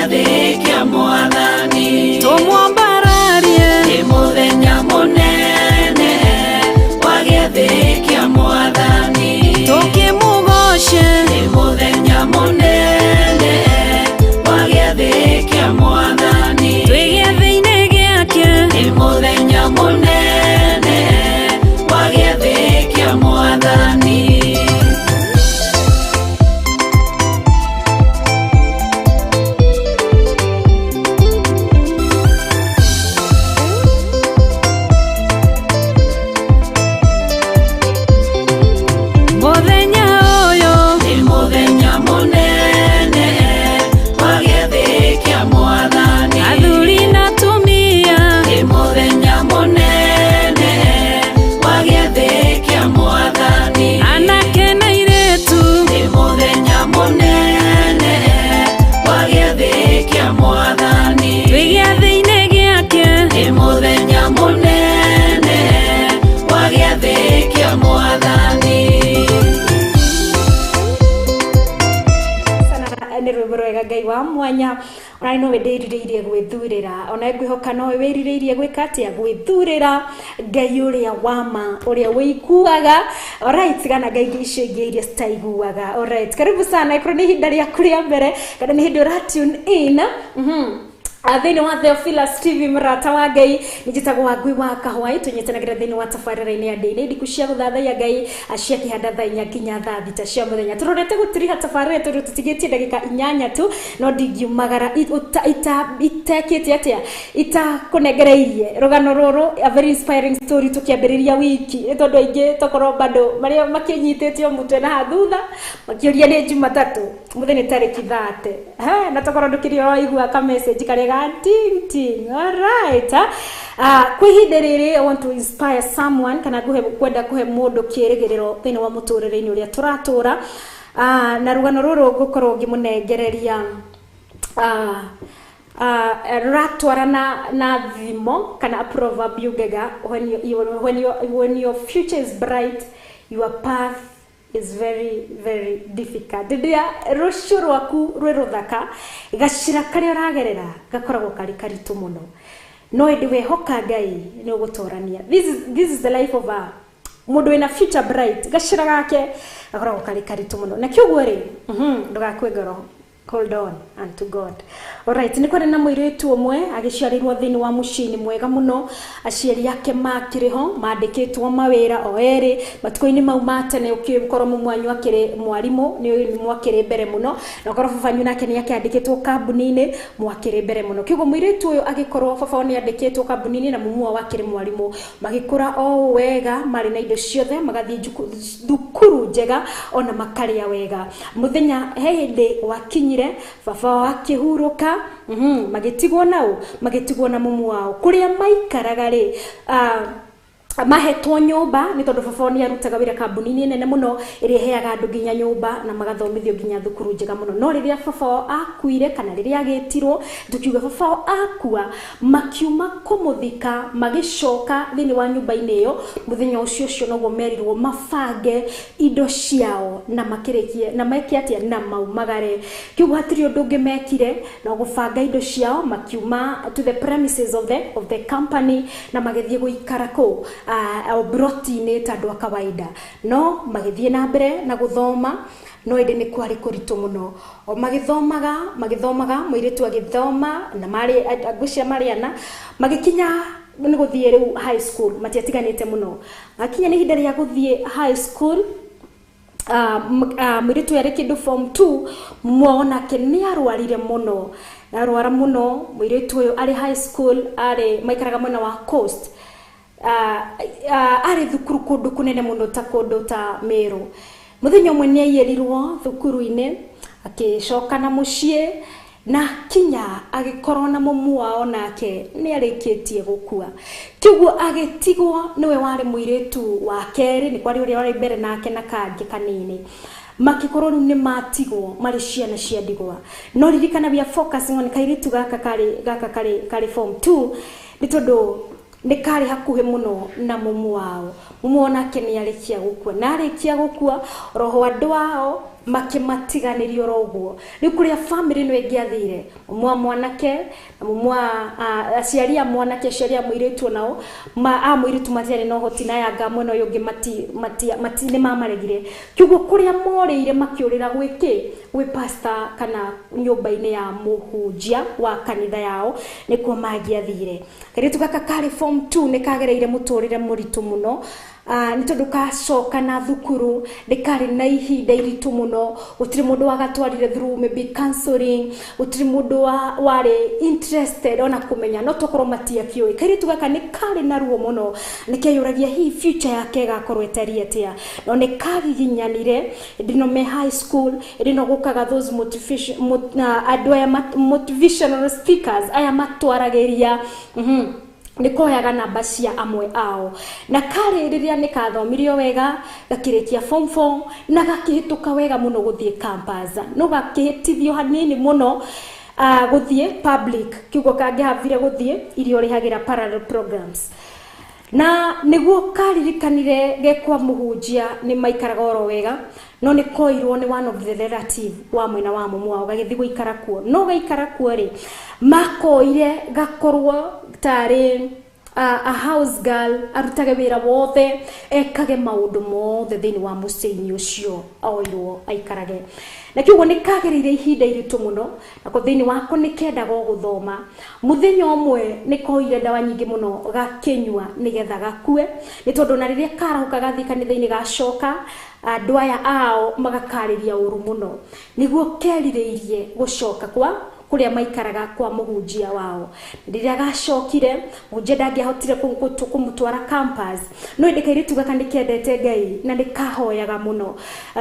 gĩathĩ kĩa Mwathani. Tũmwambararie. Nĩ mũthenya mũnene wa gĩathĩ kĩa Mwathani. Tũkĩmũgoce. Nĩ mũthenya mũnene wa gĩathĩ kĩa Mwathani. Twĩ gĩathĩ-inĩ gĩake. Nĩ mũthenya mũnene wa gĩathĩ kĩa Mwathani. Mũthenya ũyũ. Nĩ mũthenya mũnene wa gĩathĩ kĩa Mwathani. Athuri na atumia. Nĩ mũthenya mũnene wa gĩathĩ kĩa Mwathani. Anake na airĩtu. Nĩ mũthenya mũnene wa gĩathĩ kĩa Mwathani. Twĩ gĩathĩ-inĩ gĩake. Nĩ mũthenya mũnene wa gĩathĩ kĩa Mwathani. Sana nĩ rwĩmbo rwega Ngai wa mwanya ona nowe ndĩrirĩirie gwĩthurĩra ona ngwĩhoka nowe wĩrirĩirie gwĩka atĩa gwĩthurĩra Ngai ũrĩa wa ma ũrĩa wĩiguaga. Alright, kana ngai ingĩ icio ingĩ iria citaiguaga. Alright, karibu sana ikorwo nĩ ihinda rĩaku rĩa mbere kana nĩ hĩndĩ ũra tune in. Thĩinĩ wa Theophilus TV mũrata wa Ngai nĩ njĩtagwo Wangui wa Kahwai tũnyitanagĩra thĩinĩ wa tabarĩra-inĩ ya ndĩinĩ ndiku cia gũthathaiya Ngai cia kĩhanda thaa 4 nginya thaa 6 cia mũthenya. Tũrorete gũtiriha tabarĩra tondũ tũtigĩtie ndagĩka 8 tu no ndingiumagara itekĩte atĩa itakũnengereirie rũgano rũrũ, a very inspiring story tũkĩambĩrĩria wiki nĩ tondũ aingĩ tokorwo bado marĩa makĩnyitĩtio mũtwe na thutha makĩũria nĩ Jumatatũ mũthenya tarĩki 30 na tokorwo ndũkĩrĩ ũraigua ka message karĩa ga ting ting. Alright, kwa ihinda rĩrĩ I want to inspire someone kana kwenda kũhe mũndũ kĩrĩgĩrĩro thĩinĩ wa mũtũrĩre-inĩ ũrĩa tũratũra. Na rũgano rũrũ ngũkorwo ngĩmũnengereria rũratwarana na thimo kana a proverb yugaga when your future is bright your path is very very difficult. Rĩrĩa rũciũ rwaku rwĩ rũthaka gacĩra karĩa ũragerera gakoragwo karĩ karitũ mũno no ĩndĩ wehoka Ngai nĩ ũgũtorania. This is the life of a mũndũ wĩna future bright gacĩra gake gakoragwo karĩ karitũ mũno na kĩũguo rĩ ndũgakue ngoro, hold on unto God. Alright, nĩ kwarĩ na mũirĩtu ũmwe agĩciarĩrwo thĩinĩ wa mũciĩ-inĩ mwega mũno aciari ake makĩrĩ ho mandĩkĩtwo mawĩra o erĩ matukũ-inĩ mau ma tene ũkĩkorwo mũmwanyu akĩrĩ mwarimũ nĩ mwakĩrĩ mbere mũno na ũkorwo babanyu nake nĩ akĩandĩkĩtwo kambuni-inĩ mwakĩrĩ mbere mũno kĩguo mũirĩtu ũyũ agĩkorwo baba nĩ andĩkĩtwo kambuni-inĩ na mũmua wakĩrĩ mwarimũ magĩkũra o wega marĩ na indo ciothe magathiĩ thukuru njega ona makarĩa wega mũthenya he hĩndĩ wakinyire baba wao akĩhurũka magĩtigwo nao magĩtigwo na mumu wao kũrĩa maikaraga rĩ mahetwo nyũmba nĩ tondũ baba wao nĩ arutaga wĩra kambuni-inĩ nene mũno ĩrĩa ĩheaga andũ nginya nyũmba na magathomithio nginya thukuru njega mũno no rĩrĩa baba wao akuire kana rĩrĩa agĩtirwo tukiuga baba wao akua makiuma kũmũthika magĩcoka thĩinĩ wa nyũmba-inĩ ĩyo mũthenya ũcio ũcio noguo merirwo mabange indo ciao na makĩrĩkie na meke atĩa na maumagare kiugo hatirĩ ũndũ ũngĩ mekire no gũbanga indo ciao makiuma to the premises of the company na magĩthiĩ gũikara kũu broti-inĩ ta andũ a kawaida no magĩthiĩ na mbere na gũthoma no ĩndĩ nĩ kwarĩ kũritũ mũno o magĩthomaga mũirĩtu agĩthoma na marĩ ngwĩciria marĩ ana magĩkinya nĩ gũthiĩ rĩu high school matiatiganĩte mũno makinya nĩ ihinda rĩa gũthiĩ high school mũirĩtu ũyũ arĩ kĩndũ form 2 mwonake nĩ arwarire mũno arwara mũno mũirĩtu ũyũ arĩ high school arĩ maikaraga mwena wa coast arĩ thukuru kũndũ kũnene mũno ta kũndũ ta Meru mũthenya ũmwe nĩ aiyĩrirwo thukuru-inĩ akĩcoka na mũciĩ na kinya agĩkorwo na mũmu wao nake nĩ arĩkĩtie gũkua kĩguo agĩtigwo nĩwe warĩ mũirĩtu wa kerĩ nĩ kwarĩ ũrĩa warĩ mbere nake na kangĩ kanini makĩkorwo rĩu nĩ matigwo marĩ ciana cia ndigwa no ririkana we are focusing on kairĩtu gaka karĩ form 2 nĩ tondũ nĩ karĩ hakuhĩ mũno na mũmu wao mũmu onake nĩ arĩkia gũkua na arĩkia gũkua roho andũ ao Makĩmatiganĩria oro ũguo. Rĩu kũrĩa family ĩno ĩngĩathire, mwa mwanake na mwa aciari a mwanake, aciari a mũirĩtu onao a mũirĩtu matiarĩ na ũhoti, na aya mwena ũyũ ũngĩ mati nĩ mamaregire. Kĩguo kũrĩa morĩire makĩũrĩra gwĩkĩ gwĩ pastor kana nyũmba-inĩ ya mũhunjia wa kanitha yao nĩkuo mangĩathire. Kairĩtu gaka karĩ form 2 nĩ kagereire mũtũrĩre mũritũ mũno. Nĩ tondũ kacoka na thukuru nĩ karĩ na ihinda iritũ mũno, gũtirĩ mũndũ wagatwarire through maybe counseling, gũtirĩ mũndũ warĩ interested ona kũmenya, no tokorwo matiakĩũĩ. Kairĩtu gaka nĩ karĩ na ruo mũno, nĩ keyũragia hihi future yake ĩgakorwo ĩtariĩ atĩa, no nĩ kagiginyanire. Hĩndĩ ĩno me high school, hĩndĩ ĩno gũkaga those motivation andũ aya motivational speakers aya matwaragĩria nĩ koyaga namba cia amwe ao, na karĩ rĩrĩa nĩ kathomirio wega gakĩrĩkia form 4 na gakĩhĩtũka wega mũno gũthiĩ campus, no gakĩhĩtithio hanini mũno gũthiĩ public, kiugo kangĩhavire gũthiĩ iria ũrĩhagĩra parallel programs. Na nĩguo karirikanire gekwa mũhunjia nĩ maikaraga oro wega, no nĩ koirwo nĩ one of the relative wa mwena wa mũmũ wao gagĩthiĩ gũikara kuo. No gaikara kuo rĩ, makoire gakorwo tarĩ a house girl, arutage wĩra wothe, ekage maũndũ mothe thĩinĩ wa mũciĩ-inĩ ũcio oirwo aikarage. Na kiugo nĩ kagereire ihinda iritũ mũno, nako thĩinĩ wako nĩ kendaga o gũthoma. Mũthenya ũmwe nĩ koire ndawa nyingĩ mũno gakĩnyua nĩgetha gakue, nĩ tondũ na rĩrĩa karahũka gathiĩ kanitha-inĩ gacoka, andũ aya ao magakarĩria ũru mũno. Nĩguo kerirĩirie gũcoka kwa kũrĩa maikaraga kwa mũhunjia wao. Rĩrĩa gacokire, mũhunjia ndangĩahotire kũmũtwara campus, no ĩndĩ kairĩtu gaka nĩ kendete Ngai na nĩ kahoyaga mũno.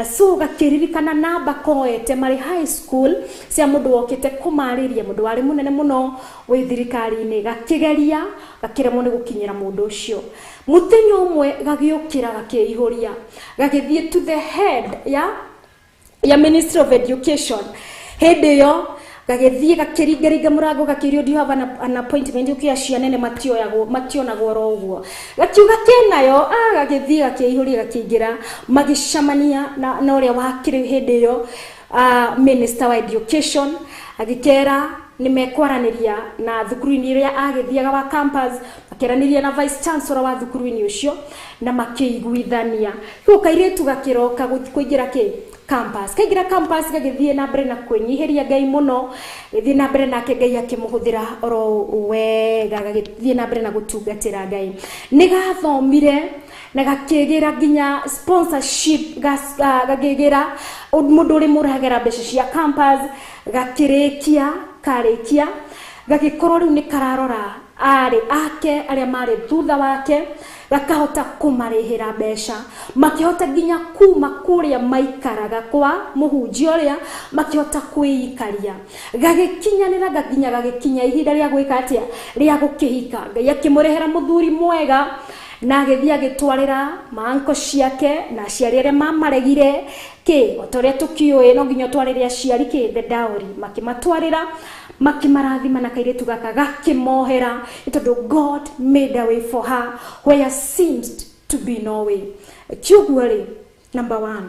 So gakĩririkana namba koete marĩ high school cia mũndũ wokĩte kũmarĩria, mũndũ warĩ mũnene mũno wĩ thirikari-inĩ, gakĩgeria gakĩremwo nĩ gũkinyĩra mũndũ ũcio. Mũthenya ũmwe gagĩũkĩra gakĩihũria, gagĩthiĩ to the head ya Ministry of Education. Hĩndĩ ĩyo gagĩthiĩ gakĩringaringa mũrango gakĩũrio, do you have an appointment? Ũkĩ acio anene matioyagwo, mationagwo oro ũguo. Gakiuga kenayo, gagĩthiĩ gakĩihũria gakĩingĩra, magĩcemania na ũrĩa wakĩrĩ hĩndĩ ĩyo Minister wa Education, agĩkera nĩ mekwaranĩria na thukuru-inĩ ĩrĩa agĩthiaga wa campus, akĩaranĩria na vice chancellor wa thukuru-inĩ ũcio na makĩiguithania. Rĩu kairĩtu gakĩroka kũingĩra kĩ campus. Kaingĩra campus gagĩthiĩ na mbere na kwĩnyihĩria Ngai mũno, gĩthiĩ na mbere nake Ngai akĩmũhũthĩra oro wega, gagĩthiĩ na mbere na gũtungatĩra Ngai. Nĩ gathomire na gakĩgĩra nginya sponsorship, gakĩgĩra mũndũ ũrĩ mũrehagĩra mbeca cia campus, gakĩrĩkia, karĩkia, gagĩkorwo rĩu nĩ kararora arĩ ake arĩa marĩ thutha wake, gakahota kũmarĩhĩra mbeca, makĩhota nginya kuma kũrĩa maikaraga kwa mũhunjia ũrĩa, makĩhota kwĩikaria. Gagĩkinyanĩra nginya gagĩkinya ihinda rĩa gwĩka atĩa, rĩa gũkĩhika. Ngai akĩmũrehera mũthuri mwega na agĩthiĩ agĩtwarĩra maanko ciake na aciari arĩa mamaregire kĩ, o ta ũrĩa tũkĩũĩ no nginya ũtwarĩre aciari kĩ, the dowry, makĩmatwarĩra makĩmarathima na kairĩtu gaka gakĩmohera, nĩ tondũ God made a way for her where seemed to be no way. Kiuguo rĩ, number 1,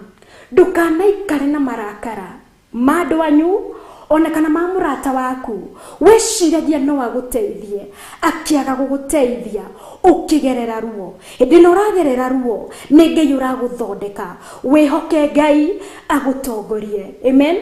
ndũkanaikare na marakara ma andũ anyu ona kana ma mũrata waku, wĩciragia no agũteithie, akĩaga gũgũteithia ũkĩgerera ruo. Hĩndĩ ĩno ũragerera ruo, nĩ Ngai ũragũthondeka, wĩhoke Ngai agũtongorie. Amen.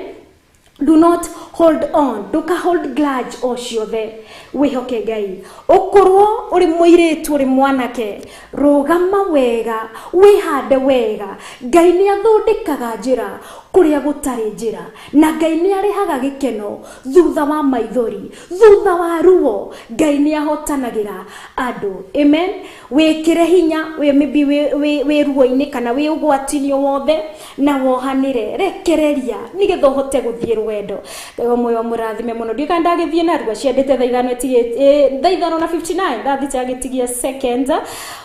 Do not hold on, nduka hold grudge o ciothe, wĩhoke Ngai. Ũkorwo ũrĩ mũirĩtu, ũrĩ mwanake, rũgama wega, wĩhande wega. Ngai nĩ athondekaga njĩra kũrĩa gũtarĩ njĩra, na Ngai nĩ arehaga gĩkeno thutha wa maithori, thutha wa ruo. Ngai nĩ ahotanagĩra andũ. Amen. Wĩkĩre hinya, wĩ maybe wĩ ruo-inĩ kana wĩ ũgwati-inĩ o wothe, na wohanĩre, rekereria nĩgetha ũhote gũthiĩ rwendo. Ngai wa muoyo mũrathime mũno. Ndiũĩ kana ndagĩthiĩ narua, ciendete thaa ithano ĩtigĩtie, thaa ithano na 59, thaa thita agĩtigia seconds.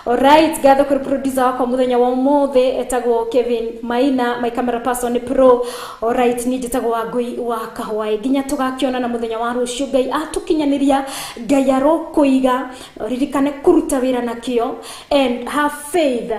Alright, ngatho kũrĩ producer wakwa mũthenya wa ũmũthĩ etagwo Kevin Maina, my camera person nĩ pro. Alright, niĩ njĩtagwo Wangũi wa Kahwaĩ. Nginya tũgakĩonana mũthenya wa rũciũ, Ngai atũkinyanĩria, Ngai arokũiga. Ririkane kũruta wĩra na kĩo and have faith.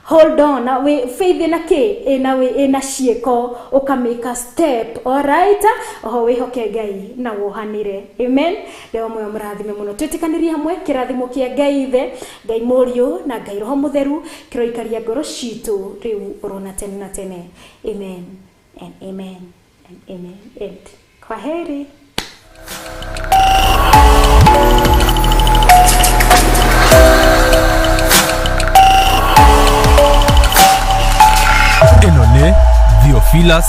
Hold on na wĩ faith ĩna kĩ ĩna ĩna ciĩko, ũkamĩka step. Alright, oho wĩhoke Ngai na wohanĩre. Amen. Ndewa moyo mũrathime mũno, twĩtĩkanĩrie hamwe kĩrathimo kĩa Ngai Ithe, Ngai Mũriũ na Ngai Roho Mũtheru kĩroikaria ngoro citũ rĩu ũrona tene na tene. Amen and amen and amen and kwaheri. Ĩno nĩ Theophilus.